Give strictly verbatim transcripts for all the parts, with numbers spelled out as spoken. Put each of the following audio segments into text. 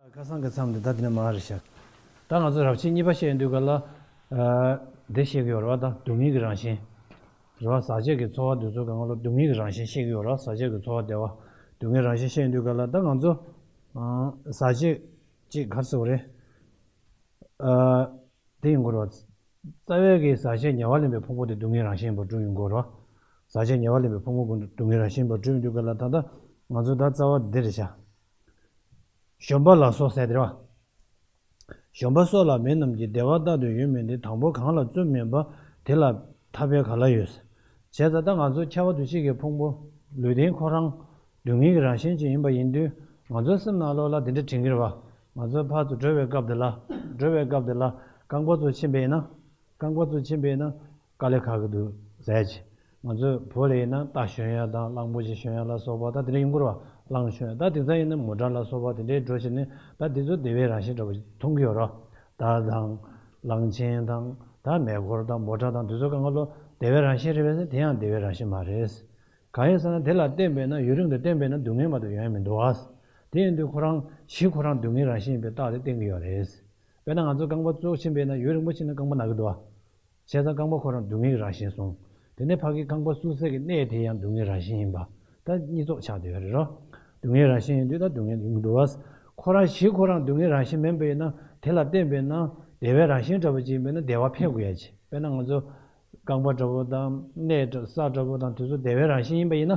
ཁ་སང་གི་མཚམས་འདི་ད་འདི་ནས་མར་རེད་ཤག་ད་ང་ཚོ་རབ་བྱེད་གཉིས་པ་བཤད་ཡོང་དུས་ག་ལ། ཨ། འདི་བཤད་ཀྱི་ཡོད་རེད་བ། ད་སྡུག་བསྔལ་གྱི་རང་བཞིན། རེད་བ། ཟག་བཅས་ཀྱི་ཚོར་བ་འདི་ཚོ་གང་ག་ལོ་སྡུག་བསྔལ་གྱི་རང་བཞིན་བཤད་ཀྱི་ཡོད་རེད་བ། ཟག་བཅས་ཀྱི་ཚོར་བ་བདེ་བ། སྡུག་བསྔལ་རང་བཞིན་བཤད་ཡོང་དུས་ག་ལ་ད་ང་ཚོ། ཨ། ཟག་བཅས་ཅིག་ག་རེ་ཟེར་དགོས་རེད། ཨ། དེ་ཡིན་དགོས་རེད་བ། རྩ་བའི་གི་ཟག་བཅས་ཉེ་བར་ལེན་པའི་ཕུང་པོ་དེ་སྡུག་བསྔལ་རང་བཞིན་ཡིན་པར་གྲུབ་ཡོང་དགོས་རེད་བ། ཟག་བཅས་ཉེ་བར་ལེན་པའི་ཕུང་པོ་ཀུན་ཏུ་སྡུག་བསྔལ་རང་བཞིན་ཡིན་པར་གྲུབ་ཡོང་དུས་ག་ལ་ད་ལྟ་ང་ཚོ་ད་རྩ་བ་འདི་རེད་ཤག་གཞོམ་པ་ལ་སོགས་ཟེར་དེ་རེད་བ། གཞོམ་པ་སོགས་ལ་མེད་རྣམས་ཀྱི། བདེ་བ་རྟག་ཏུ་ཡོད་མིན་ཏེ། དང་པོ་གང་ལ་བརྩོན་མིན་པ། དེ་ལ་ཐར་པའི་ག་ལ་ཡོད། བྱས་ཙང་ད་ང་ཚོ་ཁྱབ་པ་འདུ་བྱེད་ཀྱི་ཕུང་པོ། ལུས་རྟེན་ཁོ་རང་སྡུག་བསྔལ་གྱི་རང་བཞིན་ཅིག་ཡིན་པ་ཡིན་དུས། ང་ཚོའི་སེམས་ནང་ལོགས་ལ་དེ་འདྲ་དྲན་གྱི་རེད་བ། ང་ཚོ་ཕར་ཚུར་འགྲོ་བའི་སྐབས་དེ་ལ། འགྲོ་བའི་སྐབས་དེ་ལ་རྐང་པ་ཚོ་ཕྱིན་པ་ཡིན་ན། རྐང་པ་ཚོ་ཕྱིན་པ་ཡིན་ན། དཀའ་ལས་ཁག་གི་འདུག་ཟེར་གྱི། ང་ཚོའི་བོད་ལ་ཡིན་ན་རྟ་ཞོན་ཡ་དང་གླང་པོ་ཆེ་ཞོན་ཡ་ལ་སོགས་པ་ད་དེ་འདྲ་ཡིན་དགོས་རེད་བ། གླང་ཞོན་ཡ་ད་དེང་སང་ཡིན་ན་མོ་ཊ་ལ་སོགས་པ་དེ་འདྲའི་འགྲོ་བྱས་ནས་ད་དེ་ཚོ་བདེ་བའི་རང་བཞིན་འདྲ་པོ་ཞིག་མཐོང་གི་ཡོད་རེད་བ། རྟ་དང་། གླང་ཆེན་དང་། ད་མེ་འཁོར་དང་མོ་ཊ་དང་དེ་ཚོ་གང་ག་ལོ་བདེ་བའི་རང་བཞིན་རེད་པས་ཟེར་ན་དེ་ཡང་བདེ་བའི་རང་བཞིན་མ་རེད། གང་ཡིན་ཟེར་ན་དེ་ལ་བརྟེན་པས་ན་ཡུན་རིང་དུ་བརྟེན་པས་ན་སྡུག་བསྔལ་མ་གཏོགས་ཡོང་ཡ་མི་འདུག་བ། དེ་ཡིན་དུས་ཁོ་རང་གཞི་ཁོ་རང་སྡུག་བསྔལ་རང་བཞིན་ཡིན་པའི་རྟགས་དེ་བསྟན་གྱི་ཡོད་རེད། དཔེར་ན་ང་ཚོ་རྐང་པ་བཙུགས་ཕྱིན་པས་ན་ཡུན་རིང་པོ་ཕྱིན་ན་རྐང་པ་ན་གི་འདུག་བ། བྱས་ཙང་རྐང་པ་ཁོ་རང་སྡུག་བསྔལ་གྱི་རང་བཞིན་སོང་། དེ་ནས་ཕ་གི་རྐང་པ་བཙུགས་སའི་གི་གནས་དེ་ཡང་སྡུག་བསྔལ་རང་བཞིན་ཡིན་པ། ད་གཉིས་ཚོགས་ཆགས་བསྡད་ཡོད་རེད་རོ། སྡུག་བསྔལ་རང་བཞིན་ཡིན་དུས་ད་སྡུག་བསྔལ་ཡིན་གྱི་འདུག་བ། ཁོ་རང་གཞི་ཁོ་རང་སྡུག་བསྔལ་རང་བཞིན་མིན་པ་ཡིན་ན་དེ་ལ་བརྟེན་པས་ན་བདེ་བའི་རང་བཞིན་འདྲ་པོ་ཅིག་ཡིན་པས་ན་བདེ་བ་འཕེལ་དགོས་ཡ་ཅིག་དཔེར་ན་ང་ཚོ་རྐང་པ་འདྲ་པོ་དང་གནས་འདྲ་ས་འདྲ་པོ་དང་དེ་ཚོ་བདེ་བའི་རང་བཞིན་ཡིན་པ་ཡིན་ན།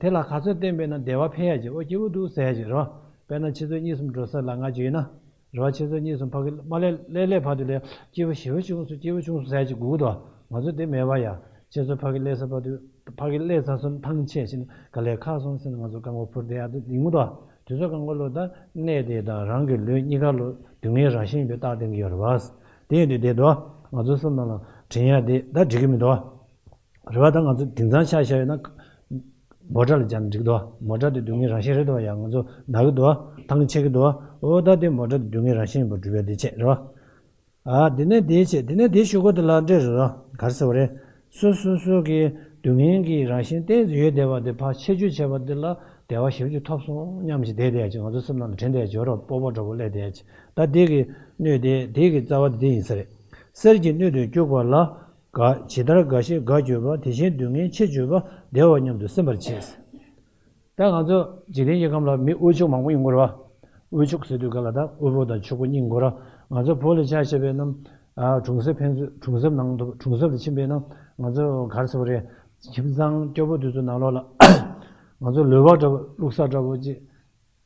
དེ་ལ་ག་ཚོད་བརྟེན་པས་ན་བདེ་བ་འཕེལ་ཡ་ཅིག་འོ་སྐྱིད་པོ་འདུག་ཟེར་ཡ་ཅིག་རེད་བ། དཔེར་ན་ཆུ་ཚོད་གཉིས་གསུམ་འགྲོ་ས་ལ་ང་ཅིག་ཡིན་ན། རེད་བ། ཆུ་ཚོད་གཉིས་གསུམ་ཕ་གི་མ་སླེབས་སླེབས་སླེབས་བར་དུ་ལ་སྐྱིད་པོ་ཞེ་པོ་བྱུང་སོང་། སྐྱིད་པོ་བྱུང་སོང་ཟེར་ཡ་ཅིག་དགོས་ཀྱི་འདུག་ང་ཚོ་དེ་མེད་པ་ཡ། ཁྱེད་ཚོ་ཕ་གི་སླེབས་ས་བར་དུ་ཕ་གི་སླེབས་ཚར་སོང་ཐང་ཆད་ཕྱིན་ག་ལེར་ཁ་སོང་ཟེར་ནས་ང་ཚོ་རྐང་པ་འཕུར་བསྡད་ཡ་དེ་ཡིན་གྱི་འདུག་དུས་ཚོད་གང་ག་ལོ་ད་གནས་དེ་དང་རང་གི་ལུས་གཉིས་ཀ་ལོ་སྡུག་བསྔལ་རང་བཞིན་ཡིན་པའི་རྟགས་བསྟན་གྱི་ཡོད་རེད་བ། དེ་ཡིན་དུས་དེ་འདུག་ང་ཚོ་སེམས་ནང་ལ་དྲན་ཡ་དེ་ད་འགྲིག་གི་མི་འདུག་རེད་བ། ད་ང་ཚོ་དེང་སང་ཆ་བཞག་ཡོད་ན། མོ་ཊ་ལ་སྦྱར་ན་འགྲིག་འདུག་མོ་ཊ་དེ་སྡུག་བསྔལ་རང་བཞིན་རེད་འདུག་ཡང་ང་ཚོ་ན་གི་འདུག་ཐང་ཆད་ཀྱི་འདུག་འོ་ད་དེ་མོ་ཊ་དེ་སྡུག་བསྔལ་རང་བཞིན་ཡིན་པར་སྒྲུབ་ཡ་དེ་བྱས་རེད་བ། ཨ། དེ་ནས་དེ་བྱས་དེ་ནས་དེ་ཞུ་གོ་དེ་ལ་འདྲེ་རེད་ར། ག་རེ་ཟེར་བ་རེད། སོ་སོ་སོ་གི་སྡུག་བསྔལ་གྱི་རང་བཞིན་གཏན་དུ་ཡོད་བསྡད་པ་དེ་ཕར་ཆད་གཅོད་བྱས་པ་དེ་ལ་བདེ་བ་ཞེ་པོ་ཅིག་ཐོབ་སོང་སྙམ་ཞིག་བསྡད་བསྡད་ཡ་ཅིག་ང་ཚོ་སེམས་ནང་ལ་དྲན་བསྡད་ཡ་ཅིག་ཡོད་ར། སྤོབས་པ་འདྲ་པོ་སླེབས་བསྡད་ཡ་ཅིག་ད་དེ་གི་སྣོད་དེ་དེ་གི་རྩ་བ་དེ་ཡིན་ས་རེད། གསེར་གྱི་སྣོད་དུ་སྐྱུག་པ་ལ། དགའ། ཇི་ལྟར་དགའ་ཞིང་དགའ་གྱུར་པ། དེ་བཞིན་སྡུག་བསྔལ་ཆེས་གྱུར་པ་བདེའོ་སྙམ་དུ་སེམས་པར་བྱེད། ད་ང་ཚོ་འཇིག་རྟེན་གྱི་ཁམས་ལ་མི་དབུལ་ཕྱུག་མང་པོ་ཡོང་གི་རེད་བ། དབུལ་ཕྱུག་ཟེར་དུས་ག་ལ་ད་དབུལ་པོ་དང་ཕྱུག་པོ་གཉིས་ཡོང་གི་རེད། ང་ཚོ་བོད་ལ་ཆ་བཞག་པས་ན། ཨ། གྲོང་གསེབ་ཕན་ཚུན་གྲོང་གསེབ་ནང་དུ་གྲོང་གསེབ་ལ་ཕྱིན་པས་ན་ང་ཚོ་ག་རེ་ཟེར་བ་རེད། ཁྱིམ་ཚང་སྐྱོ་པོ་དེ་ཚོ་ནང་ལོགས་ལ་ང་ཚོ་ལུད་པ་འདྲ་པོ་བླུགས་ས་འདྲ་པོ་ཅིག་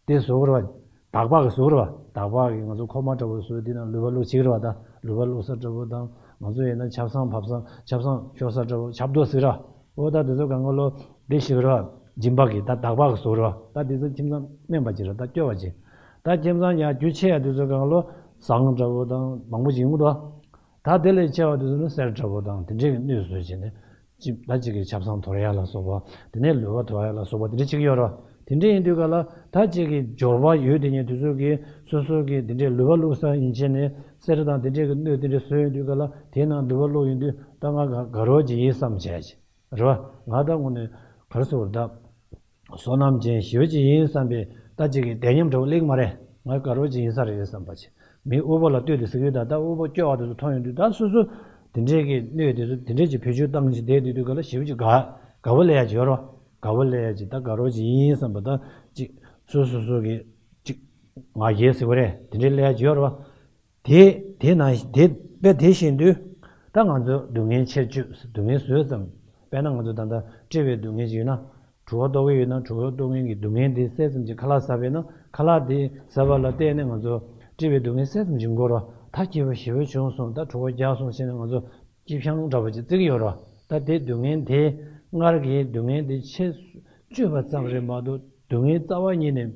དེ་བཟོ་དགོས་རེད་བ། སྡོང་པོ་གི་བཟོ་དགོས་རེད་བ། སྡོང་པོ་གི་ང་ཚོ་ཁོག་མ་འདྲ་པོ་བཟོས་དེ་ནང་ལུད་པ་བླུགས་བྱེད་ཀྱི་རེད་བ། ད་ལུད་པ་བླུགས་ས་འདྲ་པོ་དང་ང་ཚོ་ཡིན་ན་ཆབ་གསང་ཕབ་ས་ཆབ་གསང་ཤོར་ས་འདྲ་པོ་ཆབ་རྡོ་ཟེར་ར། འོ་ད་དེ་ཚོ་གང་ག་ལོ་དེ་ཞིག་རེད་བ། སྦྱིན་པ་གི་ད་སྡོང་པོ་གི་བཟོ་རེད་བ། ད་དེ་ཚོ་ཁྱིམ་ཚང་དམན་པ་ཅིག་རེད། ད་སྐྱོ་བ་ཅིག་ད་ཁྱིམ་ཚང་ཡང་རྒྱུ་ཆེ་ཡ་དེ་ཚོ་གང་ག་ལོ་ཟངས་འདྲ་པོ་དང་མང་པོ་ཅིག་ཡོང་གི་འདུག་ད་དེ་ལས་ཆེ་བ་དེ་ཚོ་ནི་གསེར་འདྲ་པོ་དང་དེ་འདྲས་ཀྱི་སྣོད་བཟོས་བྱས་ནས། ཅིག་ད་ཅིག་གི་ཆབ་གསང་དོར་ཡ་ལ་སོགས་པ། དེ་ནས་ལུད་པ་དོར་ཡ་ལ་སོགས་པ་དེ་འདྲ་ཅིག་ཡོད་རེད། དེ་འདྲ་ཡིན་དུས་ག་ལ་ད་ཅིག་གི་འབྱོར་པ་ཡོད་དེ་ཉིད་དེ་ཚོ་གི་སོ་སོ་གི་དེ་འདྲའི་ལུད་པ་བླུགས་ས་ཡིན་ཕྱིན་ནས་གསེར་དང་དེ་འདྲའི་གི་སྣོད་དེ་འདྲ་བཟོས་ཡོང་དུས་ག་ལ་དེའི་ནང་ལུད་པ་བླུགས་ཡོང་དུས་ད་ང་དགའ་དགའ་རོགས་ཅིག་ཡིན་བསམ་བྱས་ཅིག་རེད་བ། ང་ད་དངོས་གནས་ག་རེ་ཟེར་དགོས་རེད་ད། བསོད་ནམས་ཅན་ཞེ་པོ་ཅིག་ཡིན་བསམ་པའི་ད་ཅིག་གི་བདེ་ཉམས་འདྲ་པོ་སླེབས་ཀྱི་མ་རེད། ང་དགའ་རོགས་ཅིག་ཡིན་ས་རེད་བསམ་པ་ཅིག་མི་དབུལ་པོ་ལ་ལྟོས་ཏེ་ཟེར་གྱི་ཡོད། ད་ད་དབུལ་པོ་སྐྱོ་བ་དེ་ཚོ་མཐོང་ཡོང་དུས་ད་སོ་སོ་དེ་འདྲའི་གི་གནས་དེ་ཚོ་དེ་འདྲའི་ཅིག་བེད་སྤྱོད་བཏང་ཅིག་བསྡད་དུས་དུས་ག་ལ་ཞེ་པོ་ཅིག་དགའ་དགའ་པོ་སླེབས་ཡ་ཅིག་ཡོད་རེད་བ། དགའ་པོ་སླེབས་ཡ་ཅིག་ད་དགའ་རོགས་ཅིག་ཡིན་བསམ་པ་ད་ཅིག་སོ་སོ་སོ་གི་ཅིག་ང་རྒྱལ་ཟེར་བ་རེད། དེ་འདྲའི་སླེབས་ཡ་ཅིག་ཡོད་རེད་བ། དེ་དེ་ན་དེ་དཔེ་དེ་བཞིན་དུ་ད་ང་ཚོ་སྡུག་བསྔལ་ཆེར་སྤྱོད་སྡུག་བསྔལ་བཟོས་ཙམ། དཔེར་ན་ང་ཚོ་ད་ལྟ་སྤྲད་པའི་སྡུག་བསྔལ་ཅིག་ཡོད་ན། གྲོད་ཁོག་ལྟོགས་ཀྱི་ཡོད་ན་གྲོད་ཁོག་ལྟོགས་མཁན་གྱི་སྡུག་བསྔལ་དེ་སེལ་ཙམ་གྱི་ཁ་ལག་ཟ་བས་ན་ཁ་ལག་དེ་ཟ་བ་ལ་བརྟེན་ནས་ང་ཚོ་སྤྲད་པའི་སྡུག་བསྔལ་སེལ་ཙམ་གྱི་འགོར་བ། ད་སྐྱིད་པོ་ཞེ་པོ་བྱུང་སོང་ད་གྲོད་ཁོག་རྒྱགས་སོང་ཟེར་ནས་ང་ཚོ་སྐྱིད་ཤང་འདྲ་པོ་ཅིག་བརྩི་གི་ཡོད་རེད་བ། ད་དེ་སྡུག་བསྔལ་དེ་སྔར་གྱི་སྡུག་བསྔལ་དེ་ཆེ་སྤྱོད་པ་ཙམ་རེད་མ་གཏོགས་སྡུག་བསྔལ་རྩ་བ་ཉིད་ནས་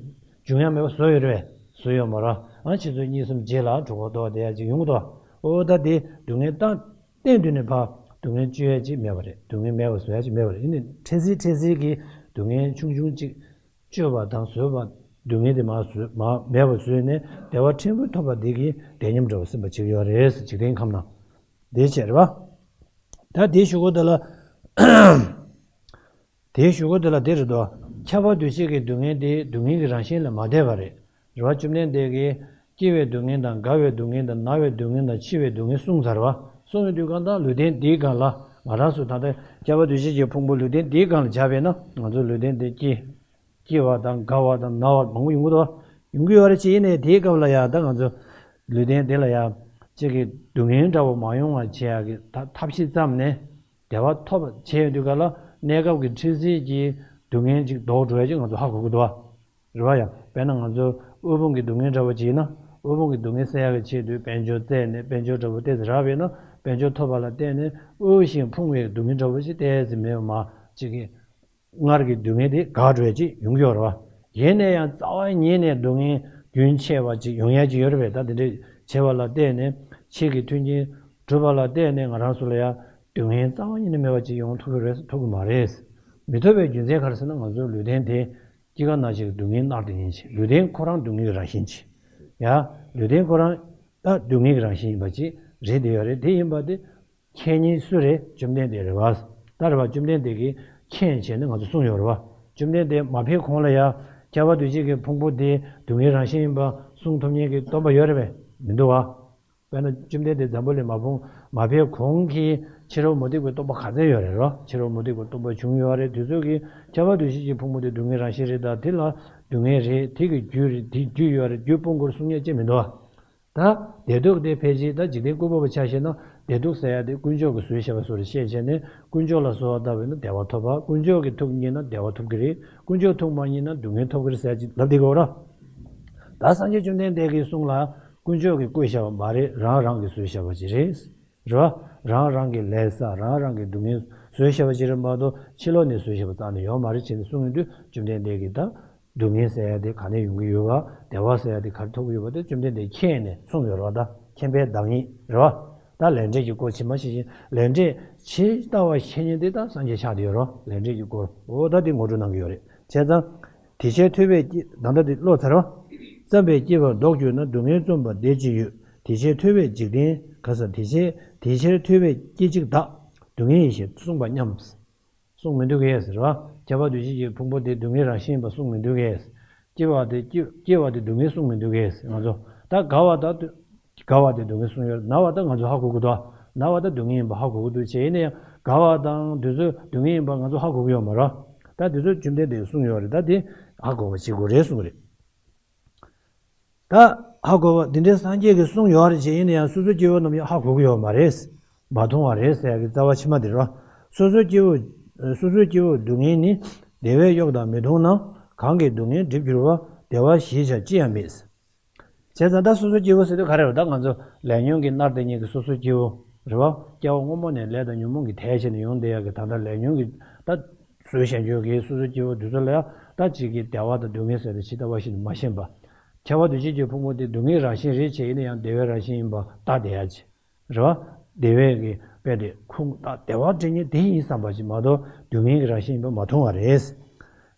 འབྱུང་ཡ་མེད་པ་བཟོས་ཡོད་རེད་པས། བཟོས་ཡོད་མ་རེད། ཨ་ཆུ་ཚོད་གཉིས་གསུམ་རྗེས་ལ་གྲོད་ཁོག་ལྟོགས་བསྡད་ཡ་ཅིག་ཡོང་གི་འདུག་འོ་ད་དེ་སྡུག་བསྔལ་བཏང་གཏན་དུ་ནས་ཕར་སྡུག་བསྔལ་སྤྱོད་ཡ་ཅིག་མེད་པ་རེད། སྡུག་བསྔལ་མེད་པ་བཟོ་ཡ་ཅིག་མེད་པ་རེད། ཡིན་ནའི་འཕྲལ་སེལ་འཕྲལ་སེལ་གྱི་སྡུག་བསྔལ་ཆུང་ཆུང་ཅིག་སྤྱོད་པ་དང་བཟོད་པ་སྡུག་བསྔལ་དེ་མར་བཟོད་མ་མེད་པ་བཟོས་ནས་བདེ་བ་ཕྲན་བུ་ཐོབ་པ་འདི་གིས་བདེ་ཉམས་འདྲ་བོ་སེམས་པ་བྱེད་ཀྱི་ཡོད་རེད། འཇིག་རྟེན་ཁམས་ན་དེ་བྱས་རེད་བ། ད་དེའི་གཞུག་གུ་དེ་ལ། དེའི་གཞུག་གུ་དེ་ལ་དེ་རེད་དོ། ཁྱབ་པ་འདུ་བྱེད་ཀྱི་སྡུག་བསྔལ་དེ་སྡུག་བསྔལ་གྱི་རང་བཞིན་ལས་མ་འདས་པ་རེད། རེད་བ། བཅོམ་ལྡན་འདས་ཀྱིས་སྐྱེ་བའི་སྡུག་བསྔལ་དང་རྒ་བའི་སྡུག་བསྔལ་དང་ན་བའི་སྡུག་བསྔལ་དང་འཆི་བའི་སྡུག་བསྔལ་གསུངས་ཚར་བ། གསུངས་པའི་དུས་གང་ལྟར་ལུས་རྟེན་འདིའི་སྒང་ལ་ང་རང་ཚོ་ད་ལྟ་ཁྱབ་པ་འདུ་བྱེད་ཀྱི་ཕུང་པོ་ལུས་རྟེན་འདིའི་སྒང་ལ་སྦྱར་བས་ན། ང་ཚོ་ལུས་རྟེན་འདི་སྐྱེ་སྐྱེ་བ་དང་རྒ་བ་དང་ན་བ་མང་པོ་ཡོང་གི་འདུག་ཡོང་གི་ཡོད་རེད། ཅེས་ཡིན་ནའི་དེའི་སྐབས་ལ་ཡང་ད་ང་ཚོ་ལུས་རྟེན་འདི་ལ་ཡང་གཅིག་གི་སྡུག་བསྔལ་འདྲ་བོ་མ་ཡོང་བ་བྱེད་ཡག་གི་ཐབས་ཐབས་ཤེས་བརྩམས་ནས་བདེ་བ་ཐོབ་པ་བྱས་ཡོང་དུས་ག་ལ་གནས་སྐབས་ཀྱི་འཕྲལ་སེལ་གྱི་སྡུག་བསྔལ་ཅིག་ལྡོག་འགྲོ་ཡ་ཅིག་ང་ཚོ་ཧ་གོ་གི་འདུག་བ། རེད་བ། ཡང་དཔེར་ན་ང་ཚོ་དབུལ་ཕོངས་ཀྱི་སྡུག་བསྔལ་འདྲ་བོ་ཅིག་ཡིན་ན། དབུལ་ཕོངས་ཀྱི་སྡུག་བསྔལ་སེལ་ཡག་གི་ཆེད་དུ་དཔལ་འབྱོར་བཙལ་ནས་དཔལ་འབྱོར་འདྲ་བོ་ཏོག་ཙམ་རག་པ་ཡིན་ན། དཔལ་འབྱོར་ཐོབ་པ་ལ་བརྟེན་ནས་དབུལ་ཞིང་ཕོངས་པའི་སྡུག་བསྔལ་འདྲ་བོ་ཞིག་ཏོག་ཙམ་མེད་པ་མ་ཅིག་གི་སྔར་གྱི་སྡུག་བསྔལ་དེ་འགག་འགྲོ་ཡ་ཅིག་ཡོང་གི་ཡོད་རེད་བ། ཡིན་ན་ཡང་རྩ་བ་ཉིད་ནས་སྡུག་བསྔལ་རྒྱུན་ཆད་པ་ཅིག་ཡོང་ཡ་ཅིག་ཡོད་རེད་པས། ད་དེ་འདྲ་བྱས་པ་ལ་བརྟེན་ནས་ཆེད་ཀྱི་མཐུན་རྐྱེན་གྲུབ་པ་ལ་བརྟེན་ནས་ང་རང་ཚོ་ལ་ཡང་སྡུག་བསྔལ་རྩ་བ་ཉིད་ནས་མེད་པ་ཅིག་ཡོང་ཐུབ་ཀྱི་རེད། ཐུབ་ཀྱི་མ་རེད། མི་ཐུབ་པའི་རྒྱུ་མཚན་ག་རེ་ཟེར་ན། ང་ཚོའི་ལུས་རྟེན་དེ་སྐྱེ་རྒ་ན་འཆི་གི་སྡུག་བསྔལ་མནར་ཏེ་ཡིན་ཞིང་། ལུས་རྟེན་ཁོ་རང་སྡུག་བསྔལ་གྱི་རང་བཞིན་ཅིག་ཡ། ལུས་རྟེན་ཁོ་རང་ད་སྡུག་བསྔལ་གྱི་རང་བཞིན་ཡིན་པ་ཅིག་རེད་བསྡད་ཡོད་རེད། དེ་ཡིན་པ་དེ་མཁྱེན་མཁན་སུ་རེད། བཅོམ་ལྡན་འདས་རེད་བ། ད་རེད་བ། བཅོམ་ལྡན་འདས་ཀྱིས་མཁྱེན་བྱས་ནས་ང་ཚོ་གསུངས་ཡོད་རེད་བ། བཅོམ་ལྡན་འདས་མ་ཕེབས་གོང་ལ་ཡ་ཁྱབ་པ་འདུ་བྱེད་ཀྱི་ཕུང་པོ་དེ་སྡུག་བསྔལ་རང་བཞིན་ཡིན་པ་གསུང་ཐུབ་མཁན་གྱི་སྟོན་པ་ཡོད་རེད་པས། མི་འདུག་བ། དཔེར་ན་བཅོམ་ལྡན་འདས་འཛམ་བུ་གླིང་མ་ཕུང་མ་ཕེབས་གོང་གི་ཕྱི་རོལ་མུ་སྟེགས་པའི་སྟོན་པ་ག་ཚད་ཡོད་རེད་རོ། ཕྱི་རོལ་མུ་སྟེགས་པའི་སྟོན་པ་བྱུང་ཡོད་རེད། དེ་ཚོ་གིས་ཁྱབ་པ་འདུ་བྱེད་ཀྱི་ཕུང་པོ་དེ་སྡུག་བསྔལ་རང་བཞིན་རེད། ད་དེ་ལ་སྡུག་བསྔལ་རེད། དེ་གི་རྒྱུ་རེད། དེ་རྒྱུ་ཡོད་རེད། རྒྱུ་སྤོང་དགོས་གསུང་མཁན་ཅིག་མི་འདུག་བ། ད་བདེ་སྡུག་དེ་ཕལ་ཆེར་ད་འཇིག་རྟེན་ཀུན་པོ་པ་ཆ་བཞག་ན། བདེ་སྡུག་ཟེར་ཡ་དེ་དཀོན་མཆོག་གིས་བཟོས་བཞག་པ་བཟོ་འདྲ་བཤད་བྱས་ནས། དཀོན་མཆོག་ལ་གསོལ་བ་བཏབ་པས་ན་བདེ་བ་ཐོབ་པ། དཀོན་མཆོག་གི་ཐུགས་མཉེས་ན་བདེ་བ་ཐོབ་ཀྱི་རེད། དཀོན་མཆོག་ཐུགས་མ་མཉེས་ན་སྡུག་བསྔལ་ཐོབ་ཀྱི་རེད་ཟེར་ཡ་ཅིག་ལབ་བསྡད་ཀྱི་ཡོད་རེད། ད་སངས་རྒྱས་བཅོམ་ལྡན་འདས་ཀྱི་གསུང་ལ་དཀོན་མཆོག་གིས་བཀོད་བཞག་པ་མ་རེད། རང་རང་གིས་བཟོས་བཞག་པ་ཅིག་རེད། རེད་བ། རང་རང་གི་ལས་བསགས། རང་རང་གི་སྡུག་བསྔལ་བཟོས་བཞག་པ་ཅིག་རེད་མ་གཏོགས་ཕྱི་ལོགས་ནས་བཟོས་བཞག་པ་རྩ་ནས་ཡོད་མ་རེད་ཅེས་ནས་གསུངས་ཡོང་དུས། བཅོམ་ལྡན་འདས་ཀྱིས་ད་སྡུག་བསྔལ་ཟེར་ཡ་དེ་ག་ནས་ཡོང་གི་ཡོད་པ། བདེ་བ་ཟེར་ཡ་དེ་ག་རེ་ཐོབ་ཀྱི་ཡོད་པ་དེ་བཅོམ་ལྡན་འདས་མཁྱེན་ནས་གསུངས་ཡོད་རེད་བ། ད་མཁྱེན་པའི་བདག་ཉིད་རེད་བ། ད་ལས་འབྲས་ཀྱི་སྐོར་ཇི་མ་ཇི་བཞིན། ལས་འབྲས་ཇི་ལྟ་བ་བཤད་མཁན་དེ་ད་སངས་རྒྱས་ཆགས་བསྡད་ཡོད་རེད། ལས་འབྲས་ཀྱི་སྐོར། འོ་ད་དེ་ངོ་སྤྲོད་གནང་གི་ཡོད་རེད། བྱས་ཙང་དེ་ཕྱིར་ཐོས་པས་སྐྱེ། ད་ལྟ་དེ་ཀློག་ཚར་བ། བརྩམས་པས་སྐྱེ་བར་ལྡོག་གྱུར་ན། སྡུག་བསྔལ་རྩོམ་པ་བདེ་ཅི་ཡོད། དེ་ཕྱིར་ཐོས་པས་འཇིག་རྟེན་ག་ས། དེ་ཕྱིར་དེ་ཕྱིར་ཐོས་པས་སྐྱེ་འཇིག་བདག་སྡུག་བསྔལ་ཡིན་ཞེས་གསུངས་པ་སྙམ། གསུངས་མི་འདུག་གས་ཟེར་བ། ཁྱབ་པ་འདུ་བྱེད་ཀྱི་ཕུང་པོ་དེ་སྡུག་བསྔལ་རང་བཞིན་ཡིན་པ་གསུངས་མི་འདུག་གས། སྐྱེ་བ་དེ་སྐྱེ་སྐྱེ་བ་དེ་སྡུག་བསྔལ་གསུངས་མི་འདུག་གས། ང་ཚོ་ད་རྒ་བ་དང་དུ་རྒ་བ་དེ་སྡུག་བསྔལ་གསུངས་ཡོད། ན་བ་ད་ང་ཚོ་ཧ་གོ་གི་འདུག་ན་བ་ད་སྡུག་བསྔལ་ཡིན་པ་ཧ་གོ་གི་འདུག་བྱས་ཡིན་ན་ཡང་རྒ་བ་དང་དུས་ཚོད་སྡུག་བསྔལ་ཡིན་པ་ང་ཚོ་ཧ་གོ་གི་ཡོད་མ་རེད། ད་དུས་ཚོད་བཅོམ་ལྡན་འདས་གསུངས་ཡོད་རེད། ད་དེ་ཧ་གོ་བ་བྱེད་དགོས་རེད་གསུངས་རེད། ད་ཧ་གོ་བ་འདི་འདྲའི་སངས་རྒྱས་ཀྱིས་གསུངས་ཡོད་རེད་ཅེས་ཡིན་ན་ཡང་སོ་སོ་སྐྱེ་བོ་རྣམས་ཀྱིས་ཧ་གོ་གི་ཡོད་མ་རེད། མ་མཐོང་བ་རེད་ཟེར་ཡག་གི་རྩ་བ་ཕྱི་མ་དེ་རེད་བ། སོ་སོ་སྐྱེ་བོ། སོ་སོ་སྐྱེ་བོ་སྡུག་བསྔལ་ནི། བདེ་བས་གཡོགས་དང་མི་མཐུན་ན། གང་གིས་སྡུག་བསྔལ་སྒྲིབ་འགྱུར་བ། བདེ་བ་ཞེས་བྱ་ཅི་ཡང་མེད། བྱས་ཙང་ད་སོ་སོ་སྐྱེ་བོ་ཟེར་དུས་ག་རེ་རེད། ད་ང་ཚོ་ལས་ཉོན་གྱིས་མནར་ཏེ་ཉིད་ཀྱི་སོ་སོ་སྐྱེ་བོ་རེད་བ། སྐྱེ་བ་སྔོན་མ་ནས་ལས་དང་ཉོན་མོངས་ཀྱིས་དེད་བྱས་ནས་ཡོང་བསྡད་ཡག་གི། ད་ལྟ་ལས་ཉོན་གྱིས་ད་བཟོས་བཞག་རྒྱུ་གི་སོ་སོ་སྐྱེ་བོ་དེ་ཚོ་ལ་ཡང་ད་ཅིག་གི་བདེ་བ་དང་སྡུག་བསྔལ་ཟེར་ཏེ་ཇི་ལྟ་བ་བཞིན་མ་ཤེས་པ། ཁྱབ་པ་འདུ་བྱེད་ཀྱི་ཕུང་པོ་དེ་སྡུག་བསྔལ་རང་བཞིན་རེད་ཅེས་ཡིན་ན་ཡང་བདེ་བའི་རང་བཞིན་ཡིན་པ་ལྟ་བསྡད་ཡ་ཅིག་རེད་བ། བདེ་བའི་གི་དཔེ་དེ་ཁུངས་ད་བདེ་བ་དེ་ཉིད་དེ་ཡིན་བསམ་པ་ཅིག་མ་གཏོགས་སྡུག་བསྔལ་གྱི་རང་བཞིན་ཡིན་པ་མ་མཐོང་བ་རེད།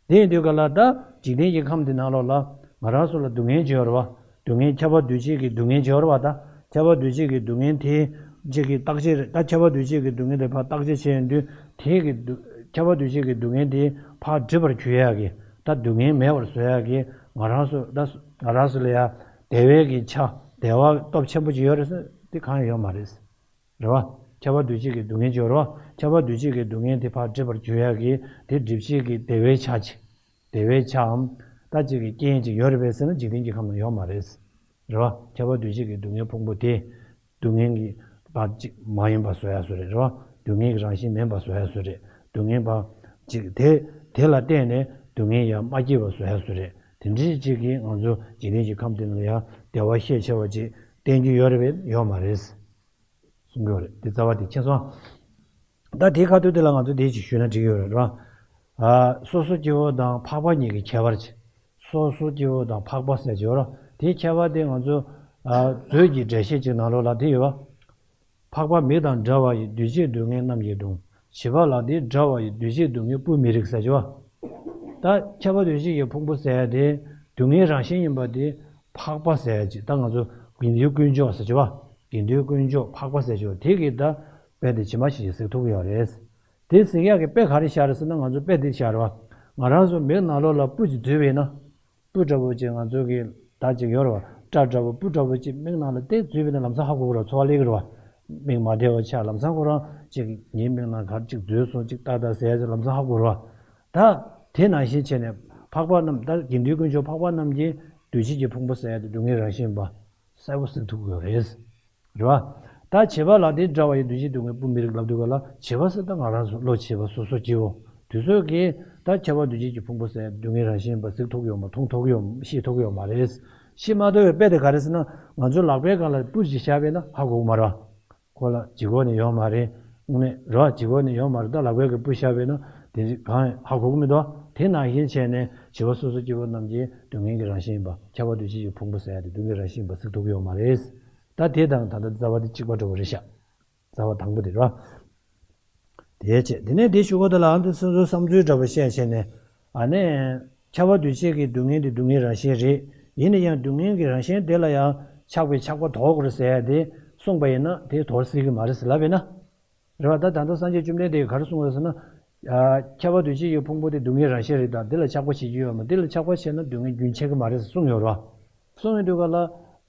དེ་ཡིན་དུས་ག་ལ་ད་འཇིག་རྟེན་གྱི་ཁམས་འདི་ནང་ལོགས་ལ་ང་རང་ཚོ་ལ་སྡུག་བསྔལ་ཅིག་ཡོད་རེད་བ། སྡུག་བསྔལ་ཁྱབ་པ་འདུ་བྱེད་ཀྱི་སྡུག་བསྔལ་ཅིག་ཡོད་རེད་བ། ད་ཁྱབ་པ་འདུ་བྱེད་ཀྱི་སྡུག་བསྔལ་དེ་གཅིག་གི་བརྟག་དཔྱད་རེད། ད་ཁྱབ་པ་འདུ་བྱེད་ཀྱི་སྡུག་བསྔལ་དེ་ཕར་བརྟག་དཔྱད་བྱས་ཡོང་དུས་དེ་གི་སྡུག་ཁྱབ་པ་འདུ་བྱེད་ཀྱི་སྡུག་བསྔལ་དེ་ཕར་འགྲིབ་པར་གྱུར་ཡག་གི། ད་སྡུག་བསྔལ་མེད་པར་བཟོ་ཡག་གི་ང་རང་ཚོ་ད་ང་རང་ཚོ་ལ་ཡ་བདེ་བའི་གི་ཆ་བདེ་བ་སྟོབས་ཆེན་པོ་ཅིག་ཡོད་རེད་ཟེར་དེ་གང་ཡང་ཡོད་མ་རེད། རེད་བ། ཁྱབ་པ་འདུ་བྱེད་ཀྱི་སྡུག་བསྔལ་ཅིག་ཡོད་རེད་བ། ཁྱབ་པ་འདུ་བྱེད་ཀྱི་སྡུག་བསྔལ་དེ་ཕར་འགྲིབ་པར་གྱུར་ཡག་གི་དེ་སྒྲིབ་བྱེད་ཀྱི་བདེ་བའི་ཆ་ཅིག་བདེ་བའི་ཆའམ། ད་ཅིག་གི་རྐྱེན་ཅིག་ཡོད་རེད་པས་ཟེར་ན་འཇིག་རྟེན་གྱི་ཁམས་ནང་ཡོད་མ་རེད། རེད་བ། ཁྱབ་པ་འདུ་བྱེད་ཀྱི་སྡུག་བསྔལ་ཕུང་པོ་དེ། སྡུག་བསྔལ་གྱི་བ་ཅིག་མ་ཡིན་པ་བཟོ་ཡ་བཟོ་རེད། རེད་བ། སྡུག་བསྔལ་གྱི་རང་བཞིན་མིན་པ་བཟོ་ཡ་བཟོ་རེད། སྡུག་བསྔལ་བ་ཅིག་དེ་དེ་ལ་བརྟེན་ནས་སྡུག་བསྔལ་ཡང་མ་སྐྱེས་པ་བཟོ་ཡ་བཟོ་རེད། དེ་འདྲའི་ཅིག་གིས་ང་ཚོ་འཇིག་རྟེན་གྱི་ཁམས་དེ་ནང་ལ་ཡང་བདེ་བ་ཤས་ཆེ་བ་ཅིག་བསྟན་རྒྱུ་ཡོད་རེད་པས་ཡོད་མ་རེད། གསུང་གི་ཡོད་རེད། འདི་རྩ་བ་དེ་མཁྱེན་སོང་། ད་དེའི་ཁ་ཐུག་དེ་ལ་ང་ཚོ་དེ་ཅིག་ཞུས་ན་འགྲིག་གི་ཡོད་རེད་ར། ཨ། སོ་སོ་སྐྱེ་བོ་དང་འཕགས་པ་གཉིས་ཀྱི་ཁྱད་པར་ཅིག་སོ་སོ་སྐྱེ་བོ་དང་འཕགས་པ་ཟེར་གྱི་ཡོད་ར། དེའི་ཁྱད་པར་དེ་ང་ཚོ། ཨ། མཛོད་ཀྱི་འགྲེལ་བཤད་ཅིག་ནང་ལོགས་ལ་དེ་ཡོད་པ། འཕགས་པ་མི་དང་འདྲ་བ་ཡི། འདུ་བྱེད་སྡུག་བསྔལ་རྣམས་ཀྱིས་གདུང་། བྱིས་པ་ལ་དེ་འདྲ་བ་ཡི། འདུ་བྱེད་སྡུག་བསྔལ་སྤུ་མི་རིགས་ཟེར་གྱི་བ། ད་ཁྱབ་པ་འདུ་བྱེད་ཀྱི་ཕུང་པོ་ཟེར་ཡ་དེ་སྡུག་བསྔལ་རང་བཞིན་ཡིན་པ་དེ་འཕགས་པ་ཟེར་ཡ་ཅིག་ད་ང་ཚོ་དགེ་འདུན་དཀོན་མཆོག་ཟེར་གྱི་བ། དགེ་འདུན་དཀོན་མཆོག་འཕགས་པ་ཟེར་གྱི་བ་དེ་གིས་ད་དཔེ་དེ་ཇི་མ་ཞིག་གཟིགས་ཐུབ་ཀྱི་ཡོད་རེད། དེ་གཟིགས་ཡག་གི་དཔེ་ག་རེ་བཞག་རེད་ཟེར་ན་ང་ཚོ་དཔེ་དེ་བཞག་རེད་བ། ང་རང་ཚོ་མིག་ནང་ལོགས་ལ་སྤུ་ཅིག་འཛུལ་བ་ཡིན་ན། སྤུ་འདྲ་བོ་ཅིག་ང་ཚོ་གི་ ད་ཅིག་ཡོད་རེད་བ། སྐྲ་འདྲ་པོ་སྤུ་འདྲ་པོ་ཅིག་མིག་ནང་ལ་བལྟས་འཛུལ་བས་ན་ལམ་སང་ཧ་གོ་གི་རེད་བ། ཚོར་བ་སླེབས་ཀྱི་རེད་བ། མིག་མ་བདེ་བ་ཆགས། ལམ་སང་ཁོ་རང་ཅིག་ངའི་མིག་ནང་ག་རེ་ཅིག་འཛུལ་སོང་། ཅིག་ལྟ་ལྟ་ཟེར་ཡ་ཅིག་ལམ་སང་ཧ་གོ་གི་རེད་བ། ད་དེ་ནང་བཞིན་བྱས་ནས་འཕགས་པ་རྣམས། ད་དགེ་འདུན་དཀོན་མཆོག་འཕགས་པ་རྣམས་ཀྱིས་འདུ་བྱེད་ཀྱི་ཕུང་པོ་ཟེར་ཡ་དེ་སྡུག་བསྔལ་རང་བཞིན་ཡིན་པ་གསལ་པོ་གཟིགས་ཐུབ་ཀྱི་ཡོད་རེད། རེད་བ། ད་བྱེད་པ་ལ་དེ་འདྲ་བ་ཡི་འདུ་བྱེད་སྡུག་བསྔལ་སྤུ་མི་རིགས་ལབ་དུས་ག་ལ། བྱེད་པ་ཟེར་ད་ང་རང་ཚོ་བློ་བྱེད་པ་སོ་སོ་སྐྱེ་བོ་དེ་ཚོས་ཀྱིས་ད་ཁྱབ་པ་འདུ་བྱེད་ཀྱི་ཕུང་པོ་ཟེར་སྡུག་བསྔལ་རང་བཞིན་ཡིན་པ་གཟིགས་ཐུབ་ཀྱི་ཡོད་མ། མཐོང་ཐུབ་ཀྱི་ཡོད། ཤེས་ཐུབ་ཀྱི་ཡོད་མ་རེད། ཤེས་མ་ཐུབ་པའི་དཔེ་དེ་ག་རེ་ཟེར་ན། ང་ཚོ་ལག་པའི་སྒང་ལ་སྤུ་ཞིག་བཞག་པས་ན་ཧ་གོ་གི་མ་རེད། ཁོ་ལ་ལྗིད་ཁོག་ནི་ཡོད་མ་རེད། དངོས་གནས་རེད་བ། ལྗིད་ཁོག་ནི་ཡོད་མ་རེད། ད་ལག་པའི་གི་སྤུ་བཞག་པས་ན་དེ་རིགས་གང་ཧ་གོ་གི་མི་འདུག་དེ་ནང་བཞིན་བྱས་ནས་བྱེད་པ་སོ་སོ་སྐྱེ་བོ་རྣམས་ཀྱི་སྡུག་བསྔལ་གྱི་རང་བཞིན་ཡིན་པ། ཁྱབ་པ་འདུ་བྱེད་ཀྱི་ཕུང་པོ་ཟེར་ཡ་དེ་སྡུག་བསྔལ་རང་བཞིན་ཡིན་པ་གཟིགས་ཐུབ་ཀྱི་ཡོད་མ་རེད། ད་དེ་དང་ད་ལྟ་རྩ་བ་དེ་གཅིག་པ་འདྲ་བོ་རེད་ཤག་རྩ་བ་དང་པོ་དེ་རེད་བ། དེའི་ཆེད་དེ་ནས་དེ་ཞུ་གོ་ད་ལ་ཨ་འདི་སོ་སོའི་བསམ་ཚུལ་འདྲ་པོ་བཤད་བྱས་ནས། ཨ་ནི་ཁྱབ་པ་འདུ་བྱེད་ཀྱི་སྡུག་བསྔལ་དེ་སྡུག་བསྔལ་རང་བཞིན་རེད། ཡིན་ན་ཡང་སྡུག་བསྔལ་གྱི་རང་བཞིན་དེ་ལ་ཡང་ཆགས་པའི་ཆགས་པ་དོར་དགོས་རེད་ཟེར་ཡ་དེ་གསུངས་པ་ཡིན་ན་དེ་དོར་སྲིད་ཀྱི་མ་རེད་ཟེར་ལབ་པས་ན། རེད་བ། ད་ད་ལྟ་སངས་རྒྱས་བཅོམ་ལྡན་འདས་ཀྱིས་ག་རེ་གསུངས་ཡོད་ཟེར་ན། ཨ། ཁྱབ་པ་འདུ་བྱེད་ཀྱི་ཕུང་པོ་དེ་སྡུག་བསྔལ་རང་བཞིན་རེད། ད་དེ་ལ་ཆགས་པ་བྱེད་རྒྱུ་ཡོད་མ། དེ་ལ་ཆགས་པ་བྱས་ན་སྡུག་བསྔལ་རྒྱུན་ཆད་ཀྱི་མ་རེད་ཟེར་གསུངས་ཡོད་རེད་བ། གསུངས་ཡོང་དུས་ག་ལ།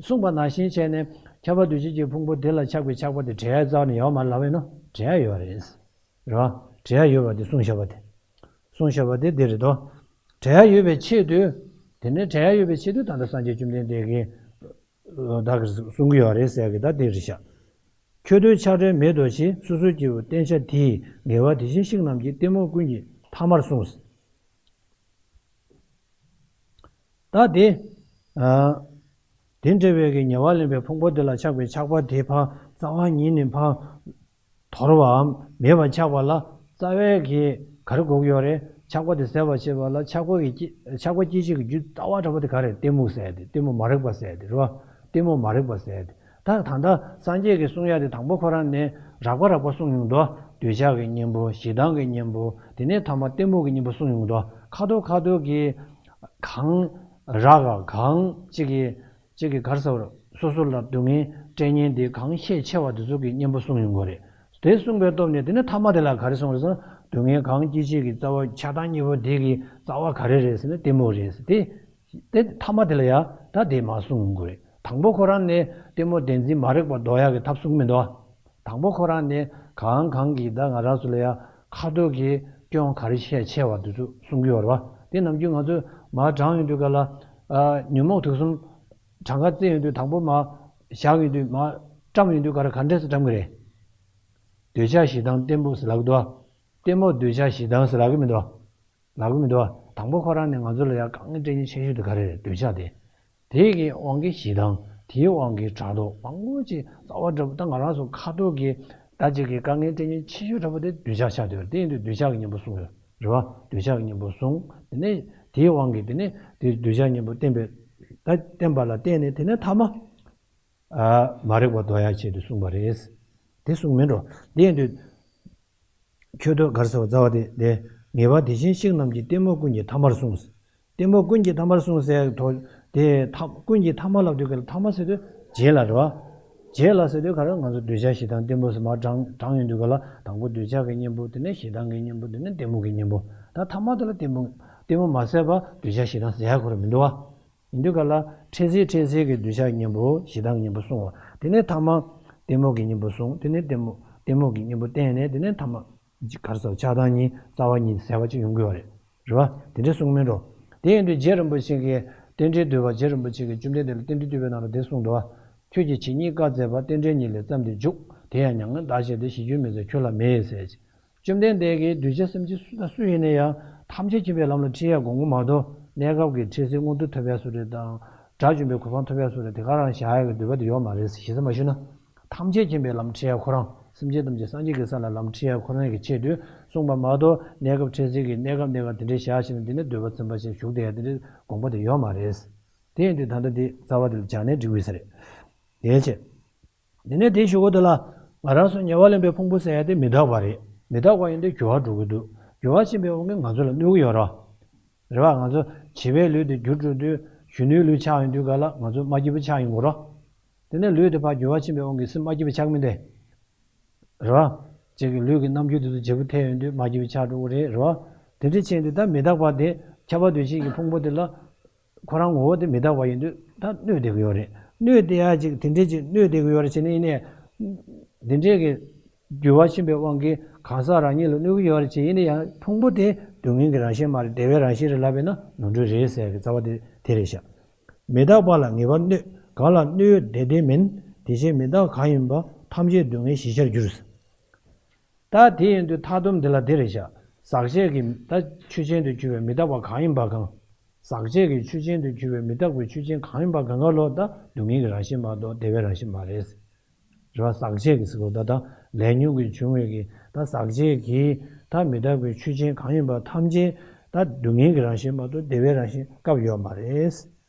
གསུངས་པ་ནང་བཞིན་བྱས་ནས་ཁྱབ་པ་འདུ་བྱེད་ཀྱི་ཕུང་པོ་དེ་ལ་ཆགས་པའི་ཆགས་པ་དེ་བྲལ་ཡ་རྩ་བ་ནས་ཡོད་མ་རེད་ལབ་ཡིན་ན། བྲལ་ཡ་ཡོད་རེད། རེད་བ། བྲལ་ཡ་ཡོད་པ་དེ་གསུངས་བཞག་པ་དེ། གསུངས་བཞག་པ་དེ་འདི་རེད་དོ། བྲལ་ཡ་ཡོད་པའི་ཆེད་དུ། དེ་ནས་བྲལ་ཡ་ཡོད་པའི་ཆེད་དུ་ད་ལྟ་སངས་རྒྱས་བཅོམ་ལྡན་འདས་ཀྱིས་བདག་གིར་གསུང་གི་ཡོད་རེད་ཟེར་གི་ད་དེ་རེད་ཤག་ཁྱོད་འདོད་ཆགས་བྲལ་མེད་དོ་ཞེས་སོ་སོའི་སྐྱེ་བོ་བསྟེན་བྱ་དེས་ངེས་པ་དེ་བཞིན་གཤེགས་རྣམས་ཀྱི་གཏི་མུག་ཀུན་གྱི་ཐ་མར་གསུངས། ད་དེ། ཨ། དེ་འདྲ་བའི་གི་ཉེ་བར་ལེན་པའི་ཕུང་པོ་དེ་ལ་ཆགས་པའི་ཆགས་པ་དེ་ཕར་རྩ་བ་ཉིད་ནས་ཕར་དོར་བའམ་མེད་པར་ཆགས་པ་ལ་རྩ་བའི་གི་ག་རེ་དགོས་ཀྱི་ཡོད་རེད། ཆགས་པ་དེ་ཟད་པར་བྱེད་པ་ལ་ཆགས་པ་གི་སྐྱེ། ཆགས་པ་སྐྱེད་བྱེད་ཀྱི་རྒྱུ་རྩ་བ་འདྲ་པོ་དེ་ག་རེ་རེད། གཏི་མུག་ཟེར་ཡ་དེ། གཏི་མུག་མ་རིག་པ་ཟེར་ཡ་དེ་རེད་བ། གཏི་མུག་མ་རིག་པ་ཟེར་ཡ་དེ། ད་ད་ལྟ་སངས་རྒྱས་ཀྱིས་གསུང་ཡ་དེ་དང་པོ་ཁོ་རང་ནས་རགས་པ་རགས་པ་གསུངས་ཡོང་དོ། འདོད་ཆགས་ཀྱི་གཉེན་པོ། ཞེ་སྡང་གི་གཉེན་པོ། དེ་ནས་ཐ་མ་གཏི་མུག་གི་གཉེན་པོ་གསུངས་ཡོང་དོ། ཁ་ཐོར་ཁ་ཐོར་གྱི་གང་རག་ག་གང་གཅིག་གི་གཅིག་གི་ག་རེ་ཟེར་བ། སོ་སོ་ལ་སྡུག་བསྔལ་སྤྲད་མཁན་དེ་གང་ཤས་ཆེ་བ་དེ་ཚོ་གི་གཉེན་པོ་གསུངས་ཡོང་གི་རེད། དེ་གསུངས་པའི་སྟོབས་ནས་དེ་ནས་ཐ་མ་དེ་ལ་ག་རེ་གསུངས་རེད་ཟེར་ན། སྡུག་བསྔལ་གང་སྐྱེད་བྱེད་ཀྱི་རྩ་བ་ཆགས་སྡང་གཉིས་པོ་དེ་གི་རྩ་བ་ག་རེ་རེད་ཟེར་ན་གཏི་མུག་རེད་ཟེར། དེ། དེ་ཐ་མ་དེ་ལ་ཡ། ད་དེ་མར་གསུངས་ཡོང་གི་རེད། དང་པོ་ཁོ་རང་ནས་གཏི་མུག་བདེན་འཛིན་མ་རིག་པ་ཟློག་ཡག་གི་ཐབས་གསུངས་མི་འདུག་དང་པོ་ཁོ་རང་ནས་གང་གང་གིས་ད་ང་རང་ཚོ་ལ་ཡ་ཁ་ཐོར་གྱི་སྐྱོན་ག་རེ་ཤས་ཆེ་བ་དེ་ཚོ་གསུང་གི་ཡོད་རེད་བ། དེ་ནམ་རྒྱུན་ང་ཚོས་མར་བགྲང་ཡོང་དུས་ག་ལ། ཨ། ཉོན་མོངས་དུག་གསུམ་གྲངས་ཀ་བརྩིས་ཡོང་དུས་དང་པོ་མར་བཞག་ཡོང་དུས་མར་བཀྲམ་ཡོང་དུས་ག་རེ་ག་འདྲས་སེ་བཀྲམ་གི་རེད། འདོད་ཆགས་ཞེ་སྡང་གཏི་མུག་ཟེར་ལབ་གི་འདུག་གཏི་མུག་འདོད་ཆགས་ཞེ་སྡང་ཟེར་ལབ་གི་མི་འདུག་ལབ་གི་མི་འདུག་བ། དང་པོ་ཁོ་རང་ནས་ང་ཚོ་ལ་ཡ་དཀའ་ངལ་སྤྲད་མཁན་ཆེ་ཤོས་དེ་ག་རེ་རེད། འདོད་ཆགས་དེ། དེ་གི་དབང་གིས་ཞེ་སྡང་། དེའི་དབང་གིས་ཕྲག་དོག་མང་པོ་ཅིག་རྩ་བ་འདྲ་པོ། ད་ང་རང་ཚོ་ཁ་ཐོག་གི་ད་ཅིག་གི་དཀའ་ངལ་སྤྲད་མཁན་ཆེ་ཤོས་འདྲ་པོ་དེ་འདོད་ཆགས་ཆགས་བསྡད་ཡོད་རེད། དེ་ཡིན་དུས་འདོད་ཆགས་ཀྱི་གཉེན་པོ་གསུངས་ཡོད་རེད་བ། འདོད་ཆགས་ཀྱི་གཉེན་པོ་གསུངས། དེ་ནས་དེའི་དབང་གིས་དེ་ནས་དེ་འདོད་ཆགས་གཉེན་པོ་བསྟེན་པའི། ད་བསྟེན་པ་ལ་བརྟེན་ནས་དེ་ནས་ཐ་མ། ཨ། མ་རིག་པ་ཟློག་ཡག་ཆེད་དུ་གསུངས་པ་རེད། དེ་གསུངས་མིན་འགྲོ། དེ་ཡིན་དུས། ཁྱོད་འདོད་ག་རེ་ཟེར་བ། རྩ་བ་དེ་དེ། ངེས་པ་དེ་བཞིན་གཤེགས་རྣམས་ཀྱི་གཏི་མུག་ཀུན་གྱི་ཐ་མར་གསུངས། གཏི་མུག་ཀུན་གྱི་ཐ་མར་གསུངས་ཟེར་དོ། དེ་ཐ། ཀུན་གྱི་ཐ་མ་ལབ་དུས་ག་ལ་ཐ་མ་ཟེར་དུས་རྗེས་ལ་རེད་བ། རྗེས་ལ་ཟེར་དུས་ག་རེ། ང་ཚོ་འདོད་ཆགས་ཞེ་སྡང་གཏི་མུག་ཟེར་མར་བགྲང་བགྲང་ཡོང་དུས་ག་ལ། དང་པོ་འདོད་ཆགས་ཀྱི་གཉེན་པོ། དེ་ནས་ཞེ་སྡང་གི་གཉེན་པོ། དེ་ནས་གཏི་མུག་གི་གཉེན་པོ། ད་ཐ་མ་དེ་ལ་གཏི་མུག་གཏི་མུག་མ་ཟད་པ་འདོད་ཆགས་ཞེ་སྡང་ཟེར་ཡག་ཁོ་རང་མི་འདུག་བ། ཡིན་དུས་ག་ལ། འཕྲལ་སེལ་འཕྲལ་སེལ་གྱི་འདོད་ཆགས་གཉེན་པོ། ཞེ་སྡང་གཉེན་པོ་གསུངས་པ། དེ་ནས་ཐ་མ་གཏི་མུག་གི་གཉེན་པོ་གསུངས། དེ་ནས་གཏི་མུག་གཏི་མུག་གི་གཉེན་པོ་བསྟེན་ནས། དེ་ནས་ཐ་མ་ག་རེ་ཟེར། ཆགས་སྡང་གཉིས་རྩ་བ་ཉིད་ཟད་པ་ཅིག་ཡོང་གི་ཡོད་རེད། རེད་བ། དེ་འདྲ་གསུངས་མིན་འགྲོ། དེ་ཡིན་དུས་རྗེ་རིན་པོ་ཆེ་གིས། རྟེན་འབྲེལ་བསྡུས་པ་རྗེ་རིན་པོ་ཆེ་གིས་བཅོམ་ལྡན་འདས་ལ་རྟེན་འབྲེལ་བསྡུས་པའི་ནང་ལ་དེ་གསུངས་འདུག་བ། ཁྱོད་ཀྱིས་ཇི་སྙེད་བཀའ་སྩལ་པ། རྟེན་འབྲེལ་ཉིད་ལས་བརྩམས་ཏེ་འཇུག་དེ་ཡང་མྱ་ངན་འདའ་བྱེད་དེ། ཞེས་རྒྱུན་མི་ཆད་ཁྱོད་ལ་མེད་ཟེར། བཅོམ་ལྡན་འདས་ཀྱིས་གདུལ་བྱ་སེམས་ཅན་སུ་དང་སུ་ཡིན་ན་ཡང་ཐམས་ཅད་མཁྱེན་པའི་ལམ་ལ་ཁྲིད་ཡ་དགོངས་ཀྱི་མ་གཏོགས། གནས་སྐབས་ཀྱི་འཕྲལ་སེལ་མངོན་མཐོ་ཐོབ་ཡ་སུ་རེད་དང་། དགྲ་བཅོམ་པའི་གོ་འཕང་ཐོབ་ཡ་སུ་རེད། དེ་ག་རང་བཞག་ཡ་གི་འདོད་པ་དེ་ཡོད་མ་རེད། ཞེ་ས་མ་ཞུ་ན། ཐམས་ཅད་མཁྱེན་པའི་ལམ་ཁྲིད་ཡ་ཁོ་རང་། སེམས་ཅན་ཐམས་ཅད་སངས་རྒྱས་ཀྱི་ས་ལ་ལམ་ཁྲིད་ཡ་ཁོ་རང་གི་ཆེད་དུ་གསུངས་པ་མ་གཏོགས། གནས་སྐབས་འཕྲལ་སེལ་གྱི་གནས་སྐབས་གནས་སྐབས་དེ་འདྲའི་བཞག་བྱས་ནས། དེ་ནས་འདོད་པ་ཚིམ་པ་བྱས་བཞུགས་བསྡད་ཡ་དེ་འདྲའི་དགོངས་པ་དེ་ཡོད་མ་རེད། དེ་ཡིན་དུས་ད་ལྟ་དེ་རྩ་བ་དེ་ལ་སྦྱར་ནས་འགྲིག་གི་ས་རེད། དེའི་ཕྱིར། དེ་ནས་དེའི་གཞུག་གུ་དེ་ལ། ང་རང་ཚོ་ཉེ་བར་ལེན་པའི་ཕུང་པོ་ཟེར་ཡ་དེ་མི་རྟག་པ་རེད། མི་རྟག་པ་ཡིན་དུས་འགྱུར་བ་འགྲོ་གི་འདུག་འགྱུར་བ་ཕྱིན་པའི་དབང་གིས་ང་ཚོ་ལ་གནོད་ཀྱི་ཡོད་རེད། རེད་བ། ང་ཚོ་བྱིས་པའི་ལུས་དེ་འགྱུར་འགྲོ་དུས་གཞོན་ནུའི་ལུས་ཆགས་ཡོང་དུས་ག་ལ་ང་ཚོ་མ་སྐྱིད་པོ་ཆགས་ཡོང་གི་རེད། དེ་ནས་ལུས་དེ་ཕར་འགྱུར་བ་ཕྱིན་པའི་དབང་གིས་སེམས་མ་སྐྱིད་པོ་ཆགས་མི་འདུག་རེད་བ། ཅིག་གི་ལུས་ཀྱི་རྣམ་འགྱུར་དེ་ཚོ་བརྗེ་པོ་ཐེབས་ཡོང་དུས་མ་སྐྱིད་པོ་ཆགས་འགྲོ་གི་རེད། རེད་བ། དེ་འདྲ་ཕྱིན་དུས་ད་མི་རྟག་པ་དེ། ཁྱབ་པ་འདུ་བྱེད་ཀྱི་ཕུང་པོ་དེ་ལ། ཁོ་རང་ངོ་བོ་དེ་མི་རྟག་པ་ཡིན་དུས་ད་གནོད་བསྡད་ཀྱི་ཡོད་རེད། གནོད་བསྡད་ཡ་ཅིག་དེ་འདྲས་ཅིག་གནོད་བསྡད་ཀྱི་ཡོད་རེད་བྱས་ནས་ཡིན་ནའི། དེ་འདྲས་ཀྱི་འགྱུར་བ་ཕྱིན་པའི་དབང་གིས་གང་ཟག་རང་ཉིད་ལ་གནོད་ཀྱི་ཡོད་རེད་བྱས་ཡིན་ན་ཡང་ཕུང་པོ་དེ་སྡུག་བསྔལ་གྱི་རང་བཞིན་མ་རེད། བདེ་བའི་རང་བཞིན་རེད་ལབ་པས་ན་ནོར་འཁྲུལ་རེད་ཟེར་གྱི་རྩ་བ་དེ་དེ་རེད་ཤག་མི་རྟག་པ་ལ་ངེས་པར་གནོད། གང་ལ་གནོད་དེ་དེ་མིན། དེ་བཞིན་མི་རྟག་གང་ཡིན་པ། ཐམས་ཅད་སྡུག་བསྔལ་ཞི་བྱར་འགྱུར། ད་དེ་ཡིན་དུས་མཐའ་སྡོམ་འདི་ལ་འདི་རེད་ཤག་ཟག་བཅས་ཀྱི་ད་ཆོས་ཅན་དུ་གྱུར་པའི་མི་རྟག་པ་གང་ཡིན་པ་གང་། ཟག་བཅས་ཀྱི་ཆོས་ཅན་དུ་གྱུར་པའི་མི་རྟག་པའི་ཆོས་ཅན་གང་ཡིན་པ་གང་ག་ལོ་ད་སྡུག་བསྔལ་གྱི་རང་བཞིན་མ་གཏོགས་བདེ་བའི་རང་བཞིན་མ་རེད། རེད་བ། ཟག་བཅས་ཀྱི་ཟེར་གོ་ད་ད་ལས་ཉོན་གྱིས་བྱུང་བའི་གི་ད་ཟག་བཅས་ཀྱི་ད་མི་རྟག་པའི་ཆོས་ཅན་གང་ཡིན་པ་ཐམས་ཅད་ད་སྡུག་བསྔལ་གྱི་རང་བཞིན་མ་གཏོགས་བདེ་བའི་རང་བཞིན་སྐབས་ཡོད་མ་རེད།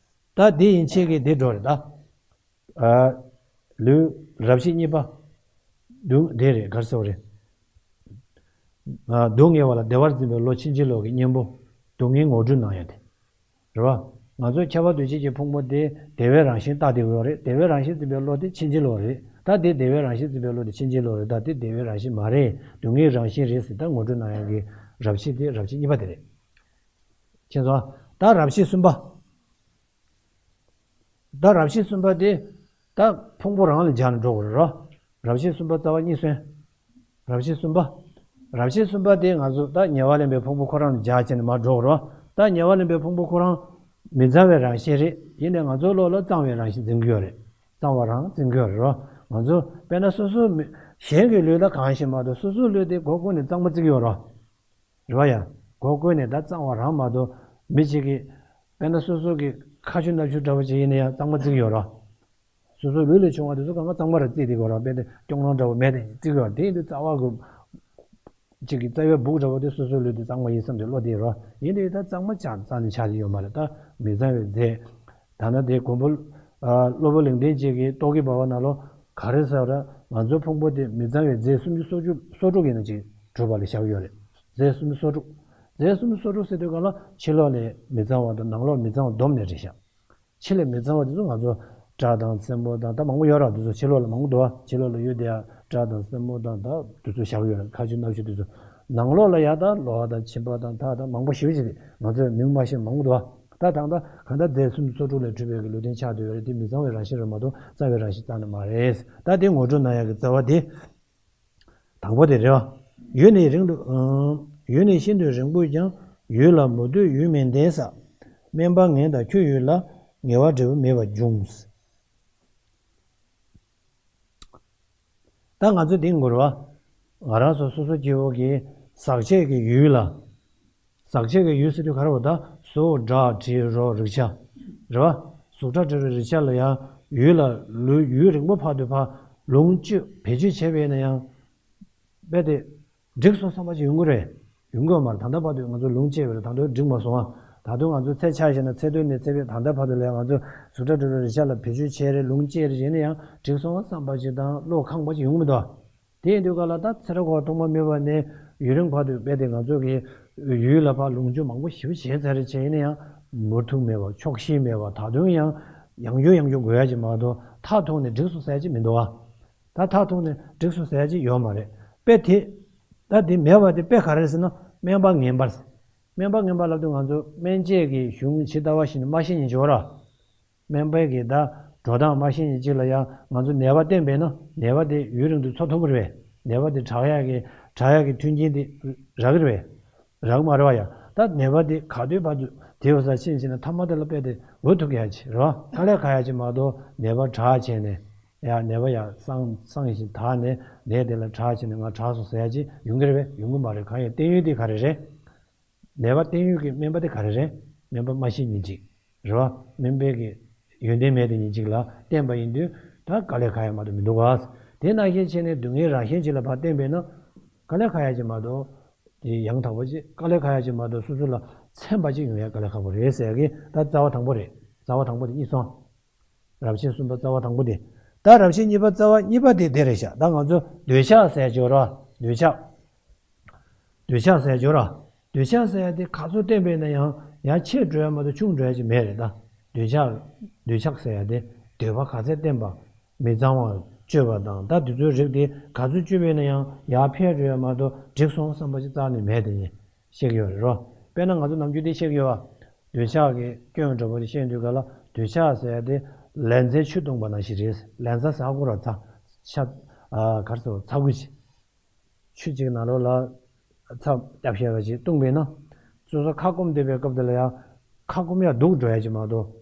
ད་དེ་ཡིན་ཆེད་ཀྱི་དེ་འགྲོ་རེད་ད། ཨ། ལུས་རབ་བྱེད་གཉིས་པ། སྡུག་དེ་རེད་གར་སོགས་རེད། ཨ། སྡུག་བསྔལ་བ་ལ་བདེ་བར་འཛིན་པའི་བློ་ཕྱིན་ཅི་ལོག་གི་གཉེན་པོ། སྡུག་བསྔལ་ངོ་སྤྲོད་གནང་ཡ་དེ། རེད་བ། ང་ཚོ་ཁྱབ་པ་འདུ་བྱེད་ཀྱི་ཕུང་པོ་དེ་བདེ་བའི་རང་བཞིན་རྟགས་དེ་ཡོད་རེད། བདེ་བའི་རང་བཞིན་འཛིན་པའི་བློ་དེ་ཕྱིན་ཅི་ལོག་རེད། ད་དེ་བདེ་བའི་རང་བཞིན་འཛིན་པའི་བློ་དེ་ཕྱིན་ཅི་ལོག་རེད། ད་དེ་བདེ་བའི་རང་བཞིན་མ་རེད། སྡུག་བསྔལ་རང་བཞིན་རེད་ཟེར་ད་ངོ་སྤྲོད་གནང་ཡ་གི་རབ་བྱེད་དེ་རབ་བྱེད་གཉིས་པ་དེ་རེད། མཁྱེན་སོང་། ད་རབ་བྱེད་གསུམ་པ། ད་རབ་བྱེད་གསུམ་པ་དེ། ད་ཕུང་པོ་རང་ལ་སྦྱར་ནས་འགྲོ་དགོས་རེད་རོ། རབ་བྱེད་གསུམ་པ་རྩ་བ་གཉིས་སོན། རབ་བྱེད་གསུམ་པ། རབ་བྱེད་གསུམ་པ་དེ་ང་ཚོ་ད་ཉེ་བར་ལེན་པའི་ཕུང་པོ་ཁོ་རང་ལ་སྦྱར་བྱས་ནས་མར་འགྲོ་དགོས་རེད་བ། ད་ཉེ་བར་ལེན་པའི་ཕུང་པོ་ཁོ་རང་མི་གཙང་བའི་རང་བཞིན་རེད། ཡིན་ནའི་ང་ཚོའི་བློ་ལ་གཙང་བའི་རང་བཞིན་འཛིན་གྱི་ཡོད་རེད། གཙང་བ་རང་འཛིན་གྱི་ཡོད་རེད་རོ། ང་ཚོ་དཔེར་ན་སོ་སོ་མི་གཞན་གྱི་ལུས་ལ་གང་ཞིག་མ་གཏོགས་སོ་སོའི་ལུས་དེ་སྒོ་ཀུན་ནས་གཙང་མ་བརྩི་གི་ཡོད་རོ། རེད་བ་ཡ། སྒོ་ཀུན་ནས་ད་གཙང་བ་རང་མ་གཏོགས་མི་གཅིག་གིས། དཔེར་ན་སོ་སོ་གི་ཁ་ཆུ་སྣ་ཆུ་འདྲ་བོ་ཅིག་ཡིན་ན་ཡང་གཙང་མ་བརྩི་གི་ཡོད་རེད། སོ་སོའི་ལུས་ལས་བྱུང་བ་དེ་ཚོ་གང་ག་གཙང་མ་ར་བརྩིས་དེ་གོ་ར་དཔེ་དེ་སྐྱོ་སྣང་འདྲ་བོ་མེད་དེ་བརྩི་གི་ཡོད་རེད། དེ་ཡིན་དུས་རྩ་བ་གི་ཅིག་གི་རྩ་བའི་སྦུག་འདྲ་བོ་དེ་སོ་སོའི་ལུས་དེ་གཙང་མ་ཡིན་བསམ་དེ་བློ་དེ་ཡོད་རེད། ཡིན་དུས་ད་གཙང་མ་ཆགས་རྩ་ནས་ཆགས་ཀྱི་ཡོད་མ་རེད། ད་མི་གཙང་བའི་རྫས། ད་ནི་དེ་མགོན་པོ། ཨ། སློབ་དཔོན་ལུང་བསྟན་གཅིག་གིས་རྟོག་གེ་འབར་བ་ནང་ལོ། ག་རེ་ཟེར་བ་རེད། ང་ཚོའི་ཕུང་པོ་དེ་མི་གཙང་བའི་རྫས་སུམ་ཅུ་སོ་དྲུག་སོ་དྲུག་ཡིན་ན་ཅིག་གྲུབ་པ་ལ་བཞག་ཡོད་རེད། རྫས་སུམ་ཅུ་སོ་དྲུག་རྫས་སུམ་ཅུ་སོ་དྲུག་ཟེར་དུས་ག་ལ་ཕྱི་ལོགས་ལས་མི་གཙང་བ་དང་ནང་ལོགས་མི་གཙང་བ་བསྡོམས་ནས་རེད་ཤག་ཕྱི་ལས་མི་གཙང་བ་དེ་ཚོ་ང་ཚོ་སྐྲ་དང་རྩེ་མོ་དང་ད་མང་པོ་ཡོད་ར། དེ་ཚོ་ཕྱི་ལོགས་ལ་མང་པོ་འདུག་བ། ཕྱི་ལོགས་ལ་ཡོད་དེ་ཡ་སྐྲ་དང་རྩེ་མོ་དང་ད་དེ་ཚོ་བཞག་ཡོད་ར། ཁ་ཆུ་སྣ་ཆུ་དེ་ཚོ། ནང་ལོགས་ལ་ཡ་ད་ལོ་བ་དང་མཆིན་པ་དང་ད་ད་མང་པོ་ཞེ་པོ་ཅིག་དེ་ང་ཚོས་མིང་མ་ཤེས་མང་པོ་འདུག་བ། ད་དང་ད་གང་ལྟར་རྫས་སུམ་ཅུ་སོ་དྲུག་ལས་གྲུབ་པའི་གི་ལུས་རྟེན་ཆགས་བསྡད་ཡོད་རེད། དེ་མི་གཙང་བའི་རང་བཞིན་རེད་མ་གཏོགས་གཙང་བའི་རང་བཞིན་རྩ་ནས་མ་རེད། ད་དེ་ངོ་སྤྲོད་གནང་ཡག་གི་རྩ་བ་དེ། དང་པོ་དེ་རེད་བ། ཡུལ་ནི་རིང་དུ། ཡུལ་ནི་ཤིན་ཏུ་རིང་པོས་ཀྱང་། ཡུལ་ལ་མུ་སྟེགས་ཡུལ་མིན་ལྡན་ས། དམན་པ་ངན་དང་ཁྱོད་ཡུལ་ལ། ངེས་པ་འབྲས་བུ་མེད་པར་འབྱུང་། ད་ང་ཚོ་འདི་ངོ་རེད་བ། ང་རང་ཚོ་སོ་སོ་སྐྱེ་བོ་གི་ཟག་བཅས་ཀྱི་ཡུལ་ལ། ཟག་བཅས་ཀྱི་ཡུལ་ཟེར་དུས་ག་རེ་བ། ད་གཟུགས་སྒྲ་དྲི་རོ་རེག་བྱ། རེད་བ། གཟུགས་སྒྲ་དྲི་རོ་རེག་བྱ་ལ་ཡང་ཡུལ་ལ་ལུས་ཡུན་རིང་པོ་བར་དུ་ཕར་ལོངས་སྤྱོད་བེད་སྤྱོད་བྱས་པ་ཡིན་ན་ཡང་། རྦད་དེ། འགྲིག་སོང་བསམ་པ་ཅིག་ཡོང་གི་རེད། ཡོང་གི་ཡོད་མ་རེད། ད་ལྟ་བར་དུ་ང་ཚོ་ལོངས་སྤྱད་པ་རེད། ད་དུང་འགྲིག་མ་སོང་ཨ། ད་དུང་ང་ཚོ་ཚེ་ཆགས་བཞག་ན་ཚེ་སྟོད་ནས་ཚེ་འཕོས་ད་ལྟ་བར་དུ་ལ་ཡང་ང་ཚོ་གཟུགས་སྒྲ་དྲི་རོ་རེག་བྱ་ལ་བེད་སྤྱོད་བྱས་རེད། ལོངས་སྤྱད་རེད། ཡིན་ན་ཡང་འགྲིག་སོང་བསམ་པ་ཅིག་དང་བློ་ཁེངས་པ་ཅིག་ཡོང་གི་མི་འདུག་ཨ། དེ་ཡིན་དུས་ག་ལ་ད་ཚེ་རབས་འཁོར་བ་ཐོག་མ་མེད་པ་ནས་ཡུན་རིང་བར་དུ་རྦད་དེ་ང་ཚོ་གི་ཡུལ་ལ་ཕར་ལོངས་སྤྱོད་མང་པོ་ཞེ་པོ་བྱས་ཚར་རེད། བྱས་ཡིན་ན་ཡང་མུ་མཐུད་མེད་པ་ཆོག་ཤེས་མེད་པ་ད་དུང་ཡང་ཡང་བསྐྱར་ཡང་བསྐྱར་དགོས་ཡ་ཅིག་མ་གཏོགས་མཐར་ཐུག་ནས་འགྲིག་སོང་ཟེར་ཡ་ཅིག་མི་འདུག་ཨ། ད་མཐར་ཐུག་ནས་འགྲིག་སོང་ཟེར་ཡ་ཅིག་ཡོད་མ་རེད། དཔེ་དེ། ད་དེ་མེད་པ་དེ་དཔེ་ག་རེ་ཟེར་ན་སྨན་པ་ངན་པ་ཟེར། སྨན་པ་ངན་པ་ལབ་དུས་ང་ཚོ་སྨན་དཔྱད་ཀྱི་གཞུང་ཇི་ལྟ་བ་བཞིན་མ་ཤེས་མཁན་ཅིག་ཡོད་ར། སྨན་པའི་གི་ད་འགྲོ་སྟངས་མ་ཤེས་མཁན་ཅིག་ལ་ཡང་ང་ཚོ་ནད་པ་བསྟེན་པས་ན་ནད་པ་དེ་ཡུན་རིང་དུ་འཚོ་ཐུབ་ཀྱི་རེད་པས། ནད་པ་དེ་དྲག་ཡག་གི་དྲག་ཡག་གི་མཐུན་རྐྱེན་དེ་རག་གི་རེད་པས། རག་མ་རེད་བ་ཡ། ད་ནད་པ་དེ་ག་དུས་བར་དུ་དེའི་ས་ཕྱིན་ཕྱིན་ན་ཐ་མ་དེ་ལ་དཔེ་དེ་འོས་ཐུབ་ཀྱི་ཡ་ཅིག་རེད་བ། དཀའ་ལས་ཁག་ཡ་ཅིག་མ་གཏོགས་ནད་པ་དྲག་བྱས་ནས། ཡ་ནད་པ་ཡ་སངས་སངས་ཤིང་དྲག་ནས་ནད་དེ་ལ་དྲག་བྱས་ནས་ང་དྲག་སོང་ཟེར་ཡ་ཅིག་ཡོང་གི་རེད་པས། ཡོང་གི་མ་རེད། གང་ཡིན་བསྟེན་ཡུལ་དེ་ག་རེ་རེད། ནད་པ་བསྟེན་ཡུལ་གྱི་སྨན་པ་དེ་ག་རེ་རེད། སྨན་པ་མ་ཤེས་མཁན་ཅིག་རེད་བ། སྨན་པའི་གི་ཡོན་ཏན་མེད་དེ་མཁན་ཅིག་ལ་བསྟེན་པ་ཡིན་དུས་ད་དཀའ་ལས་ཁག་ཡ་མ་གཏོགས་མི་འདུག་ག། དེ་ནང་བཞིན་བྱས་ནས་སྡུག་བསྔལ་རང་བཞིན་ཅིག་ལ་ཕར་བསྟེན་པས་ན་དཀའ་ལས་ཁག་ཡ་ཅིག་མ་གཏོགས། དེ་ཡང་དག་པ་ཅིག་དཀའ་ལས་ཁག་ཡ་ཅིག་མ་གཏོགས་སོ་སོ་ལ་ཚན་པ་ཅིག་ཡོང་ཡ་དཀའ་ལས་ཁག་པོ་རེད་ཟེར་གི་ད་རྩ་བ་དང་པོ་རེད། རྩ་བ་དང་པོ་དེ་གཉིས་སོང་། རབ་བྱེད་གསུམ་པ་རྩ་བ་དང་པོ་དེ། ད་རབ་བྱེད་གཉིས་པ་རྩ་བ་གཉིས་པ་དེ་དེ་རེད་ཤག་ད་ང་ཚོ་འདོད་ཆགས་ཟེར་ཡ་ཅིག་ཡོད་རེད་བ། འདོད་ཆགས། འདོད་ཆགས་ཟེར་ཡ་ཅིག་ཡོད་རེད་བ། འདོད་ཆགས་ཟེར་ཡ་དེ་ག་ཚོད་བསྟེན་པས་ན་ཡང་ཡར་ཆེ་འགྲོ་ཡ་མ་གཏོགས་ཆུང་འགྲོ་ཡ་ཅིག་མེད་རེད་ད། འདོད་ཆགས། འདོད་ཆགས་ཟེར་ཡ་དེ་འདོད་པ་ག་ཚད་བསྟེན་པ། མི་གཙང་བ་སྤྱོད་པ་དང་ད་དེ་ཚོའི་རིགས་དེ་ག་ཚོད་སྤྱོད་པས་ན་ཡང་ཡར་འཕེལ་འགྲོ་ཡ་མ་གཏོགས་འགྲིག་སོང་བསམ་པ་ཅིག་རྩ་ནས་མེད་དེ་ཡིན། བཤད་ཀྱི་ཡོད་རེད་རོ། དཔེར་ན་ང་ཚོ་ནམ་རྒྱུན་དེ་བཤད་ཀྱི་ཡོད་བ། འདོད་ཆགས་ཀྱི་སྐྱོན་འདྲ་པོ་དེ་བཤད་དུས་ག་ལ། འདོད་ཆགས་ཟེར་ཡ་དེ་ལན་ཚྭའི་ཆུ་བཏུང་བ་ནང་བཞིན་རེད། ལན་ཚྭ་ཟ་དགོས་ར་ཚྭ། ཤ་ཨ་ག་རེ་ཟེར་ཚྭ་ཁུ་ཅིག་ཆུ་གཅིག་ནང་ལོགས་ལ་ཚྭ་བརྒྱབ་བྱས་པ་ཅིག་བཏུང་བས་ན། སོ་སོ་ཁ་སྐོམ་བསྡད་པའི་སྐབས་དེ་ལ་ཡང་ཁ་སྐོམ་ཡང་སྡུག་འགྲོ་ཡ་ཅིག་མ་གཏོགས་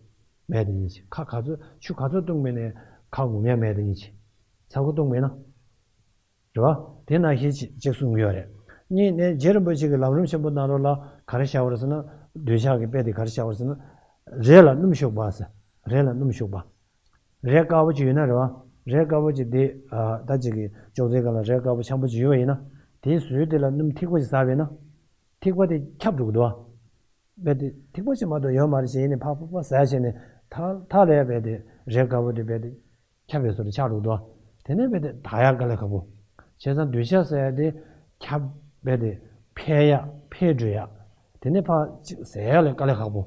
མེད་དེ་ཡིན་ཅིག་ཁ་ག་ཚོད་ཆུ་ག་ཚོད་བཏུང་བས་ནས་ཁ་ངོམ་ཡ་མེད་དེ་ཡིན་ཅིག་ཚྭ་ཁུ་བཏུང་བས་ན། རེད་བ། དེ་ནང་བཞིན་ཅིག་ཅིག་གསུང་གི་ཡོད་རེད། གཉིས་ནས་རྗེ་རིན་པོ་ཆེ་གི་ལམ་རིམ་ཆེན་པོ་ནང་ལོགས་ལ་ག་རེ་བཞག་པ་རེད་ཟེར་ན། འདོད་ཆགས་ཀྱི་དཔེ་དེ་ག་རེ་བཞག་པ་རེད་ཟེར་ན། རས་ལ་སྣུམ་བྱུག་པ་ཟེར། རས་ལ་སྣུམ་བྱུག་པ། རས་དཀར་པོ་ཅིག་ཡོད་ན་རེད་བ། རས་དཀར་པོ་ཅིག་དེ་ཨ་ད་ཅིག་གི་ཅོག་ཙེ་སྒང་ལ་རས་དཀར་པོ་འཆང་པོ་ཅིག་ཡོད་པ་ཡིན་ན། དེའི་ཟུར་དེ་ལ་སྣུམ་ཐིགས་པ་ཅིག་ཟགས་པས་ན། ཐིགས་པ་དེ་ཁྱབ་འགྲོ་གི་འདུག་བ། རྦད་དེ་ཐིགས་པ་ཅིག་མ་གཏོགས་ཡོད་མ་རེད་ཟེར་ནས་ཕར་ཕར་ཕར་ཟགས་བྱས་ནས་ཐག་ཐག་ལས་རྦད་དེ་རས་དཀར་པོ་དེ་རྦད་དེ་ཁྱབ་པའི་བཟོ་འདྲ་ཆགས་འགྲོ་གི་འདུག་དེ་ནས་རྦད་དེ་དག་ཡག་དཀའ་ལས་ཁག་པོ། བྱས་ཙང་འདོད་ཆགས་ཟེར་ཡ་དེ་ཁྱབ་རྦད་དེ་འཕེལ་ཡག་འཕེལ་འགྲོ་ཡག་དེ་ནས་ཕར་ཅིག་ཟད་ཡག་ལས་དཀའ་ལས་ཁག་པོ།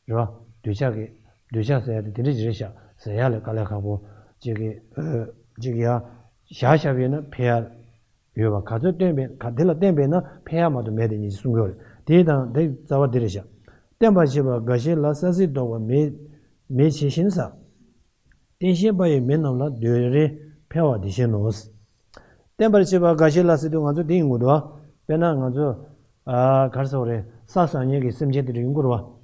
རེད་བ། འདོད་ཆགས་ཀྱི་འདོད་ཆགས་ཟེར་ཡ་དེ་དེ་འདྲ་ཅིག་རེད་ཤག་ཟེར་ཡག་ལས་དཀའ་ལས་ཁག་པོ། ཅིག་གི་ཨ་ཅིག་ཡ་བཞག་བཞག་པ་ཡིན་ན་འཕེལ་ཡག་ཡོད་པ། ག་ཚོད་བསྟེན་པས་ག་དེ་ལ་བསྟེན་པས་ན་འཕེལ་ཡག་མ་གཏོགས་མེད་དེ་ཉིད་ཅེས་གསུང་གི་ཡོད་རེད། དེ་དང་དེ་རྩ་བ་འདི་རེད་ཤག་བསྟེན་པར་བྱེད་པ་འགའ་ཞིག་ལ་ས་སྲིད་ལྡོག་པ་མེ་མེ་ཇི་བཞིན་ཟ། བསྟེན་ཤེས་པ་ཡིས་མི་རྣམས་ལ་འདོད་རེ་འཕེལ་བ་དེ་བཞིན་ནོ། བསྟེན་པར་བྱེད་པ་འགའ་ཞིག་ལ་ཟེར་དུས་ང་ཚོ་འདི་ཡིན་དགོས་འདུག་དཔེར་ན་ང་ཚོ་ཨ་ག་རེ་ཟེར་དགོས་རེད། ས་ཟ་མཁན་གྱི་སེམས་ཅན་དེ་འདྲ་ཡོང་གི་རེད་བ།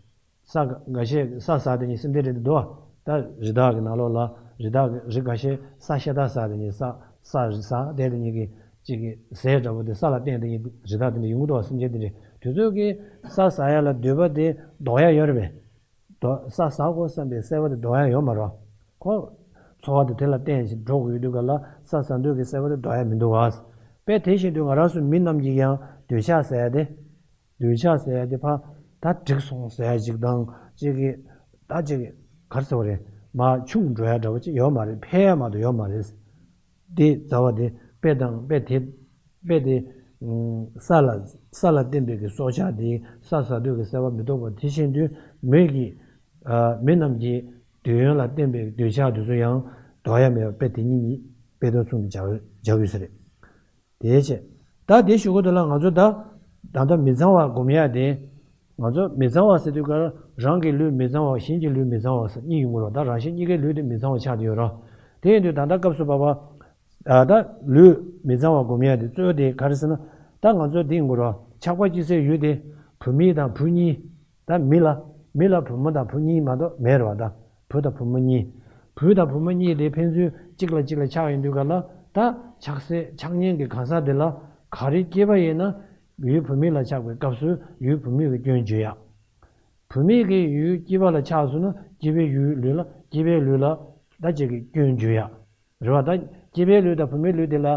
ས་འགའ་ཤས་ས་ཟ་དེ་ཉིད་སེམས་ཅན་རེད་འདུག་བ། ད་རི་དྭགས་ཀྱི་ནང་ལོགས་ལ་རི་དྭགས་ཀྱི་རི་འགའ་ཤས་ས་ཤ་སྟག་ཟ་དེ་ཉིད་ས་ས་རི་ཟ་དེ་དེ་ཉིད་ཀྱི་གཅིག་གི་ཟས་འདྲ་པོ་དེ་ས་ལ་བརྟེན་དེ་ཉིད་རི་དྭགས་དེ་འདྲ་ཡོང་གི་འདུག་བ། སེམས་ཅན་དེ་འདྲ་དེ་ཚོ་གི་ས་ཟ་ཡ་ལ་འདོད་པ་དེ་ལྡོག་ཡ་ཡོད་རེད་པས། ལྡོག་ས་ཟ་དགོས་བསམ་པའི་སྲེད་པ་དེ་ལྡོག་ཡ་ཡོད་མ་རེད་བ། ཁོ་འཚོ་བ་དེ་དེ་ལ་བརྟེན་ཞིང་འགྲོ་དགོས་ཡོད་དུས་ག་ལ་ས་ཟ་འདོད་ཀྱི་སྲེད་པ་དེ་ལྡོག་ཡ་མི་འདུག་བ། དཔེ་དེ་བཞིན་དུ་ང་རང་ཚོ་མི་རྣམས་ཀྱིས་ཀྱང་འདོད་ཆགས་ཟེར་ཡ་དེ། འདོད་ཆགས་ཟེར་ཡ་དེ་ཕར་ད་འགྲིག་སོང་ཟེར་ཡ་ཅིག་དང་གཅིག་གི་ད་ཅིག་གི་ག་རེ་ཟེར་བ་རེད། མར་ཆུང་འགྲོ་ཡ་འདྲ་བོ་ཅིག་ཡོད་མ་རེད། འཕེལ་ཡ་མ་གཏོགས་ཡོད་མ་རེད། དེ་རྩ་བ་དེ་དཔེ་དང་དཔེ་དེ་དཔེ་དེ་ས་ལ་ས་ལ་བརྟེན་པའི་གི་སྲོག་ཆགས་དེ་ས་ཟ་འདོད་ཀྱི་སྲེད་པ་མི་ལྡོག་པ་དེ་བཞིན་དུ་མི་གི་མི་རྣམས་ཀྱི་འདོད་ཡོན་ལ་བརྟེན་པའི་འདོད་ཆགས་དེ་ཚོ་ཡང་ལྡོག་ཡ་མེད་པ་དཔེ་དེ་ཉིད་ཉིད་དཔེ་དོན་གསུམ་དུ་སྦྱར་སྦྱར་དགོས་ས་རེད། དེའི་ཕྱིར། ད་དེ་ཞུ་གི་འདུག་ལ། ང་ཚོ་ད་ད་ལྟ་མི་གཙང་བ་སྒོམ་ཡ་དེ། ང་ཚོ་མི་གཙང་བ་ཟེར་དུས་ཀར་རང་གི་ལུས་མི་གཙང་བ་གཞན་གྱི་ལུས་མི་གཙང་བ་ཟེར་གཉིས་ཡོང་གི་རེད་བ། ད་རང་གཞན་གཉིས་ཀའི་ལུས་དེ་མི་གཙང་བ་ཆགས་བསྡད་ཡོད་རེད། དེ་ཡིན་དུས་ད་ལྟ་སྐབས་སུ་བབ་པ། ད་ལུས་མི་གཙང་བ་སྒོམ་ཡ་དེ་གཙོ་བོ་དེ་ག་རེ་ཟེར་ན། ད་ང་ཚོ་འདི་ཡོང་གི་རེད་བ། ཆགས་པ་སྐྱེ་སའི་ཡུལ་དེ་བུད་མེད་དང་བུ་གཉིས། ད་མི་ལ་མི་ལ་བུ་མོ་དང་བུ་གཉིས་མ་གཏོགས་མེད་རེད་བ། ད་བུ་དང་བུ་མོ་གཉིས། བུ་དང་བུ་མོ་གཉིས་དེ་ཕན་ཚུན་གཅིག་ལ་གཅིག་ལ་ཆགས་ཡོང་དུས་ག་ལ། ད་ཆགས་སའི་ཆགས་ཉེན་གྱི་གང་ཟག་དེ་ལ་ག་རེ་སྐྱེས་པ་ཡིན་ན། ཡུལ་བུད་མེད་ལ་ཆགས་པའི་སྐབས་སུ་ཡུལ་བུད་མེད་ཀྱི་སྐྱོན་བརྗོད་ཡ། བུད་མེད་ཀྱི་ཡུལ་སྐྱེས་པ་ལ་ཆགས་སོང་ན་སྐྱེས་པའི་ཡུལ་ལུས་ལ་སྐྱེས་པའི་ལུས་ལ་ད་ཅིག་གི་སྐྱོན་བརྗོད་ཡ། རེད་བ། ད་སྐྱེས་པའི་ལུས་དང་བུད་མེད་ལུས་དེ་ལ།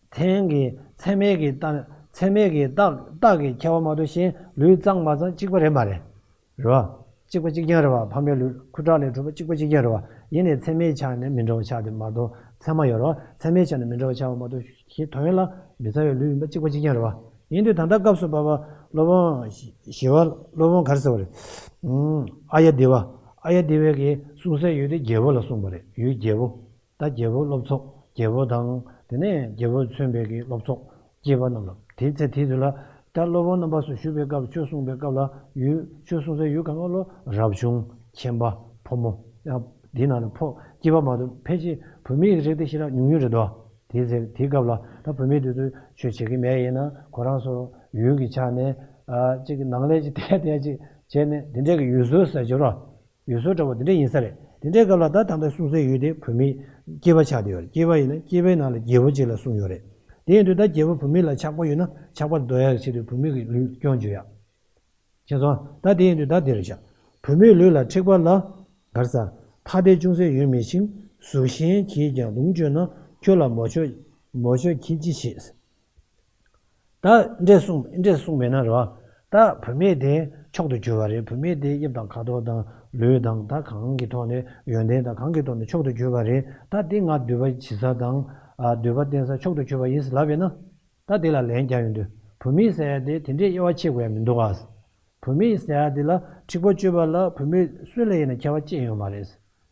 མཚན་གྱི་མཚན་མེད་ཀྱི་རྟགས། མཚན་མེད་ཀྱི་རྟགས་རྟགས་ཀྱི་ཁྱད་པར་མ་གཏོགས་གཞན་ལུས་གཙང་མ་གཙང་གཅིག་པ་རེད་མ་རེད། རེད་བ། གཅིག་པ་གཅིག་རྐྱང་རེད་བ། ཕ་མའི་ལུས་ཁུ་ཁྲག་ལས་གྲུབ་པ་གཅིག་པ་གཅིག་རྐྱང་རེད་བ། ཡིན་ནའི་མཚན་མའི་ཆ་ནས་མི་འདྲ་བ་ཆགས་ཏེ་མ་གཏོགས་ཚད་མ་ཡོད་རེད་བ། མཚན་མའི་ཆ་ནས་མི་འདྲ་བ་ཆགས་པ་མ་གཏོགས་ཞེས་དོན་ཡོད་ལ་མི་གཙང་བའི་ལུས་ཡིན་པ་གཅིག་པ་གཅིག་རྐྱང་རེད་བ། ཡིན་དུས་ད་ལྟ་སྐབས་སུ་བབ་པ་སློབ་དཔོན་ཞི་བ་སློབ་དཔོན་ག་རེ་ཟེར་བ་རེད། ཨ་ཡ་དེ་བ། ཨ་ཡ་དེ་བའི་གི་གསུང་སའི་ཡུལ་དེ་རྒྱལ་པོ་ལ་གསུངས་པ་རེད། ཡུལ་རྒྱལ་པོ། ད་རྒྱལ་པོ་སློབ་ཚོགས་རྒྱལ་པོ་དང་དེ་ནས་རྒྱལ་པོས་མཚོན་པའི་གི་སློབ་ཚོགས་སྐྱེས་པ་རྣམས་ལ། དེའི་ཚེ་དེའི་དུས་ལ་ད་སློབ་དཔོན་རྣམ་པ་སུ་ཞུ་བའི་སྐབས་ཆོས་གསུངས་པའི་སྐབས་ལ་ཡུལ་ཆོས་གསུངས་སའི་ཡུལ་གང་ག་ལོ་རབ་བྱུང་ཁྱིམ་པ་ཕོ་མོ་ཡང་འདི་ནང་ནས་ཕོ་སྐྱེས་པ་མ་གཏོགས་ཕལ་ཆེར་བུད་མེད་ཀྱི་རིགས་དེ་ཞེ་དྲག་ཉུང་ཉུང་རེད་དོ། དེའི་ཚེ་དེའི་སྐབས་ལ་ད་བུད་མེད་དེ་ཚོས་ཆོས་བྱེད་ཀྱི་མེད་ཡིན་ན་ཁོ་རང་ཚོ་ཡུལ་གྱི་ཆ་ནས་ཨ་གཅིག་གི་ནང་ལས་ཀྱི་དེ་དེ་གཅིག་བྱས་ནས་དེ་འདྲས་ཀྱི་ཡུལ་སྲོལ་ཟེར་གྱི་རོ། ཡུལ་སྲོལ་འདྲ་བོ་དེ་འདྲ་ཡིན་ས་རེད། དེ་འདྲའི་སྐབས་ལ་ད་ད་ལྟ་གསུང་སའི་ཡུལ་དེ་བུད་མེད་སྐྱེས་པ་ཆགས་བསྡད་ཡོད་རེད། སྐྱེས་པ་ཡིན་ན་སྐྱེས་པའི་ནང་ལ་རྒྱལ་པོ་གཅིག་ལ་གསུངས་ཡོད་རེད། དེ་ཡིན་དུས་ད་རྒྱལ་པོ་བུད་མེད་ལ་ཆགས་པ་ཡོད་ན་ཆགས་པ་ལྡོག་ཡག་ཆེད་དུ་བུད་མེད་ཀྱི་ལུས་སྐྱོན་བརྗོད་ཡག་ཁྱེད་ཚོ་ད་དེ་ཡིན་དུས་ད་དེ་རེད་ཤག་བུད་མེད་ལུས་ལ་འཁྲིག་པ་ལ་གར་ས་ཐ་དད་ཅུང་ཟད་ཡོད་མི་ཤིང་། གཟུགས་གཞན་གྱིས་ཀྱང་ལོངས་སྤྱོད་ན། ཁྱོད་ལ་མོ་ཆོས་མོ་ཆོས་ཁྱེད་ཅི་བྱེད། ད་འདྲས་གསུངས་འདྲས་གསུངས་མེད་ན་རེད་བ། ད་བུད་མེད་དེ་མཆོག་ཏུ་གྱུར་པ་རེད། བུད་མེད་དེ་དབྱིབས་དང་ཁ་དོག་དང་ལུས་དང་ད་གང་གི་ཐོག་ནས་ཡོན་ཏན་དང་གང་གི་ཐོག་ནས་མཆོག་ཏུ་གྱུར་པ་རེད། ད་དེ་ང་འདོད་པ་བྱེད་ས་དང་ཨ་འདོད་པ་བསྟེན་ས་མཆོག་ཏུ་གྱུར་པ་ཡིན་ཟེར་ལབ་པས་ན། ད་དེ་ལ་ལན་རྒྱག་ཡོང་དུས་བུད་མེད་ཟེར་ཡ་དེ་དེ་འདྲའི་དབྱེ་བ་ཕྱེ་དགོས་ཡ་མི་འདུག་ཨ། བུད་མེད་ཟེར་ཡ་དེ་ལ་འཁྲིག་པ་སྤྱོད་པ་ལ་བུད་མེད་སུ་ལ་ཡིན་ན་ཁྱད་པར་ཅི་ཡང་ཡོད་མ་རེད།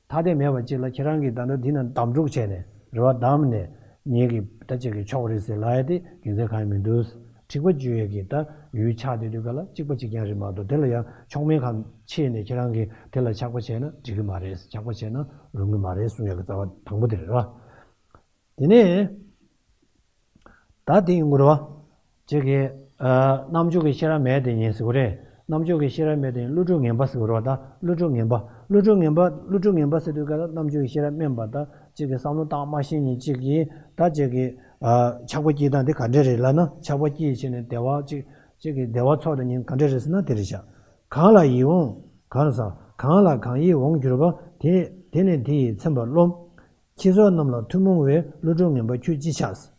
ཐ་དད་མེད་པ་ཅིག་ལ་ཁྱེད་རང་གིས་ད་ལྟ་འདི་ན་བདམས་སྒྲུག་བྱས་ནས་རེ་བ་བདམས་ནས་ངེད་ཀྱི་ད་ཅིག་གི་ཕྱོགས་རེད་ཟེར་ལབ་ཡ་དེ་རྒྱུ་མཚན་གང་ཡང་མི་འདུག་འཁྲིག་པ་བཅུ་ཡོད་ཀྱི་ད་ཡུལ་ཆགས་བསྡད་དུས་ག་ལ་གཅིག་པ་གཅིག་རྐྱང་རེད་མ་གཏོགས། དེ་ལ་ཡང་ཕྱོགས་མེད་ཁ་ཕྱེ་ནས་ཁྱེད་རང་གིས་དེ་ལ་ཆགས་པ་བྱས་ན་འགྲིག་གི་མ་རེད། ཆགས་པ་བྱས་ན་རུང་གི་མ་རེད་གསུང་ཡག་གི་རྩ་བ་དང་པོ་དེ་རེད་བ། དེ་ནས་ད་དེ་ཡིན་དགོས་རེད་བ། ཅིག་གི་ཨ་རྣམ་འཇོག་གི་ཤེས་རབ་མེད་དེ་ཉིད་ཟེར་དགོས་རེད། རྣམ་འཇོག་གི་ཤེས་རབ་མེད་དེ་ཉིད་བློ་གྲོས་ངན་པ་ཟེར་དགོས་རེད་བ། ད་བློ་གྲོས་ངན་པ། བློ་གྲོས་ངན་པ། བློ་གྲོས་ངན་པ་ཟེར་དུས་ག་ལ་རྣམ་འཇོག་གི་ཤེས་རབ་དམན་པ། ད་ཅིག་གི་བསམ་བློ་བཏང་མ་ཤེས་ཉིད་ཅིག་གིས་ད་ཅིག་གི་ཨ་ཆགས་པ་སྐྱེས་སྟངས་དེ་ག་འདྲ་རེད་ལབ་ན། ཆགས་པ་སྐྱེས་བྱས་ནས་བདེ་བ་ཅིག་ཅིག་གི་བདེ་བ་ཚོར་དེ་ཉིད་ག་འདྲ་རེད་ཟེར་ན་དེ་རེད་ཤག་གང་ལ་ཡིད་འོང་། གང་ཟག་གང་ལ་གང་ཡིད་འོང་གྱུར་པ། དེ་དེ་ནི་དེ་ཡིས་ཚིམ་པར་རློམ། ཁྱི་སོགས་རྣམས་ལ་ཐུན་མོང་བའི། བློ་གྲོས་ངན་པ་ཁྱོད་ཅི་བྱ།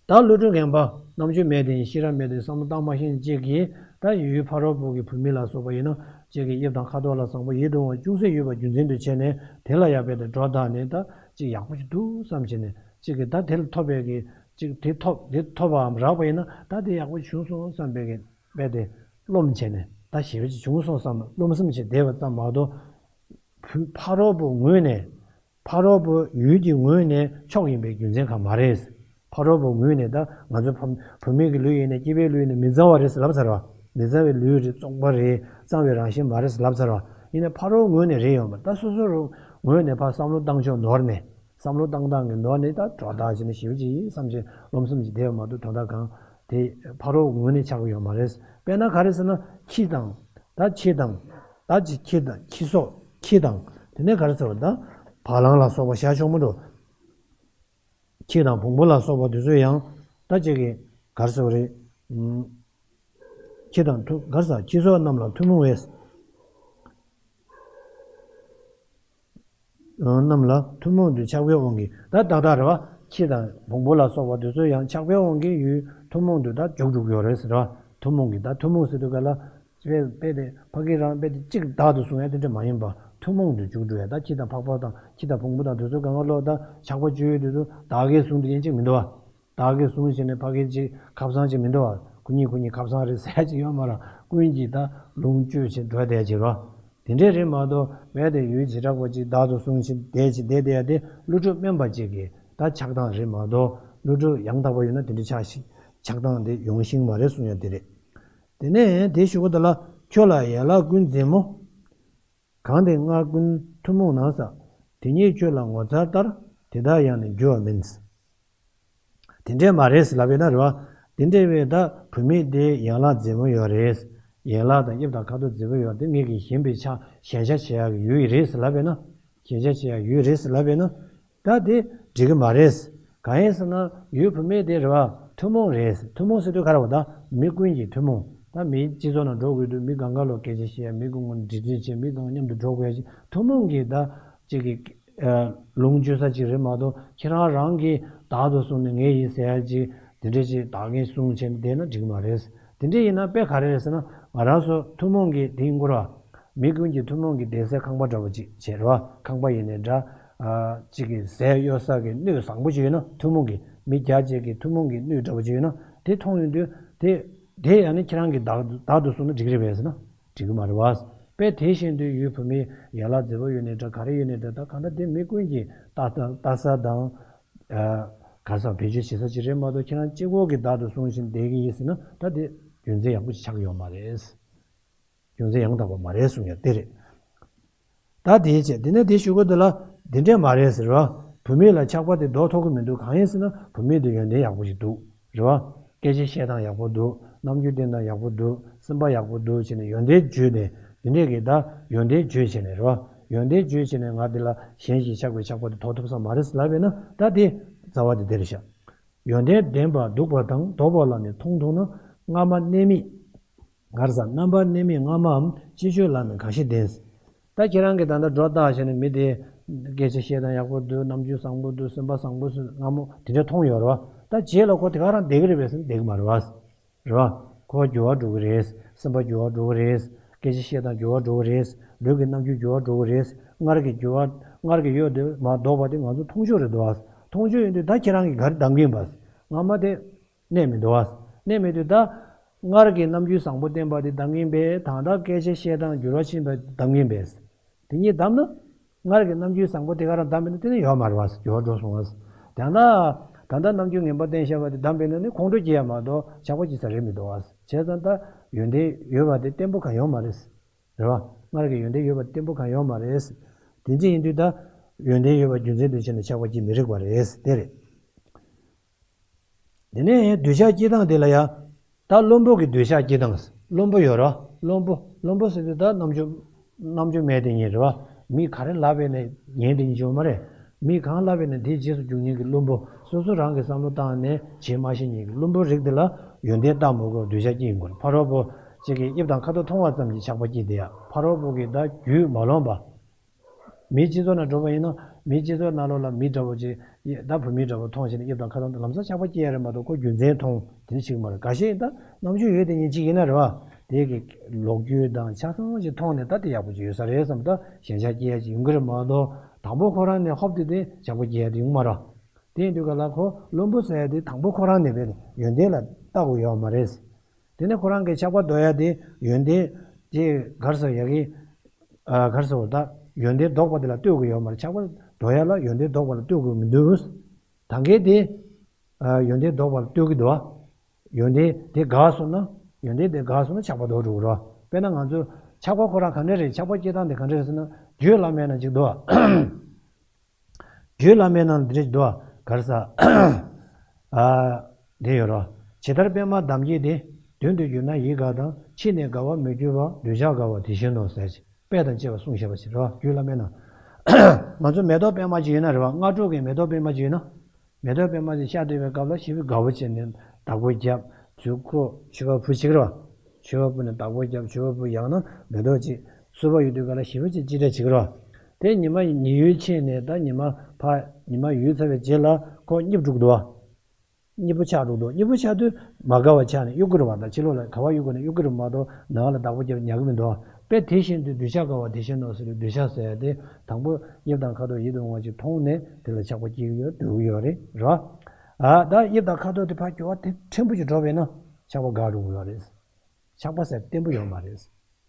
ད་བློ་གྲོས་ངན་པ། རྣམ་དཔྱོད་མེད་དེ་ཤེས་རབ་མེད་དེ་བསམ་བློ་བཏང་མ་ཤེས་ཅིག་གིས་ད་ཡུལ་ཕ་རོལ་པོ་གི་བུད་མེད་ལ་སོགས་པ་ཡིན་ན་ཅིག་གི་དབྱིབས་དང་ཁ་དོག་ལ་བཟང་པོ་ཡིད་དུ་འོང་བ་ཅུང་ཟད་ཡོད་པ་རྒྱུ་མཚན་དུ་བྱས་ནས་དེ་ལ་ཡང་རྦད་དེ་སྒྲོ་བཏགས་ནས་ད་ཅིག་ཡག་པོ་ཞིག་འདུག་བསམ་བྱས་ནས་ཅིག་གི་ད་དེ་ལ་ཐོབ་པའི་གི་ཅིག་དེ་ཐོབ་དེ་ཐོབ་པའམ་རག་པ་ཡིན་ན་ད་དེ་ཡག་པོ་བྱུང་སོང་བསམ་པའི་གི་རྦད་དེ་རློམ་བྱས་ནས་ད་ཞེ་པོ་ཅིག་བྱུང་སོང་བསམ་རློམ་སེམས་ཅིག་བསྡད་པ་ཙམ་མ་གཏོགས། བུ་ཕ་རོལ་པོ་ངོས་ནས། ཕ་རོལ་པོ་ཡུལ་གྱི་ངོས་ནས་མཆོག་ཡིན་པའི་རྒྱུ་མཚན་གང་མ་རེད། ཕ་རོལ་པོ་ངོས་ནས་ད་ང་ཚོ་བུ་བུད་མེད་ཀྱི་ལུས་ཡིན་ནས་སྐྱེས་པའི་ལུས་ཡིན་ནས་མི་གཙང་བ་རེད་ཟེར་ལབ་ཚར་བ། མི་གཙང་བའི་ལུས་རེད། བཙོག་པ་རེད། གཙང་བའི་རང་བཞིན་མ་རེད་ཟེར་ལབ་ཚར་བ། ཡིན་ནས་ཕ་རོལ་ངོས་ནས་རེད་ཡོང་བ། ད་སོ་སོ་རུ་ངོས་ནས་ཕར་བསམ་བློ་བཏང་ཕྱོགས་ནོར་ནས། བསམ་བློ་བཏང་སྟངས་ཀྱི་ནོར་ནས་ད་སྒྲོ་བཏགས་བྱས་ནས་ཞེ་པོ་ཅིག་ཡིན་བསམ་བྱས་རློམ་སེམས་ཅིག་བསྡད་པ་མ་གཏོགས་དོན་དག་གང་དེ་ཕ་རོལ་ངོས་ནས་ཆགས་ཀྱི་ཡོད་མ་རེད། དཔེར་ན་ག་རེ་ཟེར་ན་ཁྱི་དང་། ད་ཁྱི་དང་། ད་ཅི་ཁྱི་དང་ཁྱི་སོགས་ཁྱི་དང་། དེ་ནས་ག་རེ་ཟེར་བ། ད་བ་ལང་ལ་སོགས་པ་བཞག་ཆོག་མི་འགྲོ། ཁྱི་དང་བོང་བུ་ལ་སོགས་པ་དེ་ཚོ་ཡང་ད་ཅིག་གི་ག་རེ་ཟེར་བ་རེད། ཨུམ། ཁྱི་དང་ཐུ་ག་རེ་ཟེར། ཁྱི་སོགས་རྣམས་ལ་ཐུན་མོང་བའི། རྣམས་ལ་ཐུན་མོང་དུ་ཆགས་པའི་དབང་གིས། ད་ཏག་ཏག་རེད་བ། ཁྱི་དང་བོང་བུ་ལ་སོགས་པ་དེ་ཚོ་ཡང་ཆགས་པའི་དབང་གིས་ཡུལ་ཐུན་མོང་དུ་ད་འཇུག་འགྲོ་གི་ཡོད་རེད་ཟེར་བ། ཐུན་མོང་གི་ད་ཐུན་མོང་ཟེར་དུས་ག་ལ། དཔེ་དཔེ་དེ་ཕ་གི་རང་དཔེ་དེ་གཅིག་བདག་ཏུ་བཟུང་ཡ་དེ་འདྲ་མ་ཡིན་པ། ཐུན་མོང་དུ་འཇུག་འགྲོ་ཡ། ད་ཁྱི་དང་ཕག་པ་དང་ཁྱི་དང་བོང་བུ་དང་དེ་ཚོ་གང་ག་ལོག་ད་ཆགས་པ་སྤྱོད་ཡུལ་དེ་ཚོ་བདག་གིས་བཟུང་དེ་ཡིན་གཅིག་མི་འདུག་བ། བདག་གིས་བཟུང་བྱས་ནས་ཕ་གི་ཅིག་ཁ་བཟང་ཅིག་མི་འདུག་བ། ཁོ་གཉིས་ཁོ་གཉིས་ཁ་བཟང་རེད་ཟེར་ཡ་ཅིག་ཡོད་མ་རེད། ཀུན་གྱིས་ད་ལོངས་སྤྱོད་བྱས་འགྲོ་བསྡད་ཀྱི་རོ། དེ་འདྲས་རེད་མ་གཏོགས་རྦད་དེ་ཡུལ་བྱེ་བྲག་པ་ཅིག་བདག་ཏུ་བཟུང་བྱས་བསྡད་ཅིག་བསྡད་བསྡད་ཡ་དེ་བློ་གྲོས་དམན་པ་ཅིག་གི་ད་ཆགས་སྟངས་རེད་མ་གཏོགས། བློ་གྲོས་ཡང་དག་པ་ཡོད་ན་དེ་འདྲས་ཆགས་ཤིག་ཆགས་སྟངས་དེ་ཡོང་ཤིང་མ་རེད་གསུང་ཡ་དེ་རེད། དེ་ནས་དེ་ཞུ་གི་འདུག་ལ། ཁྱོད་ལ་ཡན་ལག་ཀུན་མཛེས་མོ། གང་དེ་སྔར་ཀུན་ཐུན་མོང་ན་ཟེར། དེ་ཉིད་ཁྱོད་ལ་ངོ་མཚར་ལྟར། དེ་དག་ཡང་ནི་འགྱུར་བ་མིན། དེ་འདྲས་མ་རེད་ཟེར་ལབ་པས་ན་རེད་བ། དེ་འདྲས་བས་ད་བུད་མེད་དེ་ཡན་ལག་མཛེས་མོ་ཡོད་རེད། ཡན་ལག་དང་དབྱིབས་དང་ཁ་དོག་མཛེས་པོ་ཡོད་དེ། ངེད་ཀྱིས་ཞེན་པའི་ཆ་ཞེན་ཆ་བྱེད་ཡག་གི་ཡུལ་ཡིན་རེད་ཟེར་ལབ་པས་ན། ཞེན་ཆ་བྱེད་ཡག་ཡུལ་རེད་ཟེར་ལབ་པས་ན། ད་དེ་འགྲིག་གི་མ་རེད། གང་ཡིན་ཟེར་ན་ཡུལ་བུད་མེད་དེ་རེད་བ། ཐུན་མོང་རེད། ཐུན་མོང་ཟེར་དུས་ག་རེ་བ། ད་མི་ཀུན་གྱི་ཐུན་མོང་། ད་མིའི་སྤྱི་ཚོགས་ནང་འགྲོ་དགོས་དུས་མི་སྒང་ག་ལོག་སྐད་ཆ་བཤད་ཡ། མི་ཀུན་ཀུན་འདྲི་འདྲི་བྱེད། མི་དང་མཉམ་དུ་འགྲོ་དགོས་ཡ་ཅིག་ཐུན་མོང་གི་ད་ཅིག་གི་ལོངས་སྤྱོད་ས་ཅིག་རེད་མ་གཏོགས། ཁྱེད་རང་རང་གིས་བདག་ཏུ་བཟུང་ནས་ངའི་ཡིན་ཟེར་ཡ་ཅིག་དེ་འདྲ་ཅིག་བདག་གིར་བཟུང་བྱས་ནས་བསྡད་ན་འགྲིག་གི་མ་རེད། དེ་འདྲ་ཡིན་ན་དཔེ་ག་རེ་རེད་ཟེར་ན། ང་རང་ཚོ་ཐུན་མོང་གི་དེ་ཡིན་དགོས་ར། མི་ཀུན་གྱི་ཐུན་མོང་གི་བསྡད་སའི་ཁང་པ་འདྲ་བོ་ཅིག་བྱས་རེད་བ། ཁང་པ་ཡིན་ནའི་འདྲ། ཨ་ཅིག་གི་ཟས་གཡོ་ས་གི་སྣོད་བཟང་པོ་ཅིག་ཡོད་ན། ཐུན་མོང་གི་མི་རྒྱ་ཅིག་གི་ཐུན་མོང་གི་སྣོད་འདྲ་བོ་ཅིག་ཡོད་ན། དེ་མཐོང་ཡོང་དུས་དེ་དེ་ཡང་ནི་ཁྱེད་རང་གིས་བདག་བདག་ཏུ་བཟུང་ན་འགྲིག་གི་རེད་པས་ཟེར་ན། འགྲིག་གི་མ་རེད་བ། དཔེ་དེ་བཞིན་དུ་ཡུལ་བུད་མེད་ཡན་ལག་མཛེས་པོ་ཡོད་ནའི་འདྲ། ག་རེ་ཡོད་ནའི་འདྲ། ད་གང་ལྟར་དེ་མི་ཀུན་གྱིས་ལྟ་ལྟ་ལྟ་ས་དང་། ཨ་ག་ས་བེད་སྤྱོད་བྱེད་ས་ཅིག་རེད་མ་གཏོགས། ཁྱེད་རང་གཅིག་པོ་གིས་བདག་ཏུ་བཟུང་བཞིན་བསྡད་ཀྱི་ཡིན་ཟེར་ན། ད་དེ་རྒྱུ་མཚན་ཡག་པོ་ཅིག་ཆགས་ཀྱི་ཡོད་མ་རེད། རྒྱུ་མཚན་ཡང་དག་པ་མ་རེད་གསུང་ཡ་དེ་རེད། ད་དེའི་ཆེད་དེ་ནས་དེ་ཞུ་གི་འདུག་ལ། དེ་འདྲས་མ་རེད་ཟེར་བ། བུད་མེད་ལ་ཆགས་པ་དེ་ལྡོག་ཐུབ་ཀྱི་མི་འདུག་གང་ཡིན་ཟེར་ན་བུད་མེད་དེ་ཡོན་ཏན་ཡག་པོ་ཞིག་འདུག་རེད་བ། སྐད་ཆ་བཤད་སྟངས་ཡག་པོ་འདུག་རྣམ་འགྱུར་བསྟན་སྟངས་ཡག་པོ་འདུག་སེམས་པ་ཡག་པོ་འདུག་བྱས་ནས་ཡོན་ཏན་བརྗོད་ནས། དེ་འདྲས་ཀྱི་ད་ཡོན་ཏན་བརྗོད་བྱས་ནས་རེད་བ། ཡོན་ཏན་བརྗོད་བྱས་ནས་ང་འདི་ལ་གཞན་ཞིག་ཆགས་པའི་ཆགས་པ་དེ་ལྡོག་ཐུབ་ས་མ་རེད་ཟེར་ལབ་པས་ན། ད་དེ་རྩ་བ་དེ་དེ་རེད་ཤག་ཡོན་ཏན་ལྡན་པ་སྡུག་པ་དང་། ལྡོག་པ་ལ་ནི་མཐོང་མཐོང་ན། སྔ་མ་གནས་མིན། ག་རེ་ཟ། རྣམ་པར་གནས་མིན་སྔ་མའམ། ཅི་སྤྱོད་ལ་ནི་གང་ཞིག་ལྡན། ད་ཁྱེད་རང་གིས་ད་ལྟ་སྒྲོ་བཏགས་བྱས་ནས་མི་དེ་སྐད་ཆ་བཤད་སྟངས་ཡག་པོ་འདུག་རྣམ་འགྱུར་བཟང་པོ་འདུག་སེམས་པ་བཟང་པོ་སོང་། སྔ་མོ་དེ་འདྲ་མཐོང་ཡོད་རེད་བ། ད་རྗེས་ལ་ཁོ་དེ་ག་རང་བསྡད་ཀྱི་རེད་པས་ཟེར་ན་བསྡད་ཀྱི་མ་རེད་བ། རེད་བ། ཁོ་འགྱུར་བ་འགྲོ་གི་རེད། སེམས་པ་འགྱུར་བ་འགྲོ་གི་རེད། སྐད་ཆ་བཤད་སྟངས་འགྱུར་བ་འགྲོ་གི་རེད། ལུས་ཀྱི་རྣམ་འགྱུར་འགྱུར་བ་འགྲོ་གི་རེད། སྔར་གྱི་འགྱུར་བ། སྔར་གྱི་ཡོད་དེ་མ་ལྡོག་པ་དེ་ང་ཚོ་མཐོང་ཆོས་རེད་འདུག་བ། མཐོང་ཆོས་ཡིན་དུས་ད་ཁྱེད་རང་གིས་ག་རེ་གདམ་གྱི་ཡིན་པ། སྔ་མ་དེ་གནས་མི་འདུག་བ། གནས་མེད་དུས་ད། སྔར་གྱི་རྣམ་འགྱུར་བཟང་པོ་བསྟན་པ་དེ་གདམ་གྱིན་པས། ད་ལྟ་སྐད་ཆ་བཤད་སྟངས་འགྱུར་བ་ཕྱིན་པ་གདམ་གྱིན་པས། དེ་གཉིས་བསྡམས་ན། སྔར་གྱི་རྣམ་འགྱུར་བཟང་པོ་དེ་ག་རང་བསྡམས་པས་ན་དེ་ནི་ཡོད་མ་རེད་བ། འགྱུར་བ་འགྲོ་སོང་བ། ད་ལྟ་ ད་ལྟ་རྣམ་འགྱུར་ངན་པ་བསྟན་བཞག་པ་དེ་བདམས་པས་ན་ནི་ཁོང་ཁྲོ་སྐྱེ་ཡ་མ་གཏོགས་ཆགས་པ་སྐྱེ་ས་རེད་མི་འདུག་ཨ། བྱས་ཙང་ད་ཡོན་ཏན་ཡོད་པ་དེ་བརྟན་པོ་གང་ཡོང་མ་རེད། རེད་བ། སྔར་གྱི་ཡོན་ཏན་ཡོད་པ་བརྟན་པོ་གང་ཡོང་མ་རེད། དེ་འདྲ་ཡིན་དུས་ད་ཡོན་ཏན་ཡོད་པ་རྒྱུ་མཚན་དུ་བྱས་ནས་ཆགས་པ་སྐྱེ་མི་རིགས་པ་རེད། དེ་རེད། དེ་ནས་འདོད་ཆགས་སྐྱེ་སྟངས་དེ་ལ་ཡ། ད་བླུན་པོ་གི་འདོད་ཆགས་སྐྱེ་སྟངས། བླུན་པོ་ཡོད་ར། བླུན་པོ། བླུན་པོ་ཟེར་དུས་ད་རྣམ་འགྱུར། རྣམ་འགྱུར་མེད་དེ་ཉིད་རེད་བ། མི་ག་རེ་ལབ་པས་ནས་ཉན་དེ་ཉིད་བྱུང་མ་རེད། མི་གང་ལབ་པས་ནས་དེའི་རྗེས་སུ་རྒྱུག་མཁན་གྱི་བླུན་པོ། སོ་སོ་རང་གི་བསམ་བློ་བཏང་ནས་བྱེད་མ་ཤེས་མཁན་གྱི་བླུན་པོ་རིགས་དེ་ལ་ཡོན་ཏན་བལྟ་མི་དགོས་འདོད་ཆགས་སྐྱེ་ཡོང་གི་རེད། ཕ་རོལ་པོ་གཅིག་གིས་དབྱིབས་དང་ཁ་དོག་མཐོང་བ་ཙམ་གྱིས་ཆགས་པ་སྐྱེ་དེ་ཡ། ཕ་རོལ་པོ་གིས་ད་རྒྱུས་མ་ལོངས་པ། མིའི་སྤྱི་ཚོགས་ནང་འགྲོ་བ་ཡིན་ན་མིའི་སྤྱི་ཚོགས་ནང་ལོགས་ལ་མི་འདྲ་བོ་ཅིག་ད་བུད་མེད་འདྲ་བོ་མཐོང་བྱས་ནས་དབྱིབས་དང་ཁ་དོག་དང་ལམ་སང་ཆགས་པ་སྐྱེ་ཡ་རེད་མ་གཏོགས་ཁོ་རྒྱུ་མཚན་མཐོང་དེ་འདྲ་ཞིག་མ་རེད། འགའ་ཤས་ཡིན་ད་རྣམ་འགྱུར་ཡོད་དེ་ཉིད་ཅིག་ཡིན་ན་རེད་བ། དེ་གི་ལོ་རྒྱུས་དང་ཆ་ཚང་ཞིག་མཐོང་ནས་ད་དེ་ཡག་པོ་ཅིག་ཡོད་ས་རེད་བསམ་ད་ཞེན་ཆགས་སྐྱེ་ཡ་ཅིག་ཡོང་གི་རེད་མ་གཏོགས་དང་པོ་ཁོ་རང་ནས་ཧོབ་སྟེ་དེ་ཆགས་པ་སྐྱེ་ཡ་དེ་ཡོང་མ་རེད། དེ་ཡིན་དུས་ག་ལ་ཁོ་བླུན་པོ་ཟེར་ཡ་དེ་དང་པོ་ཁོ་རང་ནས་བས་ཡོན་ཏན་ལ་བལྟ་དགོས་ཡོད་མ་རེད། དེ་ནས་ཁོ་རང་གི་ཆགས་པ་ཟློག་ཡ་དེ་ཡོན་ཏན་དེ་ག་རེ་ཟེར་ཡ་གི་ཨ། ག་རེ་ཟེར་བ་ད་ཡོན་ཏན་ལྡོག་པ་དེ་ལ་ལྟོས་དགོས་ཡོད་མ་རེད། ཆགས་པ་ཟློག་ཡ་ལ་ཡོན་ཏན་ལྡོག་པ་ལ་ལྟོས་དགོས་མི་འདུག་ད་གིན་དེ་ཨ། ཡོན་ཏན་ལྡོག་པ་ལ་ལྟོས་ཀྱི་འདུག་བ། ཡོན་ཏན་དེ་འགགས་སོང་ན་ཡོན་ཏན་དེ་འགགས་སོང་ན་ཆགས་པ་ལྡོག་འགྲོ་གི་རེད་བ། དཔེར་ན་ང་ཚོ་ཆགས་པ་ཁོ་རང་ག་འདྲ་རེད། ཆགས་པ་སྐྱེ་སྟངས་དེ་ག་འདྲ་རེད་ཟེར་ན་རྒྱུད་བླ་མའི་ནང་ཅིག་འདུག་བ། རྒྱུད་བླ་མའི་ནང་འདི་འདྲ་ཅིག་འདུག་བ། ག་རེ་ཟེར། ཨ། འདི་ཡོད་རེད། ཇི་ལྟར་པདྨ་འདམ་སྐྱེས་ཏེ། མདུན་དུ་གྱུར་ན་ཡིད་དགའ་དང་། ཕྱི་ནས་དགའ་བར་མི་འགྱུར་བ། འདོད་ཆགས་དགའ་བ་དེ་བཞིན་ནོ་ཟེར་ཅིག་དཔེ་དང་བཅས་པ་གསུངས་བཞག་པ་ཞིག་རེད་བ། རྒྱུད་བླ་མའི་ནང་། ང་ཚོ་མེ་ཏོག་པད་མ་ཅིག་ཡོད་ན་རེད་བ། སྔ་དྲོ་གི་མེ་ཏོག་པད་མ་ཅིག་ཡོད་ན། མེ་ཏོག་པད་མ་ཅིག་ཤར་བསྡད་པའི་སྐབས་ལ་ཞེ་པོ་དགའ་བོ་བྱས་ནས་བདག་པོ་རྒྱབ། ཚུར་ཁོ་མཆོད་པ་ཕུལ་བྱེད་ཀྱི་རེད་བ། མཆོད་པ་ཕུལ་ནས་བདག་པོ་རྒྱབ། མཆོད་པ་ཕུལ་ཡང་ན་མེ་ཏོག་ཅིག་བསུ་བ་ཡོད་དུས་ག་ལ་ཞེ་པོ་ཅིག་ཅི་འདྲ་བྱེད་ཀྱི་རེད་བ། དེ་ཉི་མ་ཉི་འོད་ཕྱིན་ནས་ད་ཉི་མ་ཕ་ཉི་མ་ཡོལ་ཚར་བའི་རྗེས་ལ་ཁོ་གཉིད་འགྲོ་གི་འདུག་བ། གཉིད་པོ་ཆག་འགྲོ་འདུག་གཉིད་པོ་ཆག་དུས་མ་དགའ་བ་ཆགས་ནས་གཡུག་གི་རེད་བ། ད་ཕྱི་ལོགས་ལ་ག་བ་གཡུག་དགོས་ན་གཡུག་གི་རེད་མ་གཏོགས་ནང་ལ་བདག་པོ་རྒྱབ་ཉལ་གི་མི་འདུག་བ། དཔེ་དེ་བཞིན་དུ་འདོད་ཆགས་དགའ་བ་དེ་བཞིན་ནོ་ཟེར་དུས་འདོད་ཆགས་ཟེར་ཡ་དེ་དང་པོ་དབྱིབས་དང་ཁ་དོག་ཡིད་དུ་འོང་བ་ཅིག་མཐོང་ནས་དེ་ལ་ཆགས་པ་སྐྱེ་གི་ཡོད་འདོད་གི་ཡོད་རེད་རེད་བ། ཨ་ད་དབྱིབས་དང་ཁ་དོག་དེ་ཕར་འགྱུར་བ་དེ་ཕྲན་བུ་ཅིག་འགྲོ་བས་ན་ཆགས་པ་འགག་འགྲོ་གི་ཡོད་རེད། ཆགས་པ་ཟེར་བརྟན་པོ་ཡོད་མ་རེད། རེད་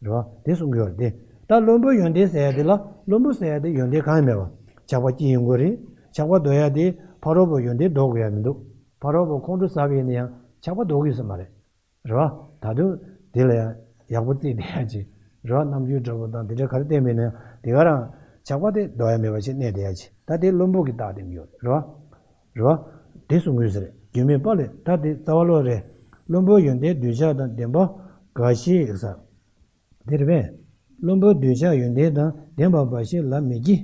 བ། དེ་གསུང་གི་ཡོད་རེད་དེ། ད་བླུན་པོ་ཡོན་ཏན་ཟེར་ཡ་དེ་ལ་བླུན་པོ་ཟེར་ཡ་དེ་ཡོན་ཏན་གང་ཡང་མེད་པ། ཆགས་པ་སྐྱེ་ཡོང་གི་རེད། ཆགས་པ་ཟློག་ཡ་དེ་ཕ་རོལ་པོ་ཡོན་ཏན་ཟློག་དགོས་ཡ་མི་འདུག་ཕ་རོལ་པོ་ཁོང་ཁྲོ་ཟ་བས་ན་ཡང་ཆགས་པ་ཟློག་གི་ཡོད་ས་མ་རེད། རེད་བ། ད་དུང་དེ་ལ་ཡང་ཡག་པོ་བརྩིས་བསྡད་ཡ་ཅིག་རེད་བ། རྣམ་འགྱུར་འདྲ་པོ་དང་དེ་འདྲ་ག་རེ་བསྟན་པས་ན་ཡང་དེ་ག་རང་ཆགས་པ་དེ་ཟློག་ཡ་མེད་པ་ཞིག་གནས་བསྡད་ཡ་ཅིག་ད་དེ་བླུན་པོ་གི་རྟགས་བསྟན་གི་ཡོད་རེད་བ། རེད་བ། དེ་གསུང་དགོས་ཟེར། རྒྱུ་མེད་པ་ལས་ད་དེ་རྩ་བ་ལོག་རེད། བླུན་པོ་ཡོན་ཏན་འདོད་ཆགས་དང་ལྡན་པ་འགའ་ཞིག་ཟེར། དེ་རེད་པས། བླུན་པོ་འདོད་ཆགས་ཡོན་ཏན་དང་ལྡན་པ་འབའ་ཞིག་ལ་མི་སྐྱེ།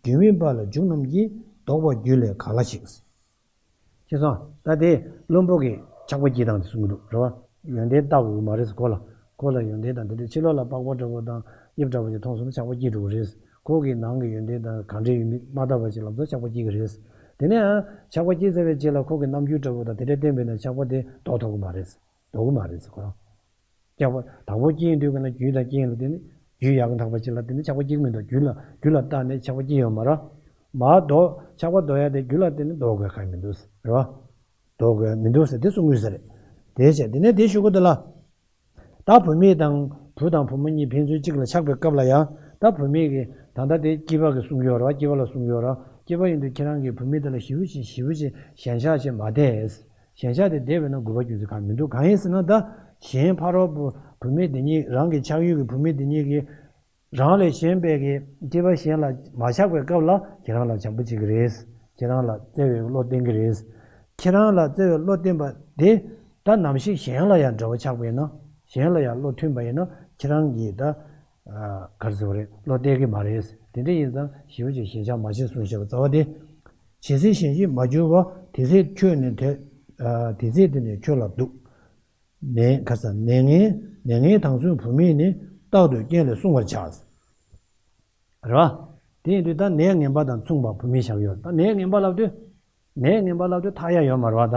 རྒྱུ་མེད་པ་ལ་འཇུག་རྣམས་ཀྱིས་ལྡོག་པར་རྒྱུད་ལས་ག་ལ་ཞིག་ཤེས་སོང་། ད་དེ་བླུན་པོ་གི་ཆགས་པ་སྐྱེ་སྟངས་དེ་གསུང་གི་འདུག་རེད་བ། ཡོན་ཏན་ལྟ་དགོས་ཀྱི་མ་རེད་ཁོ་ལ། ཁོ་ལ་ཡོན་ཏན་དང་དེ་འདྲ་ཕྱི་ལོགས་ལ་པགས་པ་འདྲ་པོ་དང་དབྱིབས་འདྲ་པོ་ཞིག་མཐོང་སོང་ན་ཆགས་པ་སྐྱེ་འགྲོ་གི་རེད། ཁོ་གི་ནང་གི་ཡོན་ཏན་དང་གང་འདྲ་ཡོད་མེད་མ་བལྟ་བ་ཞིག་ལམ་སང་ཆགས་པ་སྐྱེ་གི་རེད། དེ་ནས་ཨ་ཆགས་པ་སྐྱེས་ཚར་བའི་རྗེས་ལ་ཁོ་གི་རྣམ་འགྱུར་འདྲ་པོ་དང་དེ་འདྲ་བསྟན་པས་ན་ཆགས་པ་དེ་ལྡོག་ཐུབ་ཀྱི་མ་རེད། ལྡོག་གི་མ་རེད་ཁོ་རང་། ཆགས་པ་དང་པོ་སྐྱེས་དུས་ཀ་ན་རྒྱུ་དང་རྐྱེན་ལ་བརྟེན་ནས་རྒྱུ་ཡག་གི་འདུག་པ་ཅིག་ལ་བརྟེན་ནས་ཆགས་པ་སྐྱེ་གི་མི་འདུག་རྒྱུ་ལ་རྒྱུ་ལ་བརྟེན་ནས་ཆགས་པ་སྐྱེ་ཡོད་མ་རེད། མར་ལྡོག་ཆགས་པ་ལྡོག་ཡ་དེ་རྒྱུ་ལ་བརྟེན་ནས་ལྡོག་དགོས་གང་མི་འདུག་རེད་བ། ལྡོག་དགོས་མི་འདུག་ཟེར་དེ་གསུང་དགོས་ས་རེད། དེ་བྱས་དེ་ནས་དེ་ཞུ་གི་འདུག་ལ། ད་བུད་མེད་དང་བུ་དང་བུ་མོ་གཉིས་ཕན་ཚུན་གཅིག་ལ་ཆགས་པའི་སྐབས་ལ་ཡང་ད་བུད་མེད་ཀྱི་ད་ལྟ་དེ་སྐྱེས་པ་གི་གསུང་ཡོད་རེད་བ། སྐྱེས་པ་ལ་གསུང་ཡོད་རེད། སྐྱེས་པ་ཡིན་དུས་ཁྱེད་རང་གིས་བུད་མེད་དེ་ལ་ཞེ་པོ་ཅིག་ཞེ་པོ་ཅིག་ཞེན་ཆགས་ཅིག་མ་བསྡད། ཞེན་ཆགས་དེ་བསྡད་པས་ན་དགོས་པ་རྒྱུ་མཚན་གང་མི་འདུག་གང་ཡིན་ཟེར་ན་ད་གཞན་ཕ་རོལ་པོ་བུད་མེད་དེ་གཉིས་རང་གི་ཆགས་ཡུལ་གྱི་བུད་མེད་དེ་གཉིས་ཀྱིས་རང་ལས་གཞན་པའི་གི་སྐྱེས་པ་གཞན་ལ་མ་ཆགས་པའི་སྐབས་ལ་ཁྱེད་རང་ལ་བྱམས་པོ་བྱེད་ཀྱི་རེད། ཁྱེད་རང་ལ་བརྩེ་བའི་བློ་བསྟན་གྱི་རེད། ཁྱེད་རང་ལ་བརྩེ་བའི་བློ་བསྟན་པ་དེ་ད་ནམ་ཞིག་གཞན་ལ་ཡང་འདྲ་བ་ཆགས་པ་ཡིན་ན་གཞན་ལ་ཡང་བློ་མཐུན་པ་ཡིན་ན་ཁྱེད་རང་གིས་ད་ག་རེ་ཟེར་བ་རེད། བློ་གཏད་ཀྱི་མ་རེད། དེ་འདྲ་ཡིན་ཙང་ཞེ་པོ་ཅིག་ཞེན་ཆགས་མ་བྱེད་གསུངས་བཞག་པ་རྩ་བ་དེ། ཇི་སྲིད་གཞན་གྱིས་མ་གྱུར་པ། དེ་སྲིད་ཁྱོད་ནི་དེ། དེ་སྲིད་དེ་ནི་ཁྱོད་ལ་སྡུག་ནད་ག་ས་ནད་ངན་ནད་ངན་དང་མཚུངས་བུད་མེད་ནི། རྟག་ཏུ་རྐྱེན་ལས་བསྲུང་བར་བྱ། རེད་བ། དེ་ཡིན་དུས་ད་ནད་ངན་པ་དང་མཚུངས་པ་བུད་མེད་བཞག་ཡོད། ད་ནད་ངན་པ་ལབ་དུས། ནད་ངན་པ་ལབ་དུས་ཐར་ཡ་ཡོད་མ་རེད་བ་ད།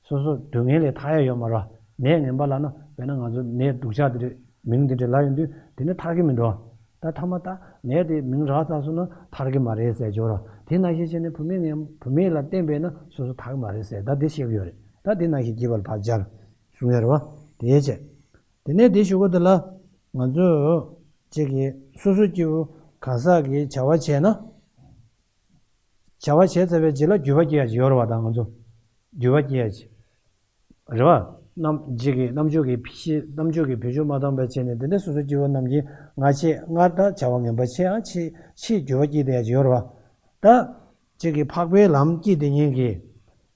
སོ་སོ་སྡུག་བསྔལ་ལས་ཐར་ཡ་ཡོད་མ་རེད། ནད་ངན་པ་ལབ་ན་དཔེར་ན་ང་ཚོ་ནད་སྡུག་ཅག་དེ་འདྲ་མིང་དེ་འདྲ་ལབ་ཡོང་དུས་དེ་ནི་ཐར་གི་མི་འདུག་ད་ཐ་མ་ད་ནད་དེ་མིང་རག་ཚར་སོང་ན་ཐར་གི་མ་རེད་ཟེར་འཇོག་ར། དེ་ནང་བཞིན་བྱས་ནས་བུད་མེད་ངན་བུད་མེད་ལ་བརྟེན་པས་ན་སོ་སོ་ཐར་གི་མ་རེད་ཟེར་ད་དེ་བཤད་གི་ཡོད་རེད། ད་དེ་ནང་བཞིན་རྒྱས་པར་ཕར་སྦྱར་གསུང་ཡ་རེད་བ། དེའི་ཆེད། དེ་ནས་དེ་ཞུ་གི་འདུག་ལ། ང་ཚོ་གཅིག་གིས་སོ་སོ་སྐྱེ་བོ་གང་ཟག་གི་བྱ་བ་བྱས་ན། བྱ་བ་བྱས་ཚར་བའི་རྗེས་ལ་འགྱུར་བ་སྐྱེ་ཡ་ཅིག་ཡོད་རེད་བ། ད་ང་ཚོ་འགྱུར་བ་སྐྱེ་ཡ་ཅིག་རེད་བ། རྣམ་གཅིག་གི་རྣམ་འཇོག་གི་ཕྱི་རྣམ་འཇོག་གི་བེད་སྤྱོད་མ་བཏང་བ་བྱས་ནས། དེ་འདྲ་སོ་སོ་སྐྱེ་བོ་རྣམས་ཀྱིས་སྔ་ཕྱི་སྔར་དང་བྱ་བ་ངན་པ་བྱས་ཡང་ཕྱིས་ཕྱིས་འགྱུར་བ་སྐྱེ་བསྡད་ཡ་ཅིག་ཡོད་རེད་བ། ད་གཅིག་གི་འཕགས་པའི་ལམ་སྐྱེས་དེ་ཉིད་ཀྱིས་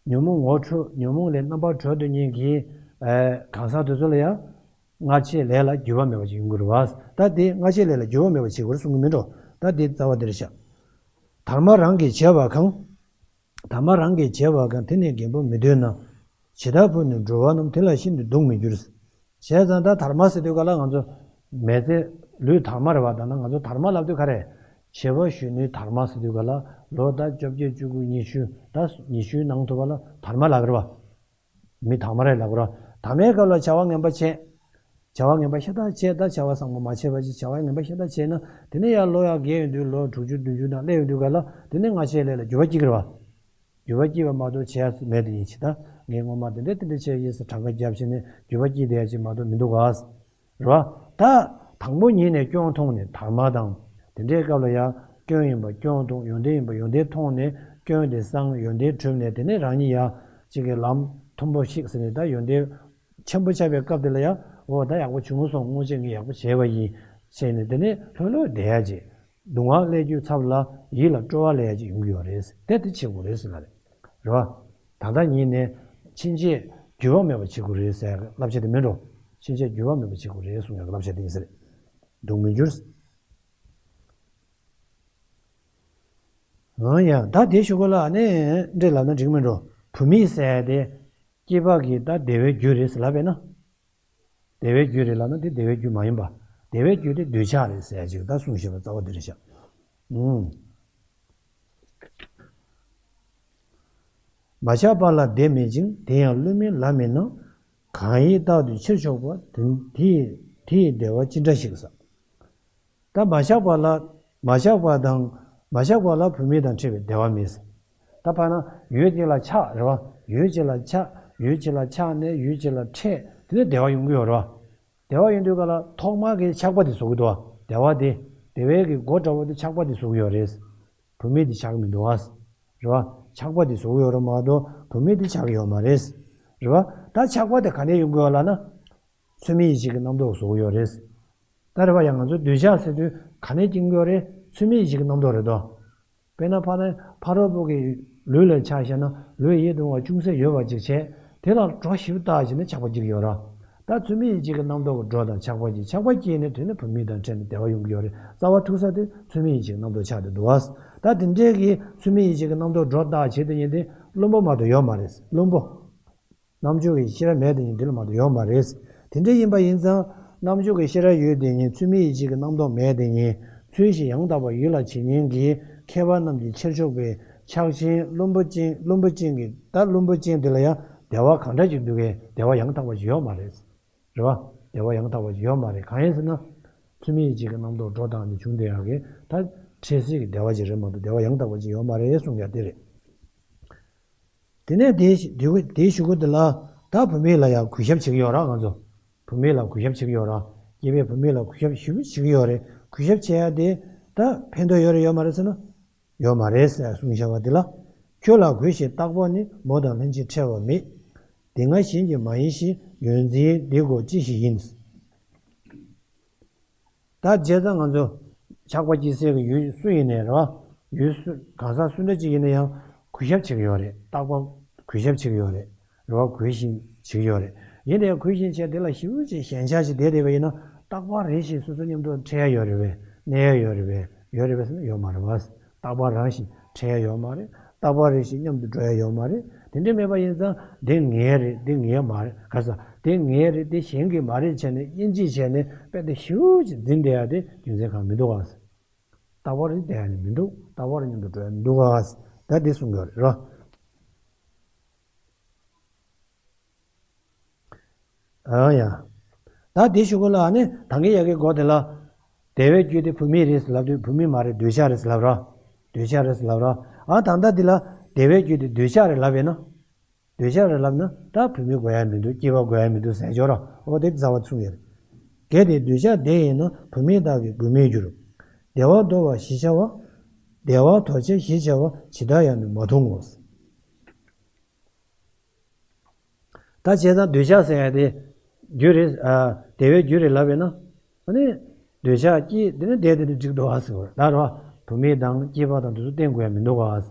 ཉོན་མོངས་ངོ་འཕྲོད། ཉོན་མོངས་ལས་རྣམ་པར་གྲོལ་དེ་ཉིད་ཀྱིས་གང་ཟག་དེ་ཚོ་ལ་ཡང་སྔ་ཕྱིའི་ལས་ལ་འགྱུར་བ་མེད་པ་ཅིག་ཡོང་གི་རེད་བ། ད་དེ་སྔ་ཕྱིའི་ལས་ལ་འགྱུར་བ་མེད་པ་བྱེད་དགོས་རེད་གསུང་གི་མིན་འགྲོ། ད་དེ་རྩ་བ་དེ་རེད་ཤག་དར་མ་རང་གིས་བྱས་པ་གང་། དར་མ་རང་གིས་བྱས་པ་གང་། དེ་ནི་རྒན་པོ་མི་འདོད་ན། ཇི་ལྟར་བུ་ནི་འགྲོ་བ་རྣམས། དེ་ལ་ཤིན་ཏུ་སྡུག་མི་འགྱུར། བྱས་ཙང་ད་དར་མ་ཟེར་དུས་ག་ལ་ང་ཚོ་མི་ཚེ་ལུས་དར་མ་རེད་བ། ད་ན་ང་ཚོ་དར་མ་ལབ་དུས་ག་རེ། བྱེད་པ་གཞོན་ནུའི་དར་མ་ཟེར་དུས་ག་ལ་ལོ་ད་བཅོ་བརྒྱད་བཅུ་དགུ་ཉི་ཤུ་ད་ཉི་ཤུའི་ནང་དུ་བ་ལ་དར་མ་ལབ་རེད་བ། མི་དར་མ་རེད་ལབ་རེད་བ། དར་མའི་སྐབས་ལ་བྱ་བ་ངན་པ་བྱས། བྱ་བ་ངན་པ་ཤ་སྟག་བྱས། ད་བྱ་བ་བཟང་པོ་མ་བྱས་པ་ཅིག་བྱ་བ་ངན་པ་ཤ་སྟག་བྱས་ན། དེ་ནས་ཡང་ལོ་ཡང་རྒས་ཡོང་དུས་ལོ་དྲུག་ཅུ་བདུན་ཅུ་ནང་སླེབས་ཡོང་དུས་ག་ལ་དེ་ནས་སྔ་ཕྱིའི་ལས་ལ་འགྱུར་བ་སྐྱེ་གི་རེད་བ། འགྱུར་བ་སྐྱེས་པ་མ་གཏོགས་བྱས་མེད་དེ་ཡིན་ཕྱིར། ད་ངས་སྔོན་མ་དེ་འདྲ་དེ་འདྲ་བྱས་ཡིན་ཟེར་གྲངས་ཀ་བརྒྱབ་བྱས་ནས་འགྱུར་བ་སྐྱེས་བསྡད་ཡ་ཅིག་མ་གཏོགས་མི་འདུག་ག་རེད་བ། ད་དང་པོ་ཉིད་ནས་སྐྱོན་མཐོང་ནས་དར་མ་དང་། དེ་འདྲའི་སྐབས་ལ་ཡང་སྐྱོན་ཡིན་པ་སྐྱོན་མཐོང་། ཡོན་ཏན་ཡིན་པ་ཡོན་ཏན་མཐོང་ནས་སྐྱོན་དེ་སངས། ཡོན་ཏན་གྲུབ་ནས་དེ་ནས་རང་ཉིད་ཡང་གཅིག་གི་ལམ་མཐོན་པོ་ཞིག་ཟེར་ནས། ད་ཡོན་ཏན་ཆེན་པོ་ཆགས་པའི་སྐབས་དེ་ལ་ཡང་འོ་ད་ཡག་པོ་བྱུང་སོང་། སྔོན་ཆད་ངས་ཡག་པོ་བྱས་པ་ཡིན་ཟེར་ནས་དེ་ནས་ལྷོད་ལྷོད་བསྡད་ཡ་ཅིག་སྡུག་བསྔལ་སླེབས་རྒྱུའི་ཚབ་ལ་ཡིད་ལ་སྤྲོ་བ་སླེབས་ཡ་ཅིག་ཡོང་གི་ཡོད་རེད། དེ་དེ་བྱེད་དགོས་རེད་ཟེར་ལ་རེད། རེད་བ། ད་ལྟ་ཉིད་ནས་ཕྱིན་ཆད་འགྱུར་བ་མེད་པ་བྱེད་དགོས་རེད་ཟེར་བསླབ་བྱ་དེ་མིན་འགྲོ། ཕྱིན་ཆད་འགྱུར་བ་མེད་པ་བྱེད་དགོས་རེད་གསུང་ཡག་བསླབ་བྱ་དེ་ཡིན་ཟེར། སྡུག་མི་འགྱུར། འོ་ཡ། ད་དེ་ཞུ་གོ་ལ་ནི་འདྲེ་ལབ་ན་འགྲིག་མིན་འགྲོ། བུད་མེད་ཟེར་དེ་སྐྱེས་པ་གི་ད་བདེ་བའི་རྒྱུ་རེད་ཟེར་ལབ་པས་ན། བདེ་བའི་རྒྱུ་རེད་ལབ་ན་དེ་བདེ་བའི་རྒྱུ་མ་ཡིན་པ། བདེ་བའི་རྒྱུ་དེ་འདོད་ཆགས་རེད་ཟེར་ཅིག་ད་གསུངས་བཞག་པ་རྩ་བ་དེ་རེད་ཤག་ཨུམ། མ་ཆགས་པ་ལ་བདེ་མེད་ཅིང་། དེ་ཡང་བསླུ་མེད་ལམ་མིན་ན། གང་ཡིན་རྟག་ཏུ་ཕྱིར་ཕྱོགས་པ། དེ་དེ་ཡི་དེ་ཡི་བདེ་བ་ཅི་འདྲ་ཞིག་ཟེར། ད་མ་ཆགས་པ་ལ་མ་ཆགས་པ་དང་མ་ཆགས་པ་ལ་བུད་མེད་དང་འཕྲད་པའི་བདེ་བ་མེད་ཟེར། ད་ཕར་ན་ཡུལ་གཅིག་ལ་ཆགས་རེད་བ། ཡུལ་གཅིག་ལ་ཆགས། ཡུལ་གཅིག་ལ་ཆགས་ནས་ཡུལ་གཅིག་ལ་འཕྲད། དེ་ནས་བདེ་བ་ཡོང་གི་ཡོད་རེད་བ། བདེ་བ་ཡོང་དུས་ག་ལ་ཐོག་མར་གྱི་ཆགས་པ་དེ་བཟོ་གི་འདུག་བ། བདེ་བ་དེ་བདེ་བའི་གི་སྒོ་འདྲ་བོ་དེ་ཆགས་པ་དེ་བཟོ་གི་ཡོད་རེད། བུད་མེད་དེ་ཆགས་མི་འདུག་བ། རེད་བ། ཆགས་པ་དེ་བཟོ་གི་ཡོད་རེད་མ་གཏོགས་བུད་མེད་དེ་ཆགས་ཀྱི་ཡོད་མ་རེད། རེད་བ། ད་ཆགས་པ་དེ་ག་ནས་ཡོང་གི་ཡོད་ལབ་ན། ཚུལ་མིན་ཡིད་བྱེད་ཀྱི་རྣམ་རྟོག་བཟོ་གི་ཡོད་རེད། ད་རེད་བ། ཡང་ང་ཚོ་འདོད་ཆགས་ཟེར་དུས་ག་ནས་སྐྱེ་གི་ཡོད་རེད། ཚུལ་མིན་ཡིད་བྱེད་ཀྱི་རྣམ་རྟོག་རེད་དོ། དཔེར་ན་ཕ་ནི་ཕ་རོལ་པོ་གི་ལུས་ལ་ཆ་བཞག་ན་ལུས་ཡིད་དུ་འོང་བ་ཅུང་ཟད་ཡོད་པ་ཅིག་བྱས། དེ་ལ་གྲོགས་ཞིབ་བཏགས་བྱས་ནས་ཆགས་པ་སྐྱེ་གི་ཡོད་ར། ད་ཚུལ་མིན་ཡིད་བྱེད་ཀྱི་རྣམ་རྟོག་གི་སྒྲོ་དང་ཆགས་པ་སྐྱེས། ཆགས་པ་སྐྱེས་ནས་དེ་ནི་བུད་མེད་དང་འཕྲད་ནས་བདེ་བ་ཡོང་གི་ཡོད་རེད། རྩ་བ་ཐུག་ས་དེ་ཚུལ་མིན་ཡིད་བྱེད་ཀྱི་རྣམ་རྟོག་ཆགས་བསྡད་འདུག་བ། ད་དེ་འདྲའི་གི་ཚུལ་མིན་ཡིད་བྱེད་ཀྱི་རྣམ་རྟོག་སྒྲོ་བཏགས་བྱས་དེ་ཉིད་དེ་བླུན་པོ་མ་གཏོགས་ཡོད་མ་རེད། བླུན་པོ། རྣམ་འཇོག་གི་ཤེས་རབ་མེད་དེ་ཉིད་འདི་ལ་མ་གཏོགས་ཡོད་མ་རེད། དེ་འདྲ་ཡིན་པ་ཡིན་ཙང་རྣམ་འཇོག་གི་ཤེས་རབ་ཡོད་དེ་ཉིད་ཚུལ་མིན་ཡིད་བྱེད་ཀྱི་རྣམ་རྟོག་མེད་དེ་ཉིད་ཚུལ་བཞིན་ཡང་དག་པར་ཡིད་ལ་བྱེད་མཁན་གྱི་མཁས་པ་རྣམས་ཀྱིས་ཕྱིར་ཕྱོགས་པའི་ཆགས་ཞེན་བླུན་པོ་ཅན། བླུན་པོ་ཅན་གྱི་ད་བླུན་པོ་ཅན་དེ་ལ་ཡང་བདེ་བ་གང་འདྲ་ཅིག་འདུག་གས། བདེ་བ་ཡང་དག་པ་ཅིག་ཡོད་མ་རེད། རེད་བ། བདེ་བ་ཡང་དག་པ་ཅིག་ཡོད་མ་རེད། གང་ཡིན་ཟེར་ན། ཚུལ་མིན་ཡིད་བྱེད་ཀྱི་རྣམ་རྟོག་སྒྲོ་བཏགས་ནས་བྱུང་བསྡད་ཡག་གི་ད་འཕྲལ་སེལ་གྱི་བདེ་བ་ཅིག་རེད་མ་གཏོགས་བདེ་བ་ཡང་དག་པ་ཅིག་ཡོད་མ་རེད་གསུང་ཡག་དེ་རེད། དེ་ནས་དེའི་དེའི་དེའི་གཞུག་གུ་དེ་ལ་ད་བུད་མེད་ལ་ཡང་གུས་ཞབས་བྱེད་ཀྱི་ཡོད་ར། ང་ཚོ་བུད་མེད་ལ་གུས་ཞབས་བྱེད་ཀྱི་ཡོད་ར། སྐྱེས་པས་བུད་མེད་ལ་གུས་ཞབས་ཞེ་པོ་བྱེད་ཀྱི་ཡོད་རེད། གུས་ཞབས་བྱེད་ཡ་དེ་ད་ཕན་ཐོགས་ཡོད་རེད་ཡོད་མ་རེད་ཟེར་ན། ཡོད་མ་རེད་ཟེར་གསུངས་བཞག་པ་དེ་ལ། ཁྱོད་ལ་གུས་ཤིང་རྟག་པར་ནི། མོ་དང་ལྷན་ཅིག་ཕྲད་པ་མེད། དེ་སྔ་གཞན་གྱི་མ་ཡིན་ཞིང་། ཡོད་འཛིན་འདི་གོ་ཅི་ཞིག་ཡིན། ད་བྱས་ཙང་ང་ཚོ་ཆགས་པ་སྐྱེ་སའི་གི་ཡུལ་སུ་ཡིན་ནའི་རེད་བ། ཡུལ་སུ་གང་ཟག་སུ་འདྲ་ཅིག་ཡིན་ན་ཡང་གུས་ཞབས་བྱེད་ཀྱི་ཡོད་རེད། རྟག་པར་གུས་ཞབས་བྱེད་ཀྱི་ཡོད་རེད། རེད་བ། གུས་ཤིང་བྱེད་ཀྱི་ཡོད་རེད། ཡིན་ནའི་གུས་ཤིང་བྱས་དེ་ལ་ཞེ་པོ་ཅིག་ཞེན་ཆགས་ཅིག་བསྡད་བསྡད་པ་ཡིན་ན་རྟག་པར་རེ་ཞིག་སོ་སོ་མཉམ་དུ་འཕྲད་ཡ་ཡོད་རེད་པས། གནས་ཡ་ཡོད་རེད་པས། ཡོད་རེད་པས་ཟེར་ན་ཡོད་མ་རེད་བ། རྟག་པར་རང་བཞིན་འཕྲད་ཡ་ཡོད་མ་རེད། རྟག་པར་རེ་ཞིག་མཉམ་དུ་འགྲོ་ཡ་ཡོད་མ་རེད། དེ་འདྲ་མེད་པ་ཡིན་ཙང་འདི་ངའི་རེད། འདི་ངའི་མ་རེད། ག་ས་འདི་ངའི་རེད། འདི་གཞན་གྱི་མ་རེད་བྱས་ནས་དབྱེ་འབྱེད་བྱས་ནས་དཔེ་དེ་ཞེ་པོ་ཅིག་འཛིན་བསྡད་ཡ་དེ་རྒྱུ་མཚན་གང་མི་འདུག་ག། རྟག་པར་རེད་བསྡད་ཡ་ནི་མི་འདུག། རྟག་པར་མཉམ་དུ་འགྲོ་ཡ་མི་འདུག་ག། ད་འདི་གསུང་གི་ཡོད་རེད་རོ། ཨ་ཡ། ད་དེ་ཞུ་གོ་ལ་ནི་ད་གིན་ཡ་གི་གོ་དེ་ལ། བདེ་བའི་རྒྱུ་དེ་བུད་མེད་རེད་ཟེར་ལབ་དུས་བུད་མེད་མ་རེད། འདོད་ཆགས་རེད་ཟེར་ལབ་ར། འདོད་ཆགས་རེད་ཟེར་ལབ་ར། ཨ་ད་ལྟ་འདི་ལ་བདེ་བའི་རྒྱུ་དེ་འདོད་ཆགས་རེད་ལབ་ཡིན་ན། འདོད་ཆགས་རེད་ལབ་ན་ད་བུད་མེད་དགོས་ཡ་མི་འདུག། སྐྱེས་པ་དགོས་ཡ་མི་འདུག་ཟེར་ཆོག་ར། འོ་དེ་རྩ་བ་ཚུགས་ཡོད་རེད། གལ་ཏེ་འདོད་ཆགས་བདེ་ཡིན་ན། བུད་མེད་དག་གི་མགོན་མེད་འགྱུར། བདེ་བ་འདོར་བ་ཞེས་བྱ་བ། བདེ་བ་དོར་བྱ་ཞེས་བྱ་བ་ཇི་ལྟར་ཡང་ནི་མ་མཐོང་ངོ་། ད་བྱས་ཙང་འདོད་ཆགས་ཟེར་ཡ་དེ་རྒྱུ་རེད། ཨ། བདེ་བའི་རྒྱུ་རེད་ལབ་པས་ན། ཨ་ནི་འདོད་ཆགས་སྐྱེས་དེ་ནི་བསྡད་དེ་ནི་འགྲིག་འདུག་ཨ་ཟེར་བ་ད་རེད་བ། བུད་མེད་དང་སྐྱེས་པ་དང་དེ་ཚོ་བསྟེན་དགོས་ཡ་མི་འདུག་ག།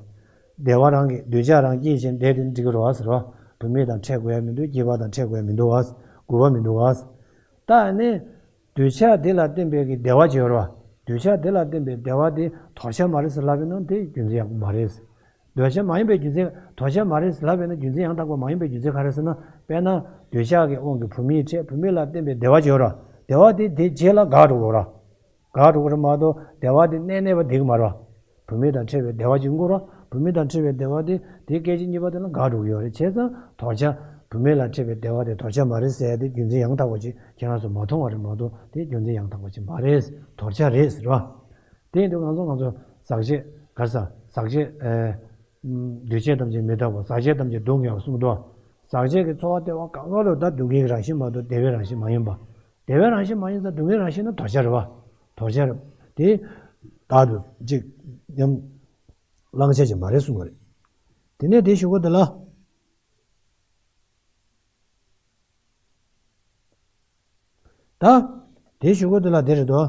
བདེ་བ་རང་གི་འདོད་ཆགས་རང་སྐྱེས་བྱས་བསྡད་དེ་ནི་འགྲིག་གི་རེད་བ་ཟེར་བ། བུད་མེད་དང་འཕྲད་དགོས་ཡ་མི་འདུག་སྐྱེས་པ་དང་འཕྲད་དགོས་ཡ་མི་འདུག་ག། དགོས་པ་མི་འདུག་ག། ད་ཨ་ནི་འདོད་ཆགས་དེ་ལ་བརྟེན་པའི་གི་བདེ་བ་ཅིག་ཡོད་རེད་བ། འདོད་ཆགས་དེ་ལ་བརྟེན་པའི་བདེ་བ་དེ་དོར་བྱ་མ་རེད་ཟེར་ལབ་པས་ན་དེ་རྒྱུ་མཚན་ཡག་པོ་མ་རེད། འདོད་ཆགས་མ་ཡིན་པའི་རྒྱུ་མཚན། དོར་བྱ་མ་རེད་ལབ་པས་ན་རྒྱུ་མཚན་ཡང་དག་པ་མ་ཡིན་པའི་རྒྱུ་མཚན་ག་རེ་ཟེར་ན། དཔེར་ན་འདོད་ཆགས་ཀྱི་དབང་གིས་བུད་མེད་འཕྲད། བུད་མེད་ལ་བརྟེན་པའི་བདེ་བ་ཅིག་ཡོད་ར། བདེ་བ་དེ་དེ་རྗེས་ལ་འགག་འགྲོ་གི་ར། འགག་འགྲོ་གི་རེད་མ་གཏོགས་བདེ་བ་དེ་གནས་གནས་པ་བསྡད་ཀྱི་མ་རེད་བ། བུད་མེད་དང་འཕྲད་པའི་བདེ་བ་ཅིག་ཡོང་གི་ར། བུད་མེད་དང་འཕྲད་པའི་བདེ་བ་དེ་དེ་སྐད་ཅིག་གཉིས་པ་དེ་ལ་འགག་འགྲོ་གི་ཡོད་རེད། བྱས་ཙང་དོར་བྱ། བུད་མེད་ལ་འཕྲད་པའི་བདེ་བ་དེ་དོར་བྱ་མ་རེད་ཟེར་ཡ་དེ་རྒྱུ་མཚན་ཡང་དག་པ་ཅིག་ཁྱེད་རང་ཚོ་མ་མཐོང་བ་རེད་མ་གཏོགས་དེ་རྒྱུ་མཚན་ཡང་དག་པ་ཅིག་མ་རེད། དོར་བྱ་རེད་ཟེར་བ། དེ་ཡིན་དུས་ང་ཚོ་ང་ཚོ་ཟག་བཅས་ག་རེ་ཟ། ཟག་བཅས་ཨེ། འདུས་བྱས་ཐམས་ཅད་མི་རྟག་པ། ཟག་བཅས་ཐམས་ཅད་སྡུག་བསྔལ་བ་གསུངས་འདུག་ཟག་བཅས་ཀྱི་ཚོར་བ་སྟེར་བ་གང་ག་ལོ་ད་སྡུག་བསྔལ་གྱི་རང་བཞིན་མ་གཏོགས་བདེ་བའི་རང་བཞིན་མ་ཡིན་པ། བདེ་བའི་རང་བཞིན་མ་ཡིན་ཙང་སྡུག་བསྔལ་རང་བཞིན་ནི་དོར་བྱ་རེད་བ། དོར་བྱ་རེད། དེ་བདག་ཏུ་ཅིག་ཉམས་བླང་བྱ་ཅིག་མ་རེད་གསུང་གི་རེད། དེ་ནས་དེ་ཞུ་གོ་དེ་ལ། ད། དེ་ཞུ་གོ་དེ་ལ་དེ་རེད་དོ།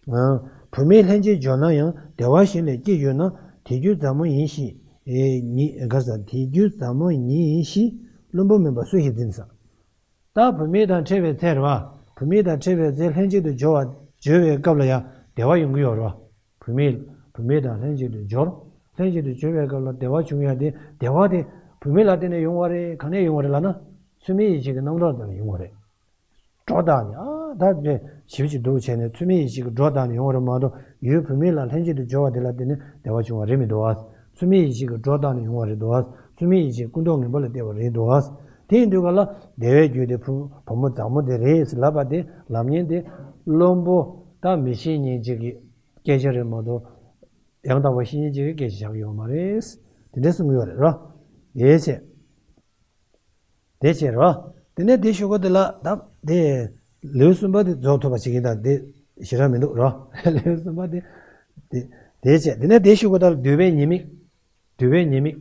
ཨ། བུད་མེད་ལྷན་ཅིག་འབྱོར་ན་ཡང་བདེ་བ་གཞན་ལས་སྐྱེས་ཡོད་ན་དེ་རྒྱུ་ཟབ་མོ་ཡིན་ཞེས། ཨེ། ཉིད་ག་ཟ་དེ་རྒྱུ་ཟབ་མོ་ཡིན་ཞེས་བླུན་པོ་མིན་པ་སུ་ཞིག་འཛིན་ས། ད་བུད་མེད་དང་འཕྲད་པའི་ཚེ་རེད་བ། བུད་མེད་དང་འཕྲད་པའི་ཚེ་ལྷན་ཅིག་ཏུ་འབྱོར་བ་འབྱོར་བའི་སྐབས་ལ་ཡང་བདེ་བ་ཡོང་གི་ཡོད་རེད་བ། བུད་མེད། བུད་མེད་དང་ལྷན་ཅིག་ཏུ་འབྱོར། ལྷན་ཅིག་ཏུ་འབྱོར་བའི་སྐབས་ལ་བདེ་བ་བྱུང་ཡ་དེ་བདེ་བ་དེ་བུད་མེད་ལ་བརྟེན་ནས་ཡོང་བ་རེད། གང་ནས་ཡོང་བ་རེད་ལབ་ན། ཚུལ་མིན་ཡིད་བྱེད་ཀྱི་རྣམ་གྲངས་དེ་ནས་ཡོང་བ་རེད། སྒྲོ་བཏགས་ནས་ཨ་ད་དེ་ཞིབ་ཅིག་འདུག་བྱས་ནས་ཚུལ་མིན་ཡིད་བྱེད་ཀྱི་སྒྲོ་བཏགས་ནས་ཡོང་བ་རེད་མ་གཏོགས་ཡུལ་བུད་མེད་ལ་ལྷན་ཅིག་ཏུ་འབྱོར་བ་དེ་ལ་བརྟེན་ནས་བདེ་བ་བྱུང་བ་རེད་མི་འདུག་ཨ། ཚུལ་མིན་ཡིད་བྱེད་ཀྱི་སྒྲོ་བཏགས་ནས་ཡོང་བ་རེད་འདུག་ཨ། ཚུལ་མིན་ཡིད་བྱེད་ཀུན་རྟོག་ངན་པ་ལ་བརྟེན་པ་རེད་འདུག་ཨ། དེ་ཡིན་དུས་ག་ལ་བདེ་བའི་རྒྱུ་དེ་བུ་བུ་མོ་བཟང་མོ་དེ་རེད་ཟེར་ལབ་པ་དེ་ལབ་མཁན་དེ་བླུན་པོ་ད་མི་ཤེས་མཁན་ཅིག་གི་སྐད་ཆ་རེད་མ་གཏོགས་ཡང་དག་པ་ཤེས་མཁན་ཅིག་གི་སྐད་ཆ་ཆགས་ཀྱི་ཡོད་མ་རེད། དེ་འདྲ་གསུང་གི་ཡོད་རེད་རོ། དེའི་ཕྱིར། དེ་བྱས་རོ། དེ་ནས་དེ་ཞུ་གོ་དེ་ལ་ད་དེ་ལེའུ་གསུམ་པ་དེ་རྫོགས་ཐུབ་པ་བྱེད་ཀྱིན་ད་དེ་ཞེ་དྲག་མི་འདུག་རོ། ལེའུ་གསུམ་པ་དེ་དེ་དེ་བྱས་དེ་ནས་དེ་ཞུ་གོ་ད་ལ་འདོད་པའི་ཉེས་དམིགས། འདོད་པའི་ཉེས་དམིགས།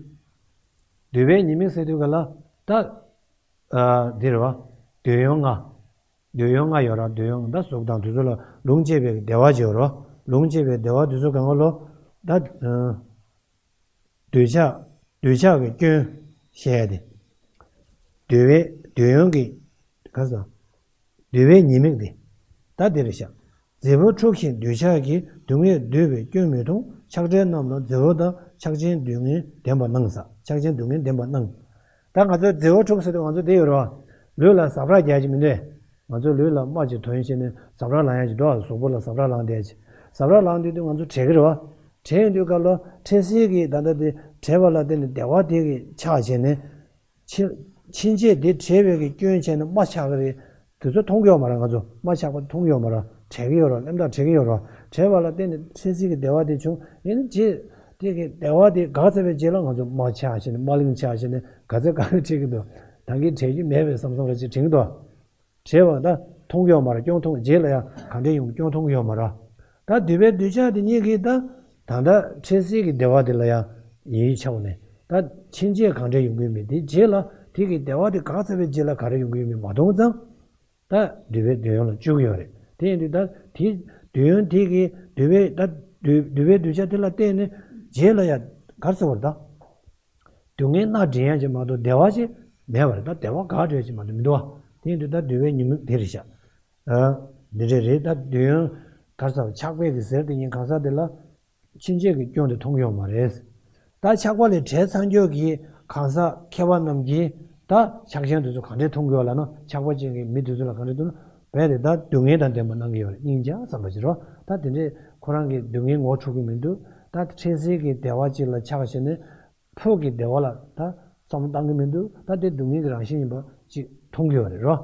འདོད་པའི་ཉེས་དམིགས་ཟེར་དུས་ག་ལ་ད་ཨ་འདི་རེད་བ། འདོད་ཡོན་ལྔ། འདོད་ཡོན་ལྔ་ཡོད་ར། འདོད་ཡོན་ད་གཟུགས་དང་དེ་ཚོ་ལ་ལུང་བཅས་པའི་བདེ་བ་ཅིག་ཡོད་རོ། ལུང་བཅས་པའི་བདེ་བ་དེ་ཚོ་གང་ག་ལོ། ད་ཨ། འདོད་ཆགས། འདོད་ཆགས་ཀྱི་སྐྱོན་བཤད་ཡ་དེ། འདོད་པའི་འདོད་ཡོན་གྱི་ག་ས། འདོད་པའི་ཉེས་དམིགས་དེ། ད་དེ་རེད་ཤག། རྫི་བོ་འཁྲུགས་ཤིང་འདོད་ཆགས་ཀྱིས། སྡུག་བསྔལ་འདོད་པའི་སྐྱོན་མི་མཐོང་། ཆགས་བྲལ་རྣམས་ལ་རྫི་བོ་དང་། ཆགས་ཆེན་སྡུག་བསྔལ་ལྡན་པ་སྣང་ས། ཆགས་ཆེན་སྡུག་བསྔལ་ལྡན་པ་སྣང་། ད་ང་ཚོ་རྫི་བོ་འཁྲུགས་ཟེར་དུས་ང་ཚོ་དེ་ཡོད་རེད་བ། ལུས་ལ་ཟ་འཕྲུག་རྒྱག་གི་མི་འདུག། ང་ཚོ་ལུས་ལ་རྨ་ཅིག་ཐོན་བྱས་ནས་ཟ་འཕྲུག་ལངས་ཡ་ཅིག་འདུག་ཨ། གཟུགས་པོ་ལ་ཟ་འཕྲུག་ལངས་བསྡད་ཅིག། ཟ་འཕྲུག་ལངས་དུས་དུས་ང་ཚོ་བྲེག་གི་རེད་བ། བྲེག་ཡོང་དུས་སྐབས་ལ་འཕྲལ་སེལ་གྱི་ད་ལྟ་དེ་བྲེག་པ་ལ་བརྟེན་ནས་བདེ་བ་དེ་གི་ཆགས་བྱས་ནས། ཕྱིན་ཕྱིན་ཆད་དེ་བྲེག་པའི་གི་སྐྱོན་བྱས་ནས་རྨ་ཆགས་ཀྱི་རེད། དེ་ཚོ་མཐོང་གི་ཡོད་མ་རེད། ང་ཚོ་རྨ་ཆགས་པ་མཐོང་གི་ཡོད་མ་རེད། བྲེག་གི་ཡོད་རེད། སླེབས་དང་བྲེག་གི་ཡོད་རེད། བྲེག་པ་ལ་བརྟེན་ནས་འཕྲལ་སེལ་གྱི་བདེ་བ་དེ་བྱུང་། ཡིན་ནའི་རྗེས་དེ་གི་བདེ་བ་དེ་འགག་ཚར་བའི་རྗེས་ལ་ང་ཚོ་རྨ་ཆགས་བྱས་ནས་རྨ་གླིང་ཆགས་བྱས་ནས་ག་ཚོད་ག་ཚོད་བྲེག་གི་འདུག། ད་གིན་བྲེག་རྒྱུ་མེད་པའི་བསམ་བསམ་ར་ཅིག་དྲན་གྱི་འདུག། བྲེག་པ་ད་མཐོང་གི་ཡོད་མ་རེད། སྐྱོན་མཐོང་། རྗེས་ལ་ཡང་ག་འདྲས་ཡོང་སྐྱོན་མཐོང་གི་ཡོད་མ་རེད། ད་འདོད་པའི་འདོད་ཆགས་དེ་གཉིས་ཀྱིས་ད་ད་ལྟ་འཕྲལ་སེལ་གྱི་བདེ་བ་དེ་ལ་ཡང་ཡིད་ཆེས་ནས་ད་ཕྱིན་ཆད་གང་འདྲ་ཡོང་གི་མེད། དེ་རྗེས་ལ་དེ་གི་བདེ་བ་དེ་འགག་ཚར་བའི་རྗེས་ལ་ག་རེ་ཡོང་གི་ཡོད་མེད་མ་མཐོང་ཙང་། ད་འདོད་པའི་འདོད་ཡོན་ལ་སྤྱོད་ཀྱི་ཡོད་རེད། དེ་ཡིན་དུས་ད་དེ་འདོད་ཡོན་དེ་གི་འདོད་པའི་ད་འདོད་འདོད་པའི་འདོད་ཆགས་དེ་ལ་བརྟེན་ནས་རྗེས་ལ་ཡང་ག་རེ་ཟེར་བ་རེད་ད། སྡུག་བསྔལ་སྣ་འདྲེན་ཡ་ཅིག་མ་གཏོགས་བདེ་བ་ཅིག་མེད་པ་རེད། ད་བདེ་བ་འགག་འགྲོ་ཡ་ཅིག་མ་གཏོགས་མི་འདུག་བ། དེ་ཡིན་དུས་ད་འདོད་པའི་ཉེས་དམིགས་དེ་རེད་ཤག། ཨ། འདི་འདྲས་རེད། ད་འདོད་ཡོན་ག་རེ་ཟེར་ཆགས་པའི་གི་ཟེར་དེ་ཉིད་གང་ཟག་དེ་ལ་ཕྱིན་ཆད་ཀྱི་སྐྱོན་དེ་མཐོང་གི་ཡོད་མ་རེད། ད་ཆགས་པ་ལས་བྲལ་ཚར་མཁན་གྱི་གང་ཟག་མཁས་པ་རྣམས་ཀྱིས་ད་ཆགས་ཞེན་དེ་ཚོ་གང་འདྲས་མཐོང་གི་ཡོད་ལབ་ན། ཆགས་པ་ཅན་གྱི་མི་དེ་ཚོ་ལ་གང་འདྲས་མཐོང་ན། རྦད་དེ་ད་སྡུག་བསྔལ་དང་ལྡན་པ་སྣང་གི་ཡོད་རེད། སྙིང་རྗེ་བསམ་པ་ཅིག་རོ། ད་དེ་འདྲས་ཁོ་རང་གི་སྡུག་བསྔལ་ངོ་འཕྲོད་ཀྱི་མི་འདུག། ད་འཕྲལ་སེལ་གྱི་བདེ་བ་ཅིག་ལ་ཆགས་བྱས་ནས་ཕུགས་ཀྱི་བདེ་བ་ལ་ད་བསམ་བློ་བཏང་གི་མི་འདུག། ད་དེ་སྡུག་བསྔལ་གྱི་རང་བཞིན་ཡིན་པ་ཅིག་མཐོང་གི་ཡོད་རེད་རོ།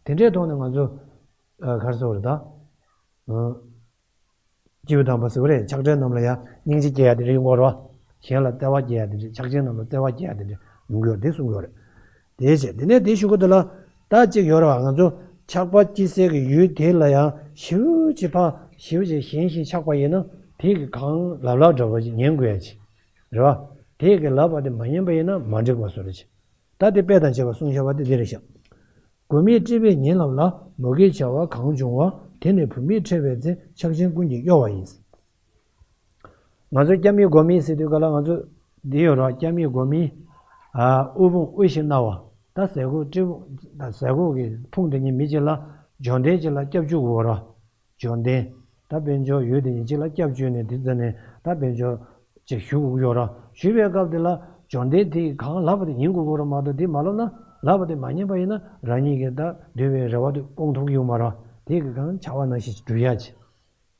དེ་འདྲའི་ཐོག་ནས་ང་ཚོ་ཨ་ག་རེ་ཟེར་བ་རེད་ད། ཨ། སྐྱེས་བུ་དམ་པ་ཟེར་བ་རེད། ཆགས་བྲལ་རྣམས་ལ་ཡང་སྙིང་རྗེ་སྐྱེ་ཡ་དེ་འདྲ་ཡོང་གི་ཡོད་རེད་བ། གཞན་ལ་བརྩེ་བ་སྐྱེ་ཡ་དེ་འདྲ། ཆགས་ཅན་རྣམས་ལ་བརྩེ་བ་སྐྱེ་ཡ་དེ་འདྲ་ཡོང་གི་ཡོད་རེད། དེ་གསུང་གི་ཡོད་རེད། དེའི་ཕྱིར་དེ་ནས་དེ་ཞུ་གི་འདུག་ལ། ད་ཅིག་ཡོད་རེད་བ། ང་ཚོ་ཆགས་པ་སྐྱེ་སའི་གི་ཡུལ་དེ་ལ་ཡང་ཞེ་པོ་ཅིག་ཕར་ཞེ་པོ་ཅིག་ཞེན་ཞིང་ཆགས་པ་ཡིན་ན། དེ་གི་གང་ལབ་ལབ་འདྲ་བ་ཞིག་ཉན་དགོས་ཡ་ཅིག་རེད་བ། དེ་གི་ལབ་པ་དེ་མ་ཉན་པ་ཡིན་ན་མ་འགྲིག་པ་བཟོ་འདྲ་ཅིག་ད་དེ་དཔེ་དང་བཅས་པ་གསུངས་བཞག་པ་དེ་འདི་རེད་ཤག་སྒོམ་མེད་སྤྲོས་པས་ཉོན་ལམ་ལ། མུ་གེའི་བྱ་བ་གང་བྱུང་བ། དེ་ནི་བུད་མེད་ཁྲེལ་བའི་ཚེ། ཆགས་ཞེན་ཀུན་གྱིས་གཡོ་བ་ཡིན། ང་ཚོ་སྐྱབས་མེད་སྒོམ་མེད་ཟེར་དུས་ག་ལ་ང་ཚོ་འདི་ཡོད་ར། སྐྱབས་མེད་སྒོམ་མེད། ཨ་དབུལ་ཕོངས་དབུལ་ཞིང་ན་བ། ད་ཟས་གོས་སྤྲེའུ་ཟས་གོས་ཀྱི་ཕུང་དེ་ཉིད་མི་གཅིག་ལ་འབྱོར་ལྡན་གཅིག་ལ་སྐྱབས་བཅོལ་དགོས་ར། འབྱོར་ལྡན། ད་དཔལ་འབྱོར་ཡོད་དེ་ཉིད་གཅིག་ལ་སྐྱབས་བཅོལ་ནས་དེ་ཙམ་ནས་ད་དཔལ་འབྱོར་ཅིག་ཞུ་དགོས་ཀྱི་ཡོད་ར། ཞུ་བའི་སྐབས་དེ་ལ་འབྱོར་ལྡན་དེས་གང་ལབ་པ་དེ་ཉན་དགོས་ཀྱི་ར་མ་གཏོགས་དེ་མ་ལབ་ན་ལབ་པ་དེ་མ་ཉན་པ་ཡིན་ན་རང་ཉིད་ཀྱི་ད་འདོད་པའི་རེ་བ་དེ་སྐོང་ཐུབ་ཀྱི་ཡོད་མ་ར། དེ་གི་གང་བྱ་བ་ནང་བཞིན་སྒྲུབ་ཡ་ཅིག་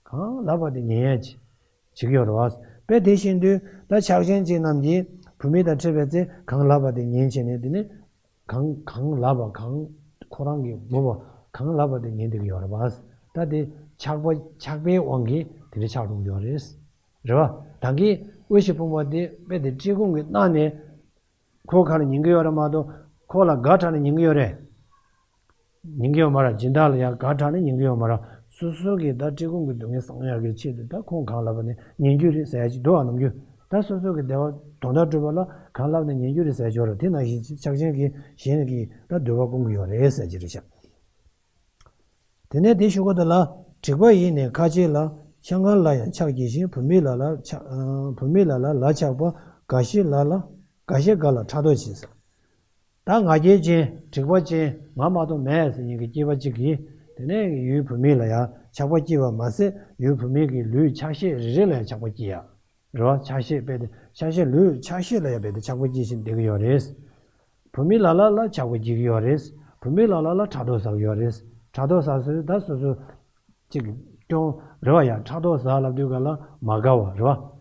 གང་ལབ་པ་དེ་ཉན་ཡ་ཅིག་བྱེད་ཀྱི་ཡོད་རེད་བ། དཔེ་དེ་བཞིན་དུ་ད་ཆགས་ཞེན་ཅན་རྣམས་ཀྱིས་བུད་མེད་དང་འཕྲད་པའི་ཚེ་གང་ལབ་པ་དེ་ཉན་བྱས་ནས་དེ་ནི་གང་གང་ལབ་པ་གང་ཁོ་རང་གི་མོས་པ་གང་ལབ་པ་དེ་ཉན་བསྡད་ཀྱི་ཡོད་རེད་བ། ད་དེ་ཆགས་པ་ཆགས་པའི་དབང་གིས་དེ་འདྲ་ཆགས་འགྲོ་གི་ཡོད་རེད། རེད་བ། ད་གིན་དབུལ་ཞིང་ཕོངས་པ་དེ་དཔེ་དེ་བཀྲེས་སྐོམ་གྱིས་མནར་ནས། ཁོ་ག་ལ་ཉན་གྱི་ཡོད་རེད་མ་གཏོགས་ཁོ་ལ་དགའ་དྲགས་ནས་ཉན་གྱི་ཡོད་རེད། ཉན་གྱི་ཡོད་མ་རེད། སྦྱིན་བདག་ལ་ཡང་དགའ་དྲགས་ནས་ཉན་གྱི་ཡོད་མ་རེད། སོ་སོ་གི་ད་བཀྲེས་སྐོམ་གྱི་སྡུག་བསྔལ་སངས་ཡག་གི་ཆེད་དུ་ད་ཁོང་གང་ལབ་པ་ནས་ཉན་རྒྱུ་རེད་ཟེར་ཡ་ཅིག་འདུག་ཨ། ནམ་རྒྱུན་ད་སོ་སོ་གི་བདེ་བ་དོན་དག་སྒྲུབ་པ་ལ་གང་ལབ་ནས་ཉན་རྒྱུ་རེད་ཟེར་ཡ་ཅིག་ཡོད་རེད། དེ་ནང་བཞིན་ཆགས་ཞེན་གྱིས་གཞན་གྱི་ད་འདོད་པ་སྐོང་གི་ཡོད་རེད་ཟེར་གྱི་རེད་ཤག་དེ་ནས་དེ་ཞུ་གོ་ད་ལ། དྲེགས་པ་ཡིས་ནི་ཁ་ཕྱེ་ལ། ཤ་མཁན་ལ་ཡང་ཕྱག་བགྱིད་ཅིང་། བུད་མེད་ལ་ལ་ཕྱག་བུད་མེད་ལ་ལ་ལ་ཆགས་པ། དགའ་བཞི་ལ་ལ་དགའ་བཞི་དགའ་ལ་ཕྲག་དོག་བྱེད་ཟེར། ད་ང་རྒྱལ་ཅན་དྲེགས་པ་ཅན་ང་མ་གཏོགས་མེད་ཟེར་མཁན་གྱི་སྐྱེས་པ་གཅིག་གིས་དེ་ནས་ཡུལ་བུད་མེད་ལ་ཡང་ཆགས་པ་སྐྱེས་པ་མ་ཟད་ཡུལ་བུད་མེད་ཀྱི་ལུས་ཆ་ཤས་རེ་རེ་ལ་ཡང་ཆགས་པ་སྐྱེས་ཡ། རེད་བ། ཆ་ཤས་དཔེ་དེ་ཆ་ཤས་ལུས་ཆ་ཤས་ལ་ཡང་དཔེ་དེ་ཆགས་པ་སྐྱེ་བཞིན་བསྡད་ཀྱི་ཡོད་རེད། བུད་མེད་ལ་ལ་ལ་ཆགས་པ་སྐྱེ་གི་ཡོད་རེད། བུད་མེད་ལ་ལ་ལ་ཕྲག་དོག་ཟ་གི་ཡོད་རེད། ཕྲག་དོག་ཟ་སྲོལ་ད་སོ་སོ་གཅིག་གི་སྐྱོན་རེད་བ། ཡ་ཕྲག་དོག་ཟ་ལབ་དུས་ག་ལ་མ་དགའ་བ་རེད་བ།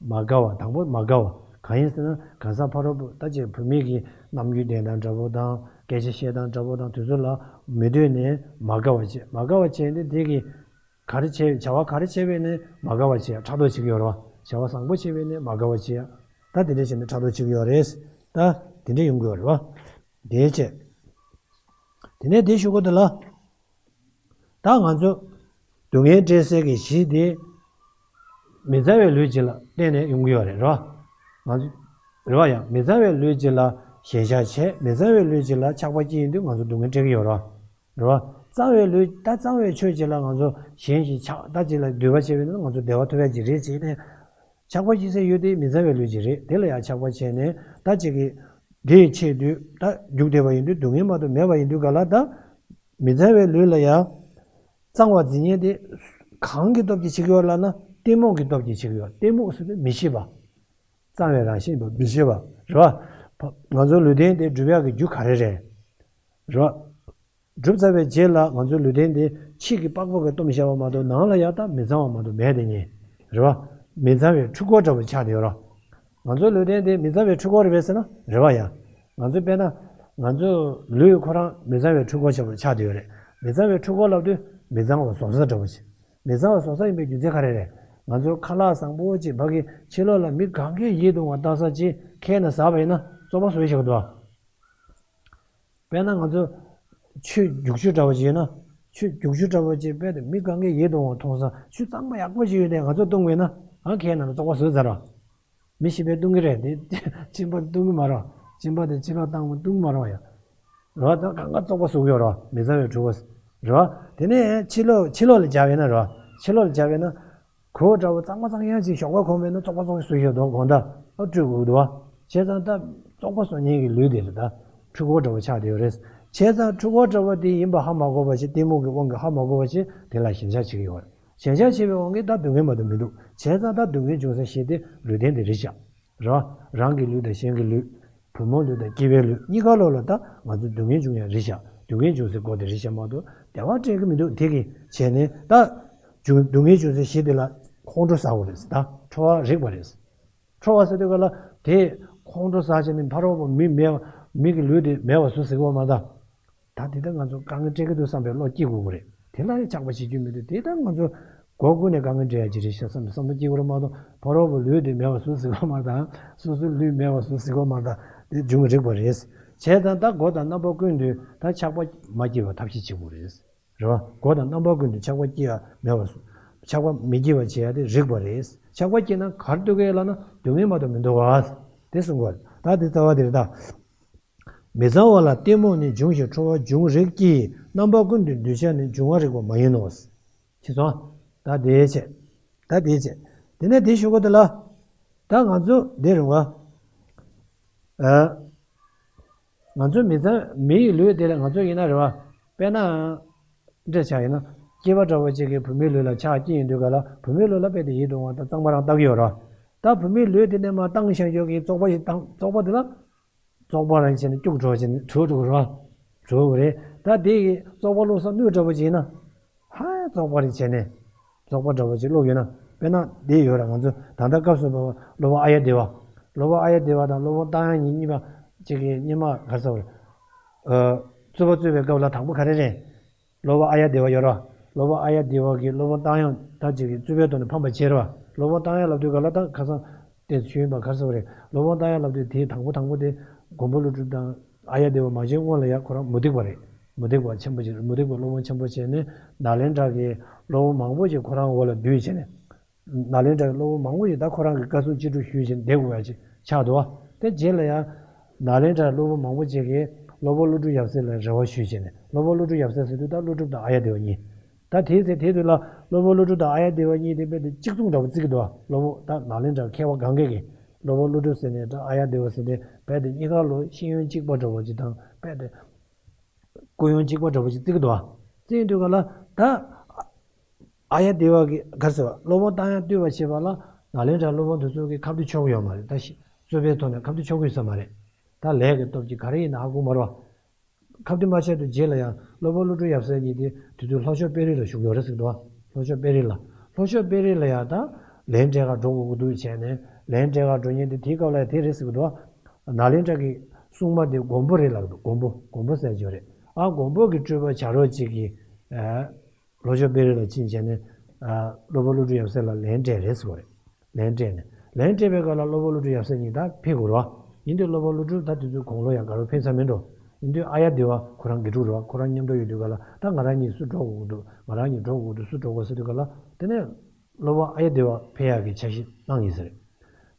མ་དགའ་བ་དང་པོ་མ་དགའ་བ་གང་ཡིན་ཟེར་ན་གང་ཟག་ཕ་རོལ་པོ་ད་ཅིག་བུད་མེད་ཀྱི་རྣམ་འགྱུར་བསྟན་སྟངས་འདྲ་པོ་དང་སྐད་ཆ་བཤད་སྟངས་འདྲ་པོ་དང་དེ་ཚོ་ལ་མི་འདོད་ནས་མ་དགའ་བ་བྱེད། མ་དགའ་བ་བྱས་ཏེ་དེ་གི་ག་རེ་བྱས། བྱ་བ་ག་རེ་བྱས་པས་ནི་མ་དགའ་བ་བྱེད་ཡ་ཕྲག་དོག་བྱེད་ཀྱི་ཡོད་རེད་བ། བྱ་བ་བཟང་པོ་བྱས་པས་ནི་མ་དགའ་བ་བྱེད་ཡ། ད་དེ་འདྲ་བྱས་ནས་ཕྲག་དོག་བྱེད་ཀྱི་ཡོད་རེད། ད་དེ་འདྲ་ཡོང་གི་ཡོད་རེད་བ། དེའི་ཆེད། དེ་ནས་དེ་ཞུ་གོ་དེ་ལ། ད་ང་ཚོ་སྡུག་བསྔལ་སྤྲད་སའི་གི་གཞི་དེ་མི་གཙང་བའི་ལུས་གཅིག་ལ་བརྟེན་ནས་ཡོང་གི་ཡོད་རེད་རོ། ང་ཚོ་རེད་བ། ཡང་མི་གཙང་བའི་ལུས་གཅིག་ལ་ཞེན་ཆགས་བྱས། མི་གཙང་བའི་ལུས་གཅིག་ལ་ཆགས་པ་སྐྱེས་ཡིན་དུས་ང་ཚོ་སྡུག་བསྔལ་སྤྲད་ཀྱི་ཡོད་རོ། རེད་བ། གཙང་བའི་ལུས་ད་གཙང་བའི་ཆོས་གཅིག་ལ་ང་ཚོ་ཞེན་ཞིང་ཆགས་ད་གཅིག་ལ་འདུན་པ་བྱས་པ་ཡིན་ན་ང་ཚོ་བདེ་བ་ཐོབ་ཡ་གཅིག་རེད་ཅེས་ནས། ཆགས་པ་སྐྱེ་སའི་ཡུལ་དེ་མི་གཙང་བའི་ལུས་གཅིག་རེད། དེ་ལ་ཡང་ཆགས་པ་བྱས་ནས་ད་གཅིག་གི་དེའི་ཆེད་དུ་ད་རྒྱུག་བསྡད་པ་ཡིན་དུས་སྡུག་བསྔལ་མ་གཏོགས་མེད་པ་ཡིན་དུས་ག་ལ་ད། མི་གཙང་བའི་ལུས་ལ་ཡང་། གཙང་བ་འཛིན་མཁན་དེ། གང་གི་སྟོབས་ཀྱིས་བྱེད་ཀྱི་ཡོད་ལབ་ན་གཏི་མུག་གི་སྟོབས་ཀྱིས་བྱེད་ཀྱི་ཡོད། གཏི་མུག་ཟེར་དུས་མི་ཤེས་པ། གཙང་བའི་རང་བཞིན་པ་མི་ཤེས་པ། རེད་བ། ང་ཚོའི་ལུས་རྟེན་དེ་སྒྲུབ་ཡག་གི་རྒྱུ་ག་རེ་རེད། རེད་བ། སྒྲུབ་ཚར་བའི་རྗེས་ལ་ང་ཚོའི་ལུས་རྟེན་དེ་ཕྱིས་ཀྱི་པགས་པ་གིས་བཏུམས་བཞག་པ་མ་གཏོགས་ནང་ལ་ཡང་ད་མི་གཙང་བ་མ་གཏོགས་མེད་དེ་ཉིད། རེད་བ། མི་གཙང་བའི་འཁྲུལ་འཁོར་འདྲ་བོ་ཆགས་བསྡད་ཡོད་རེད། ང་ཚོའི་ལུས་རྟེན་དེ་མི་གཙང་བའི་འཁྲུལ་འཁོར་རེད་པས་ཟེར་ན་རེད་བ་ཡ། ང་ཚོ་དཔེར་ན། ང་ཚོའི་ལུས་ཁོ་རང་མི་གཙང་བའི་འཁྲུལ་འཁོར་ཆགས་པ་ཆགས་བསྡད་ཡོད་རེད། མི་གཙང་བའི་འཁྲུལ་འཁོར་ལབ་དུས་མི་གཙང་བ་བཟོ་ས་འདྲ་བོ་ཞིག་མི་གཙང་བ་བཟོ་ས་ཡིན་པའི་རྒྱུ་མཚན་ག་རེ་རེད། ང་ཚོ་ཁ་ལག་བཟང་པོ་ཅིག་ཕ་གི་ཕྱི་ལོགས་ལ་མི་གང་གས་ཡིད་དུ་འོང་བ་ལྟ་ས་ཅིག་ཁྱེར་ནས་ཟ་བ་ཡིན་ན་བཙོག་པ་བཟོ་ཡི་ཤག་འདུག་དཔེར་ན་ང་ཚོ་ཆུ་རྒྱུག་ཆུ་འདྲ་བོ་ཅིག་ཡོད་ན། ཆུ་རྒྱུག་ཆུ་འདྲ་བོ་ཅིག་དཔེ་དེ་མི་གང་གས་ཡིད་དུ་འོང་བ་མཐོང་ས་ཆུ་གཙང་མ་ཡག་པོ་ཅིག་ཡོད་དེ་ང་ཚོ་བཏུང་བས་ན་ཨང་ཁའི་ནང་ལ་བཙོག་པ་བཟོས་ཚར་རོ། མི་ཤི་བས་བཏུང་གི་རེད་དེ། གཅིན་པ་བཏུང་གི་མ་རོ། གཅིན་པ་དེ་ཕྱི་ལོགས་བཏང་བ་བཏུང་མ་རོ་ཡ། རོ་ད་གང་ག་བཙོག་པ་བཟོ་གི་ཡོད་རོ། མི་གཙང་བའི་འཁྲུལ་འཁོར། རོ། དེ་ནས་ཕྱི་ལོགས་ཕྱི་ལོགས་ལ་སྦྱར་བས་ན་རོ། ཕྱི་ལོགས་ལ་སྦྱར་བས་ན། གོས་འདྲ་བོ་གཙང་མ་གཙང་ཡང་ཅིག་ཞོགས་པ་གོན་པས་ན་བཙོག་པ་བཙོག་པ་བཟོས་ཡོད་དོ་དགོང་དག་ཨ་སྤྲོད་དགོས་འདུག་བ། བྱས་ཙང་ད་བཙོག་པ་བཟོ་མཁན་གྱི་ལུས་དེ་རེད་ད། འཁྲུལ་འཁོར་འདྲ་བོ་ཆགས་བསྡད་ཡོད་རེད། བྱས་ཙང་འཁྲུལ་འཁོར་འདྲ་བོ་དེ་ཡིན་པ་ཧ་མ་གོ་བ་ཞིག་གཏི་མུག་གི་དབང་གིས་ཧ་མ་གོ་བ་ཞིག་དེ་ལ་ཞེན་ཆགས་བྱེད་ཀྱི་ཡོད་རེད། ཞེན་ཆགས་བྱེད་པའི་དབང་གིས་ད་སྡུག་བསྔལ་མ་གཏོགས་མི་འདུག་བྱས་ཙང་ད་སྡུག་བསྔལ་འབྱུང་སའི་གཞི་དེ་ལུས་རྟེན་དེ་རེད་ཤག་རེད་བ། རང་གི་ལུས་དང་གཞན་གྱི་ལུས། བུ་མོ་ལུས་དང་སྐྱེས་པའི་ལུས་གཉིས་ཀ་ལོག་ལ་ད་ང་ཚོ་སྡུག་བསྔལ་འབྱུང་ཡ་རེད་ཤག་སྡུག་བསྔལ་འབྱུང་སའི་སྒོ་དེ་རེད་ཤག་མ་གཏོགས་བདེ་བ་སྤྲད་ཀྱི་མི་འདུག་དེ་གི་བྱས་ནས་ད། སྡུག་བསྔལ་འབྱུང་སའི་གཞི་དེ་ལ་ཁོང་ཁྲོ་ཟ་དགོས་རེད་ད། ཁྲོ་བ་རིག་པ་རེད། ཁྲོ་བ་ཟེར་དུས་ག་ལ་དེ་ཁོང་ཁྲོ་ཟ་བྱས་ནས་ཕ་རོལ་པོ་མི་མེད་མི་གི་ལུས་དེ་མེད་པ་བཟོ་ཟེར་གི་ཡོད་མ་ད། ད་དེ་ལྟར་ང་ཚོ་དཀའ་ངལ་འཕྲད་ཀྱི་འདུག་བསམ་པའི་བློ་སྐྱེ་དགོས་ཀྱི་རེད། དེ་ལ་ཡང་ཆགས་པ་བྱེད་རྒྱུ་མི་འདུག་དེ་ལྟར་ང་ཚོ་སྒོ་ཀུན་ནས་དཀའ་ངལ་འཕྲད་ཡ་ཅིག་རེད་ཤག་བསམ་པའི་བསམ་བློ་སྐྱེ་དགོས་རེད་མ་གཏོགས་ཕ་རོལ་པོ་ལུས་དེ་མེད་པ་བཟོ་ཟེར་གི་ཡོད་མ་ད། སོ་སོའི་ལུས་མེད་པ་བཟོ་ཟེར་གི་ཡོད་མ་ད། དེ་འབྱུང་གི་རིགས་པ་རེད། བྱས་ཙང་ད་སྒོ་དང་རྣམ་པ་ཀུན་ཏུ་ད་ཆགས་པ་མ་སྐྱེ་བ་ཐབས་ཤེས་བྱེད་དགོས་རེད། རེད་བ། སྒོ་དང་རྣམ་པ་ཀུན་ཏུ་ཆགས་པ་སྐྱེ་ཡ་མེད་པ་བཟོ། ཆགས་པ་མི་སྐྱེ་བ་བྱེད་ཡ་དེ་རིག་པ་རེད། ཆགས་པ་སྐྱེས་ན་ག་རེ་སྡུག་གི་ལབ་ན་སྡུག་བསྔལ་མ་གཏོགས་མི་འདུག་ག་དེ་གསུང་གི་ཡོད་རེད། ད་དེ་རྩ་བ་དེ་རེད་ད། མི་གཙང་བ་ལ་གཏི་མུག་ནི། འབྱུང་ཞིང་འཁྲུལ་བ་འབྱུང་རིགས་ཀྱི། རྣམ་པ་ཀུན་ཏུ་འདུས་བྱས་ནི། འབྱུང་བ་རིག་པ་མ་ཡིན་ནོ། ཤེས་སོང་། ད་དེའི་ཆེད། ད་དེའི་ཆེད། དེ་ནས་དེ་ཞུ་གི་འདུག་ལ། ད་ང་ཚོ་འདི་རུང་བ། ཨ། ང་ཚོ་མི་ཚང་མི་ཡི་ལུས་དེ་ལ་ང་ཚོ་ཡིན་ན་རེད་བ། དཔེར་ན། འདྲ་ཆགས་ཡིན་ན། སྐྱེས་པ་འདྲ་བོ་ཅིག་གིས་བུད་མེད་ལུས་ལ་ཆགས་སྐྱེས་ཡིན་དུས་ག་ལ་བུད་མེད་ལུས་ལ་དཔེ་དེ་ཡིད་དུ་འོང་བ་དང་གཙང་མ་རང་བཏགས་ཡོད་རེད་བ། ད་བུད་མེད་ལུས་དེ་ནས་མར་བཏང་བཞག་ཡོད་ཀྱི་བཙོག་པ་ཞིག་བཏང་བཙོག་པ་དེ་ལ། བཙོག་པ་རང་བྱས་ནས་སྐྱུག་བྲོ་བྱས་ནས་བྲོ་འགྲོ་གི་རེད་བ། བྲོ་གི་རེད། ད་དེ་གི་བཙོག་པ་བླུགས་ས་སྣོད་འདྲ་བོ་ཅིག་ཡིན་ན། ཧ་བཙོག་པ་རེད་བྱས་ནས། བཙོག་པ་འདྲ་བོ་ཅིག་བླུགས་ཡོད་ན། དཔེར་ན་འདི་ཡོད་ར། ང་ཚོ་ད་ལྟ་སྐབས་སུ་བབ་པ་སློབ་དཔོན་ཨཱརྱ་དེ་བ། སློབ་དཔོན་ཨཱརྱ་དེ་བ་དང་སློབ་དཔོན་རྟ་དབྱངས་གཉིས་གཉིས་པ་གཅིག་གིས་གཉིས་མ་ག་རེ་ཟེར་བ་རེད། ཨ། རྩོད་པ་རྩོད་པའི་སྐབས་ལ་དང་པོ་ག་རེ་རེད། སློབ་དཔོན་ཨཱརྱ་དེ་བ་ཡོད་ར། སློབ་དཔོན་ཨཱརྱ་དེ་བ་གིས་སློབ་དཔོན་རྟ་དབྱངས་ད་ཅིག་གིས་རྩོད་པའི་ཐོག་ནས་ཕམ་པ་བྱས་ར་བ། སློབ་དཔོན་རྟ་དབྱངས་ལབ་དུས་ག་ལ་ད་ཁ་སང་དེ་ཞུས་ཡིན་པ་ག་རེ་ཟེར་བ་རེད། སློབ་དཔོན་རྟ་དབྱངས་ལབ་དུས་དེའི་དང་པོ་དང་པོ་དེ་མགོན་པོ་ཀླུ་སྒྲུབ་དང་ཨཱརྱ་དེ་བ་མ་བྱོན་སྔོན་ལ་ཡ་ཁོ་རང་མུ་སྟེགས་པ་རེད། མུ་སྟེགས་པ་ཆེན་པོ་ཅིག་རེད། མུ་སྟེགས་པ་སློབ་དཔོན་ཆེན་པོ་བྱས་ནས་ནཱ་ལེནྡྲ་གི་སློབ་དཔོན་མང་པོ་ཅིག་ཁོ་རང་འོག་ལ་འདུས་བྱས་ནས། ནཱ་ལེནྡྲ་གི་སློབ་དཔོན་མང་པོ་ཞིག་ད་ཁོ་རང་གི་བཀའ་གསུང་ཅི་སྒྲུབ་ཞུས་བྱས་བསྡད་དགོས་ཡ་ཅིག་ཆགས་འདུག་བ། དེ་རྗེས་ལ་ཡང་ནཱ་ལེནྡྲ་སློབ་དཔོན་མང་པོ་ཅིག་གིས་སློབ་དཔོན་ཀླུ་སྒྲུབ་ཡབ་སྲས་ལ་རེ་བ་ཞུས་བྱས་ནས། སློབ་དཔོན་ཀླུ་སྒྲུབ་ཡབ་སྲས་ཟེར་དུས་ད་ཀླུ་སྒྲུབ་དང་ཨཱརྱ་དེ་བ་གཉིས། ད་དེའི་ཚེ་དེ་དུས་ལ་སློབ་དཔོན་ཀླུ་སྒྲུབ་དང་ཨཱརྱ་དེ་བ་གཉིས་དེ་རྦད་དེ་གཅིག་མཚུངས་འདྲ་བོ་བརྩི་གི་འདུག་བ། སློབ་དཔོན་ད་ནཱ་ལེནྡྲ་མཁས་པ་གང་གས་ཀྱིས་སློབ་དཔོན་ཀླུ་སྒྲུབ་ཟེར་ནས་ད་ཨཱརྱ་དེ་བ་ཟེར་ནས་རྦད་དེ་གཉིས་ཀ་ལོ་ཤེས་ཡོན་གཅིག་པ་འདྲ་བོ་ཅིག་དང་རྦད་དེ། སྐུ་ཡོན་གཅིག་པ་འདྲ་བོ་ཞིག་བརྩི་གི་འདུག་བ། བརྩི་ཡིན་དུས་ག་ལ་ད། ཨཱརྱ་དེ་བ་གི་ག་རེ་ཟེར་བ། སློབ་དཔོན་རྟ་དབྱངས་བསྟོད་པ་བྱེད་པ་ལ་ནཱ་ལེནྡྲ་སློབ་དཔོན་དེ་ཚོ་གི་ཁ་གཏད་ཆོག་གི་ཡོད་མ་རེད། ད་ཤི་རྩོད་པའི་ཐོག་ནས་ཁ་གཏད་ཆོག་གི་ཡོད་ས་མ་རེད། ད་ལས་ཀྱི་སྟོབས་ཀྱིས་ག་རེ་ཡིན་ན་ཧ་གོ་མ་རེད་བ། ཁ་གཏད་མ་བྱས་དུས་རྗེས་ལ་ཡང་སློབ་དཔོན་ཀླུ་སྒྲུབ་ཡབ་སྲས་གཉིས་དེ་དེ་དུས་ལྷོ་ཕྱོགས་དཔལ་རི་ལ་བཞུགས་ཡོད་རེད་ཟེར་གི་འདུག་བ། ལྷོ་ཕྱོགས་དཔལ་རི་ལ། ལྷོ་ཕྱོགས་དཔལ་རི་ལ་ཡང་ད་ལན་འབྲས་ག་འགྲོ་དགོས་ཀྱི་འདུག་བྱས་ནས། ལན་འབྲས་ག་འགྲོ་མཁན་དེ་དེའི་སྐབས་ལ་ཡང་དེ་རེད་ཟེར་གི་འདུག་བ། ནཱ་ལེནྡྲ་གི་སྲུང་མ་དེ་མགོན་པོ་རེད་ལབ་འདུག་མགོན་པོ་མགོན་པོ་ཟེར་གྱི་ཡོད་རེད། ཨ། མགོན་པོ་གི་སྤྲུལ་པ་བྱ་རོག་ཅིག་གིས། ཨ། ལྷོ་ཕྱོགས་དཔལ་རི་ལ་ཕྱིན་བྱས་ནས། ཨ། སློབ་དཔོན་ཀླུ་སྒྲུབ་ཡབ་སྲས་ལ་ལན་སྤྲད་རེད་ཟེར་བ་རེད། ལན་སྤྲད་ནས། ལན་སྤྲད་པའི་སྐབས་ལ་སློབ་དཔོན་ཀླུ་སྒྲུབ་ཡབ་སྲས་གཉིས་ད་ཕེབས་དགོས་རེད་བ། ཡིན་དུས་སློབ་དཔོན་ཀླུ་སྒྲུབ་ད་དེ་ཚོའི་དགུང་ལོ་ཡང་ག་རེ་ཕེབས་ཚར་མེད་འགྲོ། ཡིན་དུས་ཨཱརྱ་དེ་བ་ཁོ་རང་དགེ་ཕྲུག་རེད་བ། ཁོ་རང་མཉམ་དུ་ཡོད་དུས་ག་ལ་ད་ང་རང་གཉིས་སུ་འགྲོ་དགོས་ཀྱི་འདུག་ང་རང་གཉིས་འགྲོ་དགོས་ཀྱི་འདུག་སུ་འགྲོ་དགོས་ཟེར་དུས་ག་ལ། དེ་ནས་སློབ་དཔོན་ཨཱརྱ་དེ་བ་ཕེབས་ཡག་གི་འཆར་གཞི་གནང་ཡིན་ཟེར།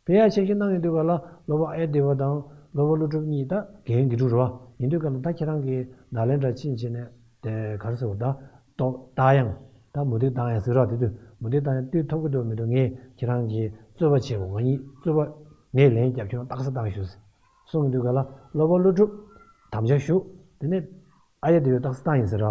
ཕེབས་ཡག་འཆར་གཞི་གནང་ཡོང་དུས་ག་ལ་སློབ་དཔོན་ཨཱརྱ་དེ་བ་དང་སློབ་དཔོན་ཀླུ་སྒྲུབ་གཉིས་ད་རྒན་དགེ་ཕྲུག་རེད་བ། ཡིན་དུས་ག་ལ་ད་ཁྱེད་རང་གིས་ནཱ་ལེནྡྲ་ཕྱིན་བྱས་ནས་དེ་ག་རེ་ཟེར་བ། ད་ཏོག་རྟ་དབྱངས། ད་མུ་སྟེགས་རྟ་དབྱངས་ཟེར་ར། དེ་དུས་མུ་སྟེགས་རྟ་དབྱངས་བསྟོད་ཐུབ་ཀྱི་འདུག་མི་འདུག་ངས་ཁྱེད་རང་གིས་རྩོད་པ་བྱེད་དགོས། ང་གཉིས་རྩོད་པ། ངས་ལན་རྒྱབ། ཁྱོད་རང་རྟགས་གསལ་བཏང་ཤོག་ཟེར། གསུངས་ཡོང་དུས་ག་ལ་སློབ་དཔོན་ཀླུ་སྒྲུབ་དམ་བཅའ་ཞུ། དེ་ནས་ཨཱརྱ་དེ་བས་རྟགས་གསལ་བཏང་ཡིན་ཟེར་ར།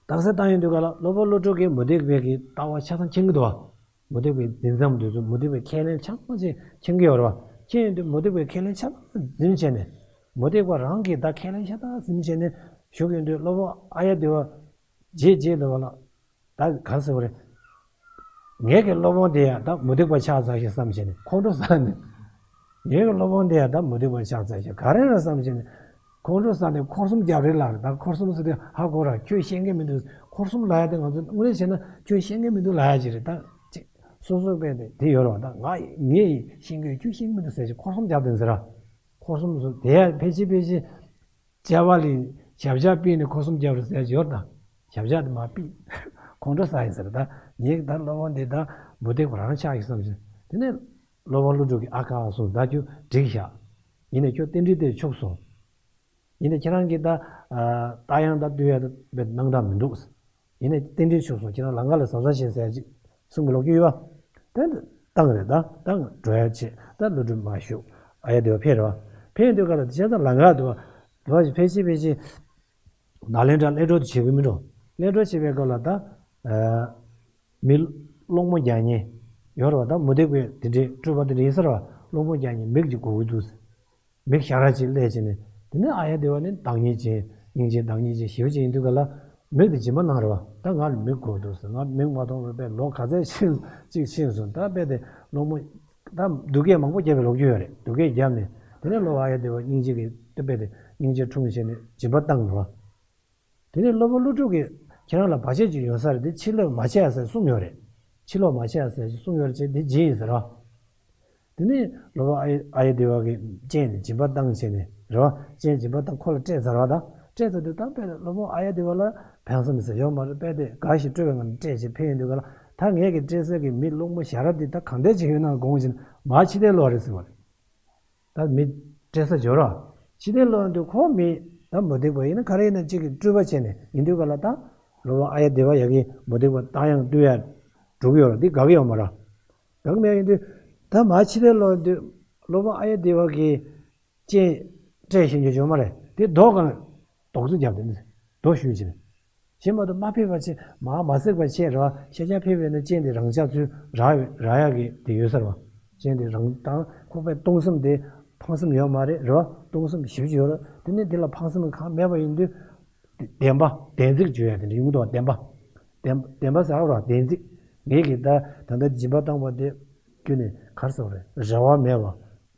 རྟགས་གསལ་བཏང་ཡོང་དུས་ག་ལ་སློབ་དཔོན་ཀླུ་སྒྲུབ་ཀྱིས་མུ་སྟེགས་པའི་གི་ལྟ་བ་ཆ་ཚང་མཁྱེན་གྱི་འདུག་བ། མུ་སྟེགས་པའི་འཛིན་མཚམས་དེ་ཚོ་མུ་སྟེགས་པའི་ཁས་ལེན་ཆ་ཚང་ཅིག་མཁྱེན་གྱི་ཡོད་རེད་བ། མཁྱེན་ཡོང་དུས་མུ་སྟེགས་པའི་ཁས་ལེན་ཆ་ཚང་འཛིན་བྱས་ནས། མུ་སྟེགས་པ་རང་གིས་ད་ཁས་ལེན་ཆ་ཚང་འཛིན་བྱས་ནས་བཞུགས་ཡོང་དུས་སློབ་དཔོན་ཨཱརྱ་དེ་བ་རྗེས་རྗེས་ལ་བ་ལ། ད་ག་རེ་ཟེར་བ་རེད། ངེད་ཀྱི་སློབ་དཔོན་དེ་ཡང་ད་མུ་སྟེགས་པ་ཆགས་ཚར་ཞིག་བསམ་བྱས་ནས་ཁོང་ཁྲོ་ཟ་ནས། ངེད་ཀྱི་སློབ་དཔོན་དེ་ཡང་ད་མུ་སྟེགས་པ་ཆགས་ཚར་ཞིག་ག་རེ་རེད་བསམ་བྱས་ནས། ཁོང་ཁྲོ་ཟ་ནས་འཁོར་གསུམ་རྒྱབ་རེད་ལབ་རེད། ད་འཁོར་གསུམ་ཟེར་དུས་ཧ་གོ་ར། ཁྱོད་ཤེས་མཁན་མི་འདུག་འཁོར་གསུམ་ལབ་ཡ་དེ་ང་ཚོ་དངོས་གནས་བྱས་ན་ཁྱོད་ཤེས་མཁན་མི་འདུག་ལབ་ཡ་ཅིག་རེད། ད་ཅིག་སོ་སོ་དཔེ་དེ་དེ་ཡོད་རེད་བ། ད་ང་ངས་ཤེས་མཁན། ཁྱོད་ཤེས་མཁན་མི་འདུག་ཟེར་ཞིག་འཁོར་གསུམ་རྒྱབ་དེ་ཟེར་ར། འཁོར་གསུམ་ཟེར་དེ་ཡང་ཕལ་ཆེར་ཕལ་ཆེར། བྱ་བ་ལས། ཞབས་བཅགས་ཕུད་ནས་འཁོར་གསུམ་རྒྱབ་རེད་ཟེར་གྱི་ཡོད་ད། ཞབས་བཅགས་དེ་མ་ཕུད། ཁོང་ཁྲོ་ཟ་ཡིན་ཟེར་ད། ངས་ད་སློབ་དཔོན་འདི་ད་མུ་སྟེགས་པ་རང་ཆགས་ཡིན་བསམ་ཞིང་། དེ་ནས་སློབ་དཔོན་ཀླུ་སྒྲུབ་ཀྱིས་ཨ་ཁ་སོང་། ད་ཁྱོད་འགྲིག་ཤག་ཡིན་ནའི་ཁྱོད་རྟེན་འབྲེལ་དེ་འཆུག་སོང་། ཡིན་ནའི་ཁྱེད་རང་གིས་ད། རྟ་དབྱངས་ད་བསྟོད་ཡ་ད་དཔེ་སྣང་དག་མི་འདུག་ཡིན་ནའི་རྟེན་འབྲེལ་འཆུག་སོང་། ཁྱེད་རང་ལམ་ཁ་ལ་གཟབ་གཟབ་བྱེད་ཟེར་ཅིག་གསུང་གི་ལོག་རྒྱུ་ཡོད་པ། དེ་བཏང་རེད་ད། བཏང་འགྲོ་ཡ་བྱེད། ད་ཀླུ་སྒྲུབ་མ་བཞུགས། ཨཱརྱ་དེ་བ་ཕེབས་རེད་བ། ཕེབས་དུས་ག་ལ་དེ་བྱས་ད་ལམ་ཁ་དུ་བ། དུ་བ་ཞིག་ཕལ་ཆེར་ཕལ་ཆེར། ནཱ་ལེནྡྲ་གླེང་གྲོགས་དེ་བྱེད་ཀྱི་མི་འགྲོ། གླེང་གྲོགས་བྱེད་པའི་སྐབས་ལ་ད། མི། སློང་མོ་རྒྱག་མཁན། ཡོད་རེད་བ། ད་མུ་སྟེགས་པའི་དེ་འདྲའི་སྤྲུལ་པ་དེ་འདྲ་ཡིན་ས་རེད་བ། སློང་མོ་རྒྱག་མཁན་མིག་ཅིག་དགོས་ཀྱི་འདུག་མིག་ཞར་ར་ཅིག་སླེབས་བྱས་ནས། དེ་ནས་ཨཱརྱ་དེ་བ་ནི་བདག་ཉིད་ཅན། སྙིང་རྗེ་བདག་ཉིད་ཅན་ཞེ་པོ་ཅིག་ཡིན་དུས་ག་ལ། མིག་དེ་སྦྱིན་པ་གནང་རེད་བ། ད་ང་ལ་མིག་དགོས་འདུག་ཟེར། ང་མིག་མ་མཐོང་བར་དཔེ་ལོ་ག་ཚད་ཕྱིན་ཅིག་ཕྱིན་སོང་། ད་དཔེ་དེ་སློང་མོ། ད་སྡུག་སྐད་མང་པོ་བརྒྱབ་པའི་ལོ་རྒྱུས་ཡོད་རེད། སྡུག་སྐད་བརྒྱབ་ནས་དེ་ནས་སློབ་དཔོན་ཨཱརྱ་དེ་བ་སྙིང་རྗེ་གིས་དཔེ་དེ་སྙིང་རྗེ་འཁྲུངས་བྱས་ནས་སྦྱིན་པ་བཏང་རེད་བ། དེ་ནས་སློབ་དཔོན་ཀླུ་སྒྲུབ་ཀྱིས་ཁྱེད་རང་ལ་བར་ཆད་ཅིག་ཡོང་ས་རེད། དེ་ཕྱིར་ལོག་མ་བྱེད་ཡ་ཟེར་གསུངས་ཡོད་རེད། ཕྱིར་ལོག་མ་བྱེད་ཡ་ཟེར་གསུངས་ཡོད་རེད་ཅེས་དེ་བརྗེད་ཡིན་ཟེར་རོ། དེ་ནས་སློབ་དཔོན་ཨཱརྱ་དེ་བ་གིས་སྤྱན་ནས་སྦྱིན་པ་བཏང་བྱས་ནས་རེད་བ། སྤྱན་སྦྱིན་པ་བཏང་ཁོ་ལ་སྤྲད་ཚར་བ་དང་། སྤྲད་ཚར་དུས་ད་དཔེ་སློབ་དཔོན་ཨཱརྱ་དེ་བ་ལ་ཕན་སེམས་ཟེར་ཡོད་མ་རེད། དཔེ་དེ་དགའ་ཞིང་སྤྲོ་བའི་ངང་ནས་སྤྲད་བྱས་ཕེབས་ཡོང་དུས་ག་ལ། ད་ངས་ཀྱི་སྤྲད་ས་གི་མི་སློང་མོ་ཞར་ར་འདི་ད་གང་འདྲ་ཅིག་ཡོད་ན་དགོངས་བཞིན་མ་ཕྱི་ལྟས་ལོག་རེད་ཟེར་བ་རེད། ད་མི་སྤྲད་ས་འབྱོར་ར། ཕྱི་ལྟས་ལོག་འདུག་ཁོ་མི་ད་མུ་སྟེགས་པ་ཡིན་ན་ག་རེ་ཡིན་ན་གཅིག་གི་སྤྲུལ་པ་བྱས་ནས་ཡིན་དུས་ག་ལ་ད་སློབ་དཔོན་ཨཱརྱ་དེ་བ་ཡ་གི་མུ་སྟེགས་པ་རྟ་དབྱངས་སྤྲུལ་ཡ་འགྲོ་གི་ཡོད་ར། འདི་དགའ་གི་ཡོད་མ་ར། དགའ་གི་མེད་ཡིན་དུས་ད་མ་ཕྱི་ལྟས་ལོག་འདུག་སློབ་དཔོན་ཨཱརྱ་དེ་བ་གི་སྤྱན་སྤྲད་བཞིན་གྱི་བྱུང་མ་རེད། དེ་རྡོ་གང་རྡོག་རྩུབ་བརྒྱབ་དེ་རྡོ་གཞུས་ཕྱིན། གཞན་མ་གཏོགས་མ་ཕེབས་པ་ཆེ་མ་མ་གཟིགས་པ་ཆེ་ར། ཤེས་བྱ་ཕེབས་པས་ན་སྤྱན་དེ་རང་ཅག་ཚུལ་ར་ར་ཡག་གི་དེ་ཡོད་ས་ར། སྤྱན་དེ་རང་དང་ཁོག་པའི་སྟོང་གསུམ་དེ་ཕངས་སེམས་ཡོད་མ་རེད་ར། སྟོང་གསུམ་ཞིབ་ཅིག་ཡོད་ར། དེ་ནས་དེ་ལ་ཕངས་སེམས་གང་མེད་པ་ཡིན་དུས། བདེན་པ་བདེན་ཚིག་བརྗོད་ཡ་དེ་འདྲ་ཡོང་གི་འདུག་བ། བདེན་པ། བདེན་བདེན་པ་ཟེར་བ་ར་བདེན་ཚིག་ངེད་ཀྱིས་ད་ད་ལྟ་སྦྱིན་པ་བཏང་བ་དེ་ཁྱོད་ནས་གར་སོང་རེད། རེ་བ་མེད་པ།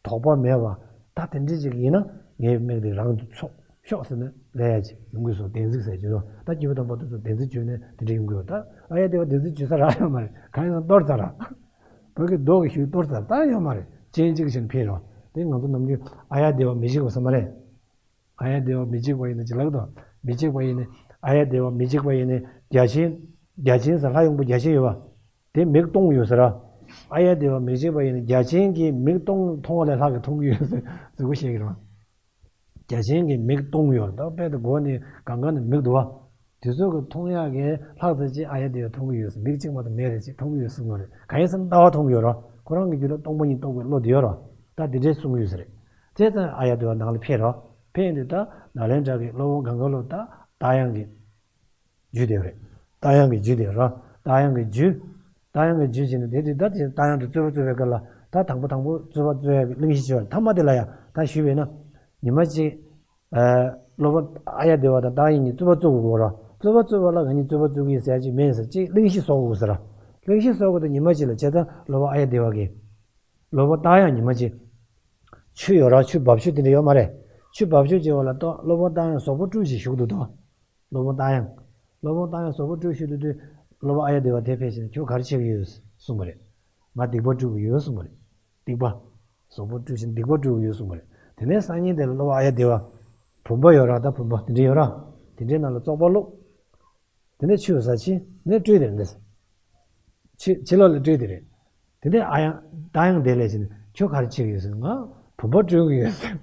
དོགས་པ་མེད་པ། ད་དེ་འདྲ་ཅིག་ཡིན་ན་ངའི་མིག་དེ་རང་དུ་ཚོགས་ཤོག་ཟེར་ནས་ལས་ཡ་ཅིག་ཡོང་གི་སོང་། བདེན་ཚིག་ཟེར་གྱི་རོ། ད་སྐྱེས་བུ་དམ་པ་དེ་ཚོ་བདེན་ཚིག་བརྗོད་ནས་དེ་འདྲ་ཡོང་གི་ཡོད། ད་ཨཱརྱ་དེ་བ་བདེན་ཚིག་བརྗོད་ས་རག་ཡོད་མ་རེད། གང་ཡིན་ན་གཏོར་ཚར་ར། བོད་ཀྱི་རྡོ་གི་ཤུལ་གཏོར་ཚར་ད་ཡོད་མ་རེད། ཅན་གཅིག་བཞིན་ཕེབས་རོ། དེ་ང་ཚོ་ནམ་རྒྱུན་ཨཱརྱ་དེ་བ་མི་འཇིགས་པ་ཟེར་མ་རེད། ཨཱརྱ་དེ་བ་མི་འཇིགས་པ་ཡིན་ན་ཅི་ལབ་དང་། མི་འཇིགས་པ་ཡིན་ན་ཨཱརྱ་དེ་བ་མི་འཇིགས་པ་ཡིན་ན་བརྒྱ་བྱིན། བརྒྱ་བྱིན་ཟེར་ལྷ་ཡོང་པོ་བརྒྱ་བྱིན་ཡོད་པ། དེ་མིག་སྟོང་ཡོད་ཟེར་ར། ཨཱརྱ་དེ་བ་མི་འཇིགས་པ་ཡིན་ན་བརྒྱ་བྱིན་གྱི་མིག་སྟོང་མཐོང་བ་ལས་ལྷག་གི་མཐོང་གི་ཡོད་ཟེར་ཟེར་བོ་བཤད་ཀྱི་རེད། བརྒྱ་བྱིན་གྱི་མིག་སྟོང་ཡོད་ད་དཔེ་དེ་མགོ་ནས་གང་ག་ནས་མིག་འདུག་བ། དེ་ཚོ་གི་མཐོང་ཡག་གི་ལྷག་ཙམ་ཅིག་ཨཱརྱ་དེ་བ་མཐོང་གི་ཡོད་ཟེར། མིག་གཅིག་མ་གཏོགས་མེད་རེད་ཅིག་མཐོང་གི་ཡོད་གསུངས་པ་རེད། གང་ཡིན་ཟེར་ན་ལྟ་བ་མཐོང་གི་ཡོད་ར། ཁོ་རང་གི་རྒྱུད་ལ་སྟོང་པ་ཉིད་རྟོགས་པའི་བློ་དེ་ཡོད་ར། ད་དེ་འདྲས་གསུངས་ཡོད་ཟེར། བྱས་ཙང་ཨཱརྱ་དེ་བ་ནང་ལ་ཕེབས་རོ། ཕེབས་ཡིན་དུས་ད་ནཱ་ལེནྡྲ་གི་སློབ་དཔོན་གང་ག་ལོ་ད་རྟ་དབྱངས་ཀྱི་རྒྱུད་དེ་རེད། རྟ་དབྱངས་ཀྱི་རྒྱུད་དེ་ར། རྟ་དབྱངས་ཀྱི་རྒྱུད། རྟ་དབྱངས་ཀྱི་རྒྱུད་ཅེས་ནི་དེ་དུས་ད་དེ་རྟ་དབྱངས་དེ་རྩོད་པ་རྩོད་པའི་སྐབས་ལ་ད་དང་པོ་དང་པོ་རྩོད་པ་རྩོད་ཡག་གི་གླེང་གཞི་ཅིག་ཡོད་རེད། ཐ་མ་དེ་ལ་ཡང་ད་ཞུས་པས་ན། ཉི་མ་གཅིག་ཨ། སློབ་དཔོན་ཨཱརྱ་དེ་བ་དང་རྟ་དབྱངས་གཉིས་རྩོད་པ་རྩོད་དགོས་ར། རྩོད་པ་རྩོད་པ་ལ་ང་གཉིས་རྩོད་པ་རྩོད་ཀྱི་ཡིན་ཟེར་ཡག་ཅིག་མེད་ཟེར་ཅིག་གླེང་གཞི་བཟོ་དགོས་ཟེར་ར། གླེང་གཞི་བཟོ་དགོས་དུས་ཉི་མ་གཅིག་ལ་བྱས་ཙང་སློབ་དཔོན་ཨཱརྱ་དེ་བ་གིས། སློབ་དཔོན་རྟ་དབྱངས་ཉི་མ་གཅིག་ཆུ་ཡོད་ར། ཆུ་འབབ་ཆུ་དེ་འདྲ་ཡོད་མ་རེད། ཆུ་འབབ་ཆུ་ཅིག་འོག་ལ་ལྟོས། སློབ་དཔོན་རྟ་དབྱངས་ཟོག་པོ་སྤྲུལ་ཞིག་བཞུགས་འདུག་ད། སློབ་དཔོན་རྟ་དབྱངས། སློབ་དཔོན་རྟ་དབྱངས་ཟོག་པོ་སྤྲུལ་ཞིག་འདུག་དུས་སློབ་དཔོན་ཨཱརྱ་དེ་བ་དེ་ཕེབས་ཤིང་ཁྱོད་ག་རེ་བྱེད་ཀྱི་ཡོད་གསུངས་པ་རེད། ང་སྡིག་པ་སྤྲུལ་གྱི་ཡོད་གསུངས་པ་རེད། སྡིག་པ། ཟོག་པོ་སྤྲུལ་ཞིང་སྡིག་པ་སྤྲུལ་གྱི་ཡོད་གསུངས་པ་རེད། དེ་ནས་སང་ཉིན་དེ་ལ་སློབ་དཔོན་ཨཱརྱ་དེ་བ། བུམ་པ་ཡོད་ར། ད་བུམ་པ་དེ་འདྲ་ཡོད་ར། དེ་འདྲའི་ནང་ལ་བཙོག་པ་བླུགས། དེ་ནས་ཆུ་ཟ་ཕྱིན་ནས་སྤྲུལ་དེ་རེད་འདི། ཕྱི་ཕྱི་ལོགས་ལ་སྤྲུལ་དེ་རེད། དེ་ནས་ཨ་ཡང་རྟ་དབྱངས་དེ་ལས་ཕྱིན་ནས་ཁྱོད་ག་རེ་བྱེད་ཀྱི་ཡོད་ཟེར། ང་བུམ་པ་སྤྲུལ་གྱི་ཡོད་ཟེར།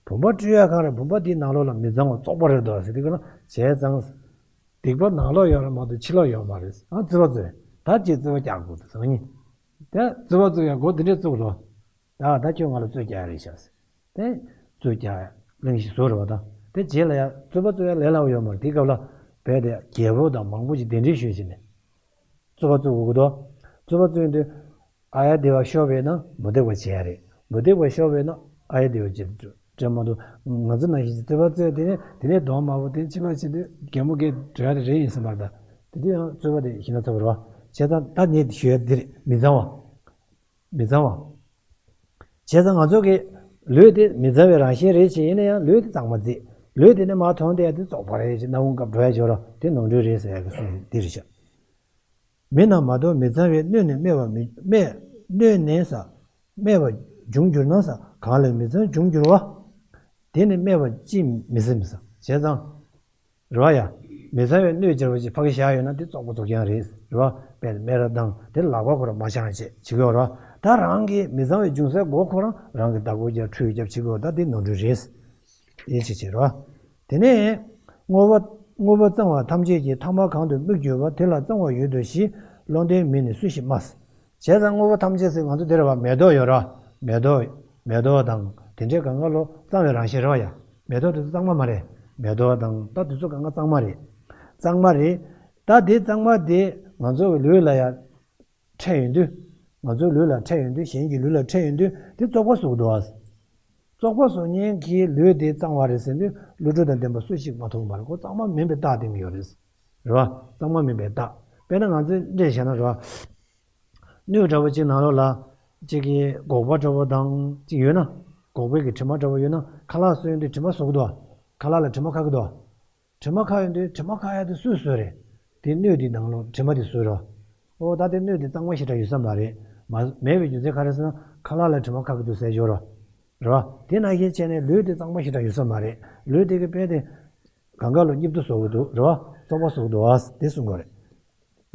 བུམ་པ་སྤྲུལ་ཡག་གང་རེད། བུམ་པ་དེའི་ནང་ལོགས་ལ་མི་གཙང་བ་བཙོག་པ་རེད་འདུག་ཟེར། དེ་ག་ལ་བྱས་ཙང་། སྡིག་པ་ནང་ལོགས་ཡོད་རེད་མ་གཏོགས་ཕྱི་ལོགས་ཡོད་མ་རེད། ཨ་རྩོད་པ་རྩོད། ད་ཅིག་རྩོད་པ་རྒྱག་དགོས་འདུག་ཟེར་ངས། ད་རྩོད་པ་རྩོད་ཡག་སྒོ་འདི་འདྲས་བཙུགས་རོགས། ད་ད་ཁྱོད་ང་ལ་རྩོད་རྒྱག་ཡག་རེད་ཤག་ཟེར། དེ་རྩོད་རྒྱག་ཡག་གླེང་གཞི་བཟོ་རེད་པ། ད་དེ་རྗེས་ལ་ཡང་རྩོད་པ་རྩོད་ཡག་ལས་སླ་པོ་ཡོད་མ་རེད། དེའི་སྐབས་ལ་བོད་དེ་རྒྱལ་པོ་དང་མང་པོ་ཅིག་གདན་འདྲེན་ཞུས་བྱས་ནས་རྩོད་པ་རྩོད་དགོས་ཀྱི་འདུག་རྩོད་པ་རྩོད་དུས་ཨཱརྱ་དེ་བ་ཤོར་བས་ན་མུ་སྟེགས་པ་བྱེད་ཡག་རེད། མུ་སྟེགས་པ་ཤོར་བས་ན་ཨཱརྱ་དེ་བ་བྱེད་དུ་འགྲོ་མ་གཏོགས། ང་ཚོ་ནང་བཞིན་གྱི་རྩོད་པ་རྩོད་དེ་ནས་དེ་ནས་གདོང་དམར་པོ་དེ་ཕྱི་ལོགས་བྱེད་དུས་རྒན་མོ་སྐད་འགྲོ་ཡག་དེ་རེད་ཡིན་ས་མ་རེད། ད་དེ་དུས་ཡང་རྩོད་པ་དེ་ཞེ་དྲག་ཚ་པོ་རེད་པ། བྱས་ཙང་ད་ངས་ཞུ་ཡག་འདི་རེད། མི་གཙང་བ། མི་གཙང་བ། བྱས་ཙང་ང་ཚོ་གི་ལུས་དེ་མི་གཙང་བའི་རང་བཞིན་རེད་ཅེས། ཡིན་ན་ཡང་ལུས་དེ་གཙང་མ་བརྩི། ལུས་དེ་ནི་མར་མཐོང་བསྡད་ཡག་དེ་བཙོག་པ་རེད་ཅེས་སྣང་བ་འགབ་འགྲོ་ཡག་ཅིག་ཡོད་ར། དེ་ནོར་འཁྲུལ་རེད་ཟེར་ཡག་གི་གསུང་འདི་རེད་ཤག་མི་རྣམས་མ་དོ་མི་གཙང་བས་གནོད་ནས་སྨྲས་པ་མི་སྨྲས། གནོད་ནས་ས། སྨྲས་པ་འབྱུང་འགྱུར་ན་ས། གང་ལས་མི་གཙང་འབྱུང་འགྱུར་བ། དེ་ནི་སྨྲས་པ་ཅིས་མི་སེམས་ས། བྱས་ཙང་། རེད་པ་ཡ། མི་གཙང་བས་གནོད་སྦྱར་བ་ཅིག་ཕ་གི་བཞག་ཡོད་ན་དེ་བཙོག་པ་བཙོག་རྐྱང་རེད། རེད་པ། དཔེར་ན་སྨན་ར་དང་དེ་ལག་པ་ཁོ་རང་མ་འཆང་བྱེད་བྱེད་ཀྱི་ཡོད་རེད་པ། ད་རང་གི་མི་གཙང་བའི་འབྱུང་སའི་སྒོ་ཁོ་རང་རང་གི་བདག་པོ་རྒྱབ་ཁྲུས་རྒྱབ་བྱེད་ཀྱི་ཡོད། ད་དེ་ནོར་འཁྲུལ་རེད། དེ་ཅིག་བྱེད་རོགས། དེ་ནས་དངོས་པོ་དངོས་པོ་གཙང་བ་ཐམས་ཅད་ཀྱི། ཐ་མལ་གང་དུ་དམིགས་གྱུར་པ། དེ་ལ་གཙང་བ་ཡོད་དོ་ཞེས་བློ་ལྡན་མི་ནི་སུ་ཞིག་སྨྲ། བྱས་ཙང་དངོས་པོ་ཐམས་ཅད་ཟེར་ང་ཚོ་འདིར་བ་མེ་ཏོག་ཡོད་ར། མེ་ཏོག་མེ་ཏོག་དང་དེ་འདྲའི་གང་ག་ལོ་གཙང་བའི་རང་བཞིན་རེད་པ་ཡ། མེ་ཏོག་དེ་ཚོ་གཙང་མ་མ་རེད། མེ་ཏོག་དང་ད་དེ་ཚོ་གང་ག་གཙང་མ་རེད། གཙང་མ་རེད། ད་དེ་གཙང་མ་དེ་ང་ཚོ་གི་ལུས་ལ་ཡ་འཕྲད་ཡོང་དུས། ང་ཚོའི་ལུས་ལ་འཕྲད་ཡོང་དུས། གཞན་གྱི་ལུས་ལ་འཕྲད་ཡོང་དུས་དེ་བཙོག་པ་བཟོ་གི་འདུག་ཨ། བཙོག་པ་བཟོ་མཁན་གྱི་ལུས་དེ་གཙང་བ་རེད་ཟེར་དུས་བློ་གྲོས་དང་ལྡན་པ་སུ་ཞིག་མ་མཐོང་བར་ཁོ་གཙང་མ་མིན་པའི་རྟགས་བསྟན་གྱི་ཡོད་རེད། རེད་པ། གཙང་མ་མིན་པའི་རྟགས། དཔེར་ན་ང་ཚོས་འདྲེས་བྱས་ན་རེད་པ། སྣོད་འདྲ་པོ་གཅིག་ནང་ལོགས་ལ་གཅིག་གི་སྒོག་པ་འདྲ་པོ་དང་གཅིག་ཡོད་ན། སྒོག་པའི་གི་དྲི་མ་འདྲ་པོ་ཡོད་ན་ཁ་ལག་བཟོ་ཡོང་དུས་དྲི་མ་བཟོ་གི་འདུག་པ། ཁ་ལག་ལ་དྲི་མ་ཁ་གི་འདུག་པ། དྲི་མ་ཁ་ཡོང་དུས་དྲི་མ་ཁ་ཡག་དེ་སུས་བཟོས་རེད། དེ་སྣོད་དེའི་ནང་ལོགས་དྲི་མ་དེ་བཟོས་རོ། ཨོ་ད་དེ་སྣོད་དེ་གཙང་མ་ཞེ་དྲག་ཡོད་ས་མ་རེད། མ་མེད་པའི་རྒྱུ་མཚན་ག་རེ་ཟེར་ན་ཁ་ལག་ལ་དྲི་མ་ཁ་གི་འདུག་ཟེར་ཡོད་རོ། རེད་པ། དེ་ནང་བཞིན་བྱས་ནས་ལུས་དེ་གཙང་མ་ཞེ་དྲག་ཡོད་ས་མ་རེད། ལུས་དེ་གི་དཔེ་དེ་གང་ག་ལོ་སྙིབ་ཏུ་བཟོ་གི་འདུག་རེད་པ། བཙོག་པ་བཟོ་གི་འདུག་ཨ་དེ་གསུང་གི་རེད།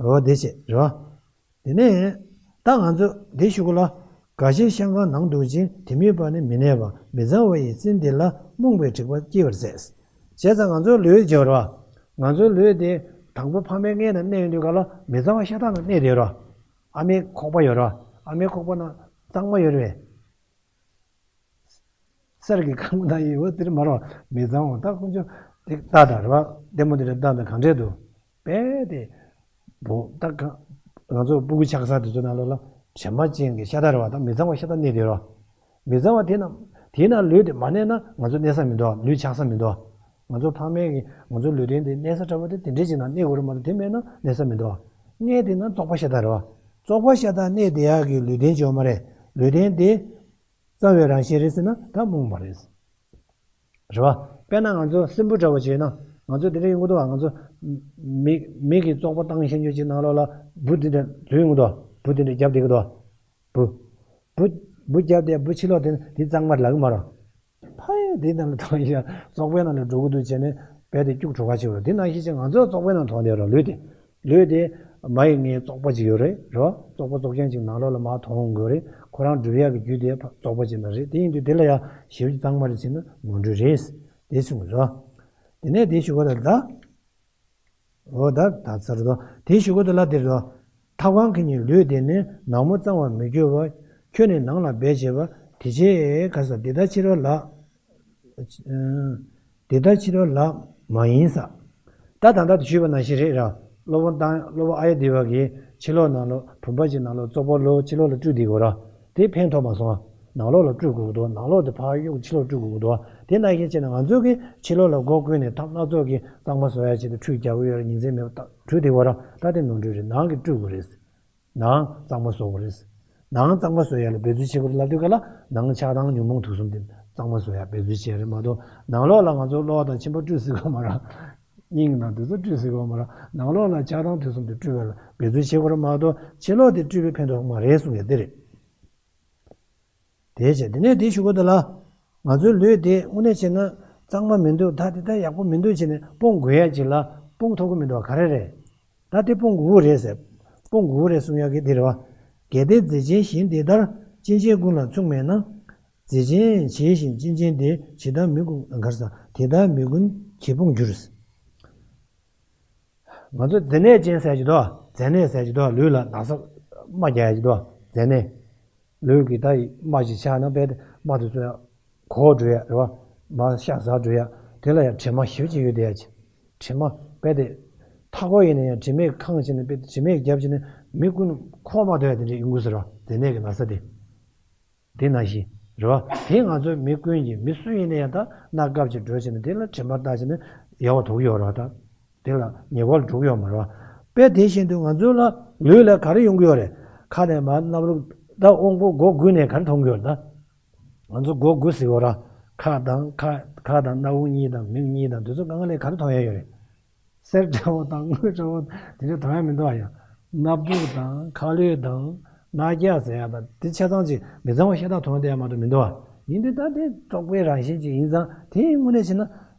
ཨོ་དེ་བྱས་རེད་པ། དེ་ནས་ད་ང་ཚོ་འདི་ཞུ་གི་ལ། འགའ་ཞིག་ཤ་ཁང་ནང་འདུག་ཅིང་དེ་མིན་པ་ནི་མི་གནས་པ་མི་གཙང་བ་ཡི་སེམས་དེ་ལ་རྨོངས་པའི་དྲེགས་པ་སྐྱེ་བར་ཟད། བྱས་ཙང་ང་ཚོ་ལུས་སྦྱོར་བ། ང་ཚོའི་ལུས་དེ་དང་པོ་ཕ་མའི་མངལ་ནང་གནས་ཡོང་དུས་ག་ལ་མི་གཙང་བ་ཤ་སྟག་ནང་གནས་བསྡད་རོ། ཨ་མའི་ཁོག་པ་ཡོད་རོ། ཨ་མའི་ཁོག་པ་ནང་གཙང་མ་ཡོད་རེད། གསེར་གྱི་ཁང་ན་ཡི་བ་དེར་མ་རོ། མི་གཙང་བ་ད་ཁོང་ཚོ་དེ་ལྟ་དང་རེད་བ། ལྟད་མོ་དེ་རེད་ལྟ་དང་གང་འདྲས་འདུག་པས་དེ། བུ་ད་ག་ང་ཚོ་སྤུ་གུ་ཆགས་ས་དེ་ཚོ་ནང་ལོགས་ལ་དྲི་མ་ཅན་གྱི་ཤ་སྟག་རེད་བ། ད་མི་གཙང་བ་ཤ་སྟག་གནས་དེ་རོ། མི་གཙང་བ་དེ་ན་དེ་ན་ལུས་དེ་མ་གནས་ན་ང་ཚོ་གནས་ས་མི་འདུག་ལུས་ཆགས་ས་མི་འདུག་ང་ཚོ་ཕ་མའི་གི་ང་ཚོ་ལུས་རྟེན་དེ་གནས་ས་འདྲ་བ་དེ་དེ་འདྲས་ཅིག་ན་གནས་དགོས་རེད་མ་གཏོགས་དེ་མེད་ན་གནས་ས་མི་འདུག་མངལ་དེ་ན་བཙོག་པ་ཤ་སྟག་རེད་བ། བཙོག་པ་ཤ་སྟག་གནས་དེ་ཡག་གི་ལུས་རྟེན་ཅིག་ཡོད་མ་རེད། ལུས་རྟེན་དེ། གཙང་བའི་རང་བཞིན་རེད་ཟེར་ན་ད་རྨོངས་པ་རེད། རེད་བ། དཔེར་ན་ང་ཚོ་སྲིན་བུ་འདྲ་བོ་བྱས་ན་ང་ཚོ་དེ་འདྲ་ཡོང་གི་འདུག་བ། ང་ཚོ་མི་མི་གི་བཙོག་པ་བཏང་ཤེས་རྒྱུ་ཅིག་ནང་ལོགས་ལ་འབུ་དེ་འདྲ་འཛུལ་ཡོང་གི་འདུག་འབུ་དེ་འདྲ་རྒྱབ་བསྡད་ཀྱི་འདུག་འབུ། འབུ། འབུ་རྒྱབ་བསྡད་འབུ་ཕྱི་ལོགས་དེ་དེ་གཙང་མ་རེད་ལབ་ཀྱི་མ་རེད། ཕ་ཡ་དེ་ནང་ལ་བཏང་ཡ་བཙོག་པའི་ནང་ལ་འགྲོ་གི་འདུག་བྱས་ནས་རྦད་དེ་སྐྱུག་བྲོ་ག་ཆེ་བ་རེད། དེ་ནང་བཞིན་བྱས་ང་ཚོ་བཙོག་པའི་ནང་མཐོང་བསྡད་རོགས་ལུས་དེ། ལུས་དེ་མ་ཡི་ངའི་བཙོག་པ་ཅིག་ཡོད་རེད་རོ། བཙོག་པ་བཙོག་རྐྱང་ཅིག་ནང་ལོགས་ལ་མར་མཐོང་དགོས་རེད། ཁོ་རང་སྒྲུབ་ཡག་གི་རྒྱུ་དེ་བཙོག་པ་ཅིག་ནང་རེད། དེ་ཡིན་དུས་དེ་ལ་ཡང་ཞེ་པོ་ཅིག་གཙང་མ་རེད་ཟེར་ན་ནོར་འཁྲུལ་རེད། དེ་གསུངས་རོ། དེ་ནས་དེ་ཞུ་ག་ད་ད། འོ་ད་ད་ཚར་རོ། དེ་ཞུ་ག་ད་ལ་དེ་རོ། ཐབས་གང་གིས་ནི་ལུས་དེ་ནི་ནག་མོ་གཙང་བར་མི་འགྱུར་བ། ཁྱོད་ནི་ནང་ལ་སྦས་བྱས་པ། དེ་ཕྱིར་ག་ས་དེ་ལྟར་ཕྱི་རོལ་ལ། དེ་ལྟར་ཕྱི་རོལ་ལ་མ་ཡིན་ས། ད་ད་ལྟ་དུ་ཞུས་པ་ནང་བཞིན་རེད་ར། སློབ་དཔོན་དང་སློབ་དཔོན་ཨཱརྱ་དེ་བ་གིས་ཕྱི་ལོགས་ནང་ལོགས་བུམ་པ་ཅིག་ནང་ལོགས་བཙོག་པ་ལོ་ཕྱི་ལོགས་ལ་སྤྲུལ་དེ་གོ་ར། དེ་ཕན་ཐོགས་མ་སོང་ང་། ནང་ལོགས་ལ་སྤྲུལ་དགོས་འདུག་ནང་ལོགས་དེ་ཕར་གཡུག་ཕྱི་ལོགས་སྤྲུལ་དགོས་འདུག་དེ་ནང་བཞིན་བྱས་ན་ང་ཚོ་གིས་ཕྱི་ལོགས་ལ་སྒོ་ཀུན་ནས་ཐབས་སྣ་ཚོགས་ཀྱིས་གཙང་མ་བཟོ་ཡ་ཆེད་དུ་ཁྲུས་རྒྱག་གི་ཡོད་ར། ཉིན་མཚན་མེད་པར་ཁྲུས་དེ་གོ་ར། ད་དེ་ནོར་འཁྲུལ་རེད། ནང་གི་སྤྲུལ་དགོས་རེད། ནང་གཙང་མ་བཟོ་དགོས་རེད། ནང་གཙང་མ་བཟོ་ཡ་ལ་འབད་རྩོལ་བྱེད་དགོས་རེད་ལབ་དུས་ག་ལ་ནང་ཆགས་སྡང་ཉོན་མོངས་དུག་གསུམ་དེ་གཙང་མ་བཟོ་ཡ་འབད་རྩོལ་བྱེད་རེད་མ་གཏོགས་ནང་ལོགས་ལ་ང་ཚོ་གློ་བ་དང་མཆིན་པ་བཀྲུས་སྲིད་དགོས་མ་ར། སྙིང་ནང་དེ་ཚོ་བཀྲུས་སྲིད་དགོས་མ་ར། ནང་ལོགས་ལ་ཆགས་སྡང་དུག་གསུམ་དེ་བཀྲུས་པ་ལ་འབད་རྩོལ་བྱེད་དགོས་རེད་མ་གཏོགས་ཕྱི་ལོགས་དེ་བཀྲུས་པའི་ཕན་ཐོགས་མ་རེད་གསུང་ཡ་དེ་རེད། དེ་བྱས་དེ་ནས་དེ་ཞུ་གི་འདུག་ལ། ང་ཚོའི་ལུས་དེ་དངོས་གནས་བྱས་ན་གཙང་མ་མི་འདུག་ད་དེ་ད་ཡག་པོ་མི་འདུག་བྱས་ནས་སྤོང་དགོས་ཡ་ཅིག་ལ་སྤོང་ཐུབ་ཀྱི་མི་འདུག་ག་རེ་རེད། ད་དེ་སྤོང་དགོས་རེད་ཟེར། སྤོང་དགོས་རེད་གསུང་ཡ་གི་དེ་རེད་བ། གལ་ཏེ་རྫས་ཅན་གཞན་དེ་ལྟར་སྐྱེ་མཆེད་ཀུན་ལ་མཚུངས་མེད་ན། རྫས་ཅན་བྱས་ཤིང་སྐྱེ་མཆེད་དེ་ཇི་ལྟར་མི་ཀུན་གར་ས་དེ་ལྟར་མི་ཀུན་གྱིས་སྤོང་འགྱུར། ང་ཚོ་མཛེ་ནད་ཅན་ཟེར་གྱི་འདུག་མཛེ་ནད་ཟེར་གྱི་འདུག་ལུས་ལ་ན་ཚ་རྨ་རྒྱག་ཡ་གྱི་འདུག་མཛེ་ནད། ལུས་ཀྱི་ད་ཡི་རྨ་ཞིག་ཆགས་ན་རྦད་དེ་རྨ་དེ་ཚོ་ཡང་གོག་འགྲོ་ཡ་རེད་བ། མར་ཤ་ཟ་འགྲོ་ཡ། དེ་ལ་ཡང་དྲི་མ་ཞེ་པོ་ཅིག་ཡོད་བསྡད་ཡ་ཅིག་དྲི་མ་རྦད་དེ་མཐའ་འཁོར་ཡིན་ན་ཡང་དྲི་མས་ཁེངས་བྱས་ནས་རྦད་དེ་དྲི་མས་བརྒྱབ་བྱས་ནས་མི་ཀུན་འཁོར་མ་ཐུབ་ཡ་དེ་འདྲ་ཡོང་གི་ཟེར་བ་མཛེ་ནད་ཀྱི་ན་ཚ་དེ། དེ་ནང་བཞིན་རེད་བ། དེ་ང་ཚོ་མི་ཀུན་གྱིས་མི་སུ་ཡིན་ན་ཡང་ད་གནའ་སྐབས་ཀྱི་འགྲོས་བྱས་ནས་དེ་ལ་དྲི་མ་བཏགས་བྱས་ནས་ཡལ་བ་ཐོགས་ཡོད་རེད་བ། ད་དེ་ལ་ཉེ་བར་འགྲོ་གི་ཡོད་མ་རེད་བ། དཔེ་དེ་བཞིན་དུ་ང་ཚོ་ལ་ལུས་ལ་ག་རེ་ཡོང་གི་ཡོད་རེད། ཁ་ནས་མར་སྣབས་རུབ་ད་དབང་པོ་སྒོ་དགུ་ནས་ག་རེ་མཐོང་གི་ཡོད་རེད་ད། ང་ཚོ་སྒོ་དགུ་ཟེར་གོ་ར། ཁ་དང་ཁ་ཁ་དང་སྣ་བུག་གཉིས་དང་མིག་གཉིས་དང་དེ་ཚོ་གང་ག་ལས་ག་རེ་མཐོང་ཡ་ཡོད་རེད། གསེར་འདྲ་བོ་དང་དངུལ་འདྲ་བོ་དེ་འདྲ་མཐོང་ཡ་མི་འདུག་ཨ་ཡ། སྣ་བུག་དང་ཁ་ལུད་དང་རྣ་རྒྱ་ཟེར་ཡ་དང་དེ་ཆ་ཚང་ཅིག་མི་གཙང་བ་ཤ་སྟག་མཐོང་བསྡད་ཡ་མ་གཏོགས་མི་འདུག་ཨ། ཡིན་དུས་ད་དེ་བཙོག་པའི་རང་བཞིན་ཅིག་ཡིན་ཙང་དེ་དངོས་གནས་བྱས་ན་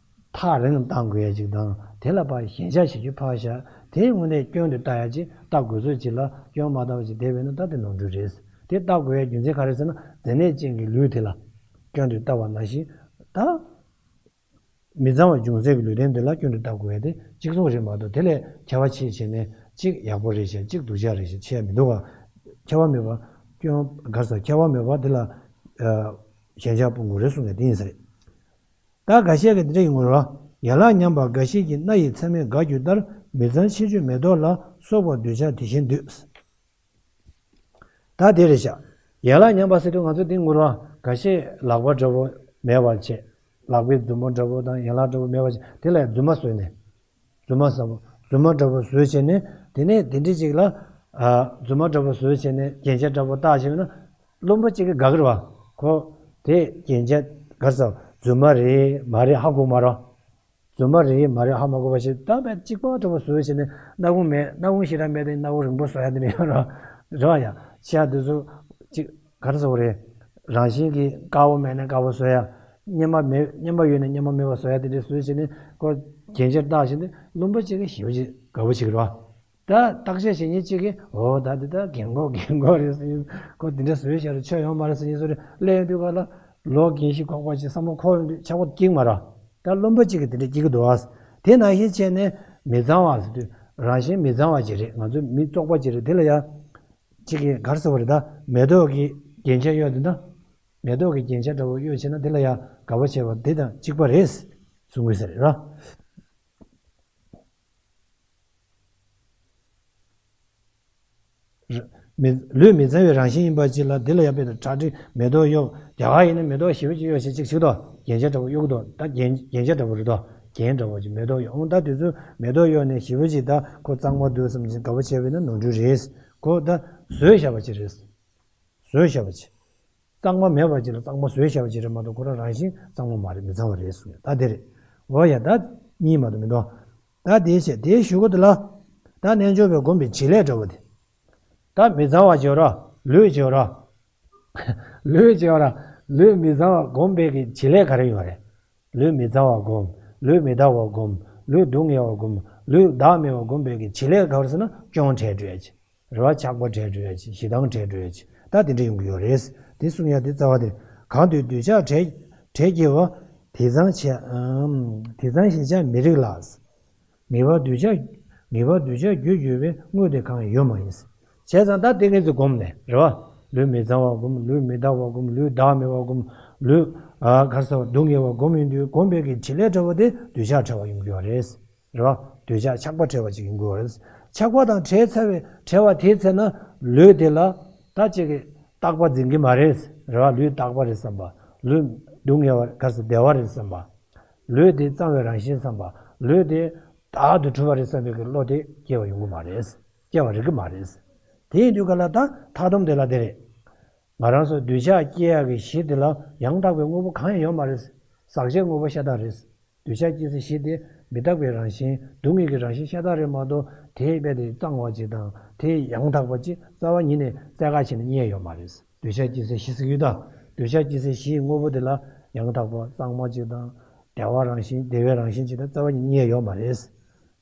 ཐག་རིང་བཏང་དགོས་ཡ་ཅིག་དང་དེ་ལ་ཕར་ཞེན་ཆགས་བྱེད་རྒྱུ་ཕར་བཞག་དེ་དངོས་གནས་སྐྱོན་དུ་ལྟ་ཡ་ཅིག་ལྟ་དགོས་ཚོད་ཅིག་ལ་སྐྱོན་མ་ལྟ་བ་ཅིག་བསྡད་པས་ན་ད་དེ་ནོར་འཁྲུལ་རེད། དེ་ལྟ་དགོས་ཡ་རྒྱུ་མཚན་ག་རེ་ཟེར་ན་མཛེ་ནད་ཅན་གྱི་ལུས་དེ་ལ་སྐྱོན་དུ་ལྟ་བ་ནང་བཞིན་ད། མི་གཙང་བ་ཅུང་ཟད་ཀྱི་ལུས་རྟེན་འདི་ལ་སྐྱོན་དུ་ལྟ་དགོས་ཡ་དེ་གཅིག་མཚུངས་རེད་མ་གཏོགས་དེ་ལས་ཁྱད་པར་ཕྱེ་བྱས་ནས་གཅིག་ཡག་པོ་རེད་ཞེས་གཅིག་སྡུག་ཅག་རེད་ཞེས་ཕྱེ་ཡ་མི་འདུག་ག་ཁྱད་པར་མེད་པ་སྐྱོན་ག་རེ་ཟེར་ཁྱད་པར་མེད་པ་དེ་ལ་ཞེན་ཆགས་སྤོང་དགོས་རེད་གསུངས་ཡ་དེ་ཡིན་ས་རེད། ད་འགའ་ཤས་ཀྱིས་འདི་འདྲ་ཡོང་གི་རེད་བ། ཡན་ལག་ཉམས་པ་འགའ་ཞིག་གིས་སྣ་ཡི་ཚ་མིག་འགའ་གྱུར་ལྟར་མི་གཙང་ཕྱི་བཅོས་མེ་ཏོག་ལ་སོགས་པ་འདོད་ཆགས་དེ་བཞིན་འདུས། ད་དེ་རེད་ཤག་ཡན་ལག་ཉམས་པ་ཟེར་དུས་ང་ཚོ་འདི་ངུར་བ་འགའ་ཤས་ལག་པ་འདྲ་པོ་མེད་པ་བྱས། ལག་པའི་མཛུབ་མོ་འདྲ་པོ་དང་ཡན་ལག་འདྲ་པོ་མེད་པ་བྱས་དེ་ལ་མཛུབ་མ་བཟོས་ནས། མཛུབ་མ་ཟེར་བ་མཛུབ་མ་འདྲ་པོ་བཟོས་བྱས་ནས་དེ་ནས་དེ་འདྲ་ཅིག་ལ། ཨ། མཛུབ་མ་འདྲ་པོ་བཟོས་བྱས་ནས་རྒྱན་ཆ་འདྲ་པོ་བཏགས་བྱས་ན་བླུན་པོ་གཅིག་གིས་དགའ་གི་རེད་བ། ཁོ་དེ་རྒྱན་ཆ་ག་རེ་ཟེར་མཛུབ་མ་རེད་མ་རེད་ཧ་གོ་མ་རེད། རྫུན་མ་རེད་མ་རེད་ཧ་མ་གོ་བ་ཞིག་ད་བས་གཅིག་པ་འདྲ་པོ་བཟོས་བྱས་ནས་སྣ་ཁུང་མེད་སྣ་ཁུང་ཞེ་དྲག་མེད་དེ་སྣ་ཁུང་རིང་པོ་བཟོ་ཡ་དེ་འདྲ་ཡོད་ར། རེད་བ་ཡ། ཤ་དེ་ཚོ་གཅིག་ག་རེ་ཟེར་དགོས་རེད། རང་བཞིན་གྱིས་དཀར་པོ་མེད་ན་དཀར་པོ་བཟོ་ཡ། གཉེར་མ་མེད་གཉེར་མ་ཡོད་ན་གཉེར་མ་མེད་པ་བཟོ་ཡ་དེ་འདྲ་བཟོས་བྱས་ནས་ཁོ་རྒྱན་ཆ་བཏགས་བྱས་ནས་བླུན་པོ་གཅིག་གིས་ཞེ་པོ་ཅིག་དགའ་པོ་བྱེད་ཀྱི་རེད་བ། ད་བརྟག་དཔྱད་བྱེད་མཁན་གཅིག་གིས་འོ་ད་འདི་ད་རྒན་གོག་རྒན་གོག་རེད་ཟེར། ཁོ་འདི་འདྲ་བཟོས་བཞག་རེད། ཆོ་ཡོང་མ་རེད་ཟེར་མཁན་ཚོ་རེད། སླེབས་ཡོང་དུས་ག་ལ་ལོ་རྒན་ཞིག་ཁོག་པ་ཅིག་བསམ་བློ་འཁོར་ཡོང་དུས་ཆག་པ་སྐྱེ་གི་མ་རེད། ད་རློམ་པ་གཅིག་གིས་དེ་འདྲ་སྐྱེ་གི་འདུག་ཨ། དེ་ནང་བཞིན་བྱས་ནས་མི་གཙང་བ་ཟེར་དུས་རང་བཞིན་མི་གཙང་བ་ཅིག་རེད། ང་ཚོ་མི་བཙོག་པ་ཅིག་རེད། དེ་ལ་ཡ་གཅིག་གིས་ག་རེ་ཟེར་བ་རེད། ད་མེ་ཏོག་གི་རྒྱན་ཆ་གཡོགས་དེ་འདྲ། མེ་ཏོག་གི་རྒྱན་ཆ་འདྲ་བོ་གཡོགས་བྱས་ན་དེ་ལ་ཡ་དགའ་བ་བྱས་པ་དེ་དང་གཅིག་པ་རེད་གསུང་གི་ཟེར་ར། མི་ལུས་མི་གཙང་བའི་རང་བཞིན་ཡིན་པ་ཅིག་ལ་འདི་ལ་ཡང་དཔེ་དང་གྲ་སྒྲིག་མེ་ཏོག་གཡོགས། རྒྱ་གར་ཡིན་ན་མེ་ཏོག་ཞེ་པོ་ཅིག་གཡོགས་བྱས་ཅིག་ཅིག་ཏོ། རྒྱན་ཆ་འདྲ་བོ་གཡོགས་འདུག་ད་རྒྱན་རྒྱན་ཆ་འདྲ་བོ་རེད་དོ། རྒྱན་འདྲ་བོ་ཅིག་མེ་ཏོག་གཡོགས། འོང་ད་དེ་ཚོ་མེ་ཏོག་གཡོགས་ནས་ཞེ་པོ་ཅིག་ད་ཁོ་གཙང་མ་འདུག་བསམ་ཅིག་དགའ་པོ་བྱས་པ་ཡིན་ན་ནོར་འཁྲུལ་རེད། ཁོ་ད་བཟོས་བཞག་པ་ཅིག་རེད། བཟོས་བཞག་པ་ཅིག་གཙང་མ་མེད་པ་ཅིག་ལ་གཙང་མ་བཟོས་བཞག་པ་ཅིག་རེད་མ་གཏོགས་ཁོ་རང་རང་བཞིན་གཙང་མ་མ་རེད། མི་གཙང་བ་རེད་གསུངས་ཡོད། ད་དེ་རེད། འོ་ཡ་ད་གཉིས་མ་གཏོགས་མི་འདུག་ད་དེའི་ཆེད་དེའི་གཞུག་གུ་དེ་ལ་ད་རྣལ་འབྱོར་པས་བསྒོམས་པའི་བྱེད་ལས་འདྲ་བོ་དེ། ད་མི་གཙང་བ་བྱེད་རོགས། ལུས་བྱེད་རོགས། ལུས་བྱེད་རོགས། ལུས་མི་གཙང་བ་བསྒོམས་པའི་གི་བྱེད་ལས་ག་རེ་ཡོད་རེད། ལུས་མི་གཙང་བ་བསྒོམ། ལུས་མི་དག་པ་བསྒོམ། ལུས་སྡུག་བསྔལ་བ་བསྒོམ། ལུས་བདག་མེད་པ་བསྒོམས་པའི་གི་བྱེད་ལས་ག་རེ་ཟེར་ན་སྐྱོན་བྲལ་འགྲོ་ཡ་ཅིག་རེ་བ་ཆགས་པ་བྲལ་འགྲོ་ཡ་ཅིག་ཞེ་སྡང་བྲལ་འགྲོ་ཡ་ཅིག་ད་དེ་འདྲ་ཡོང་གི་ཡོད་རེད། དེ་གསུང་ཡ་དེ་རྩ་བ་དེ། གང་དུ་འདོད་ཆགས་བྲལ་བྲལ་སྐྱེ་བ། དེ་ཚང་བྱས། དེ་ཚང་ཞེན་ཆགས་མི་རིགས་ལ། ངེས་པར་འདོད་ཆགས་ངེས་པར་འདོད་ཆགས་རྒྱུ་གྱུར་པའི་དངོས་དེ་གང་ཡོད་མ་ཡིན། བྱས་ཙང་ད་དེ་ངེས་ཚེ་བསྒོམས་ནས་རེད་བ། ལུས་མི་གཙང་བ་བསྒོམ། ལུས་མི་དག་པ་བསྒོམ། ལུས་བདག་མེད་པ་བསྒོམ། ལུས་ཨ་ག་རེ་ཟེར་བ་སྡུག་བསྔལ་བ་བསྒོམ་ཡོང་དུས་བསྒོམས་པའི་གི་བྱེད་ལས་འདྲ་བོ་དེ་འདོད་ཆགས་བྲལ་བ་ཡོང་གི་ཡོད་རེད། རེད་བ། འདོད་ཆགས་ཆགས་པ་བྲལ་བ་ཅིག་ཡིན་དགོས་རེད། ཆགས་པ་དང་བྲལ་ཚར་བའི་བྲལ་བ་དེའི་ཚེ་ན་ལུས་དེ་ལ་ད་ཅིག་གི་རྟག་པ་འཛིན་གྱི་མ་རེད། རེད་བ། ལུས་རྟག་པ་རེད་བསམ་པ། ལུས་སྡུག་བསྔལ་བ་ག་ཟེར་བདེ་བ་རེད་བསམ་པ། ལུས་དེ་གཙང་བའི་རང་བཞིན་བསམ་པ། ལུས་དེ་བདག་ཏུ་གྲུབ་པ་རེད་བསམ་པའི་གི་བློ་དེ་སྐྱེ་བ་ཡོང་གི་མ་རེད། སྐྱེ་བ་རིགས་ཀྱི་མ་རེད། དེ་ཡིན་དུས་ག་ལ་ད་མཐའ་སྡོམ་དེ་ལ་དེ་རེད། ང་རང་ཚོ་འདོད་ཆགས་སྐྱེ་ཡག་གི་གཞི་དེ་ལ་ཡང་དག་པའི་དངོས་པོ་གང་ཡང་ཡོད་མ་རེད། ཟག་བཅས་དངོས་པོ་ཤ་སྟག་རེད། འདོད་ཆགས་སྐྱེ་སའི་གཞི་དེ་མི་རྟག་པའི་རང་བཞིན་སྡུག་བསྔལ་གྱི་རང་བཞིན་ཤ་སྟག་རེད་མ་གཏོགས་དེ་རྦད་དེ་གཙང་བ་ཅིག་དང་དེ་ཡང་དག་པ་ཅིག་རྩ་བ་ཉིད་ནས་རྩལ་ཁ་ཕྱེ་ནས་རྙེད་ཡོད་མ་རེད། འདོད་ཆགས་སྐྱེ་སའི་གཞི་ཟེར་གྱི་ཡོད་ད། འདོད་ཆགས་སྐྱེ་སའི་གཞིའི་དངོས་པོ་དེ་ལ་ཡང་དག་པ་གཙང་མ་ཅིག་དང་བདེ་བ་རང་བཞིན་བདེ་བའི་རང་བཞིན་ཅིག་དང་རྩ་བ་ཉིད་ནས་རྙེད་ཡོད་མ་རེད།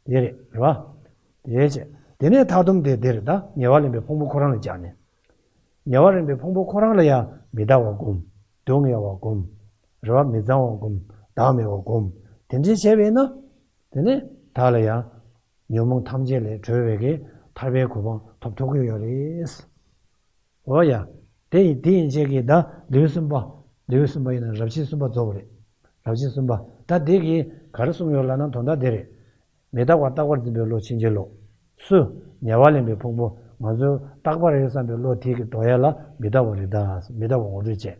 དེ་རེད། རེད་བ། དེའི་ཕྱིར་དེ་ནས་མཐའ་སྡོམ་དེ་དེ་རེད་ད། ཉེ་བར་ལེན་པའི་ཕུང་པོ་ཁོ་རང་ལ་སྦྱར་ནས། ཉེ་བར་ལེན་པའི་ཕུང་པོ་ཁོ་རང་ལ་ཡང་མི་རྟག་པ་བསྒོམ། སྡུག་བསྔལ་བ་བསྒོམ། རེད་བ། མི་གཙང་བ་བསྒོམ། བདག་མེད་པ་བསྒོམ། དེ་འདྲ་བྱས་པས་ན། དེ་ནས་བདག་ལ་ཡང་ཉོན་མོངས་ཐམས་ཅད་ལས་གྲོལ་བའི་གི་ཐར་པའི་གོ་འཕང་ཐོབ་ཐུབ་ཀྱི་ཡོད་རེད། འོ་ཡ། དེ་ཡིན་དེ་ཡིན་བྱས་ཀྱི་ད་ལེའུ་གསུམ་པ། ལེའུ་གསུམ་པ་ཡིན་ན་རབ་བྱེད་གསུམ་པ་རྫོགས་པ་རེད། རབ་བྱེད་གསུམ་པ། ད་དེ་གི་ག་རེ་གསུངས་ཡོད་ལབ་ན་དོན་དག་དེ་རེད། མི་རྟག་པ་རྟག་པར་འཛིན་པའི་བློ་ཕྱིན་ཅི་ལོག་སུ། ཉེ་བར་ལེན་པའི་ཕུང་པོ། ང་ཚོ་རྟག་པ་རེད་བསམ་པའི་བློ་དེ་གི་དོར་ཡ་ལ་མི་རྟག་པ་རེད་ད། མི་རྟག་པ་ངོ་སྤྲོད་བྱས།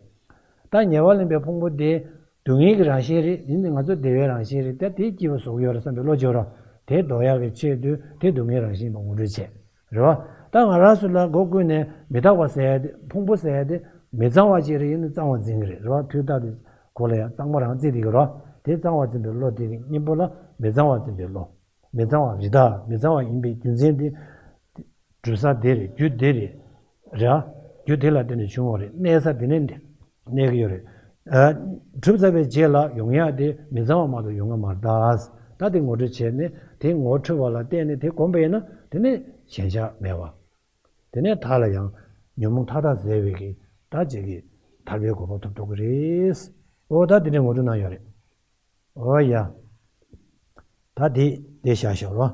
ད་ཉེ་བར་ལེན་པའི་ཕུང་པོ་དེ་སྡུག་བསྔལ་གྱི་རང་བཞིན་རེད། ཡིན་ནའི་ང་ཚོ་བདེ་བའི་རང་བཞིན་རེད། ད་དེ་སྐྱིད་པ་བཟོ་གི་ཡོད་རེད་བསམ་པའི་བློ་སྦྱོར་རོགས། དེ་དོར་ཡག་གི་ཆེད་དུ་དེ་སྡུག་བསྔལ་རང་བཞིན་ཡིན་པ་ངོ་སྤྲོད་བྱས། རེད་བ། ད་ང་རང་ཚོ་ལ་སྒོ་ཀུན་ནས་མི་རྟག་པ་ཟེར་ཡ་དེ། ཕུང་པོ་ཟེར་ཡ་དེ་མི་གཙང་བ་ཅིག་རེད། ཡིན་ནའི་གཙང་བ་འཛིན་གི་རེད། རེད་བ། དུས་རྟག་ཏུ་ཁོ་ལ་ཡང་གཙང་མ་རང་བརྩིས་བསྡད་ཀྱི་རེད་བ། དེ་གཙང་བ་འཛིན་པའི་བློ་དེ་གི་གཉེན་པོ་ལ་མི་གཙང་བ་འཛིན་པའི་བློ། མི་གཙང་བ་རི་དྭགས་མི་གཙང་བ་ཡིན་པའི་རྒྱུ་མཚན་དེ། གྲུབ་ས་དེ་རེད། རྒྱུ་དེ་རེད། རེད་བ། རྒྱུ་དེ་ལ་བརྟེན་ནས་བྱུང་བ་རེད། གནས་ས་དེ་ནས་གནས་ཀྱི་ཡོད་རེད། ཨ། གྲུབ་ཚར་བའི་རྗེས་ལ་ཡོང་ཡག་དེ་མི་གཙང་བ་མ་གཏོགས་ཡོང་ང་མ་རེད་ད། ད་དེ་ངོ་སྤྲོད་བྱས་ནས་དེ་ངོ་འཕྲོད་པ་ལ་བརྟེན་ནས་དེ་བསྒོམས་པ་ཡིན་ན་དེ་ནས་ཞེན་ཆགས་མེད་པ། དེ་ནས་བདག་ལ་ཡང་ཉོན་མོངས་མཐའ་དག་ཟད་པའི་གི་ད་ཅིག་གི་ཐར་པའི་གོ་འཕང་ཐོབ་ཐུབ་ཀྱི་རེད། འོ་ད་དེ་འདྲའི་ངོ་སྤྲོད་གནང་ཡོད་རེད། འོ་ཡ། ད་དེ་དེ་བཞག་ཤོག་རོ།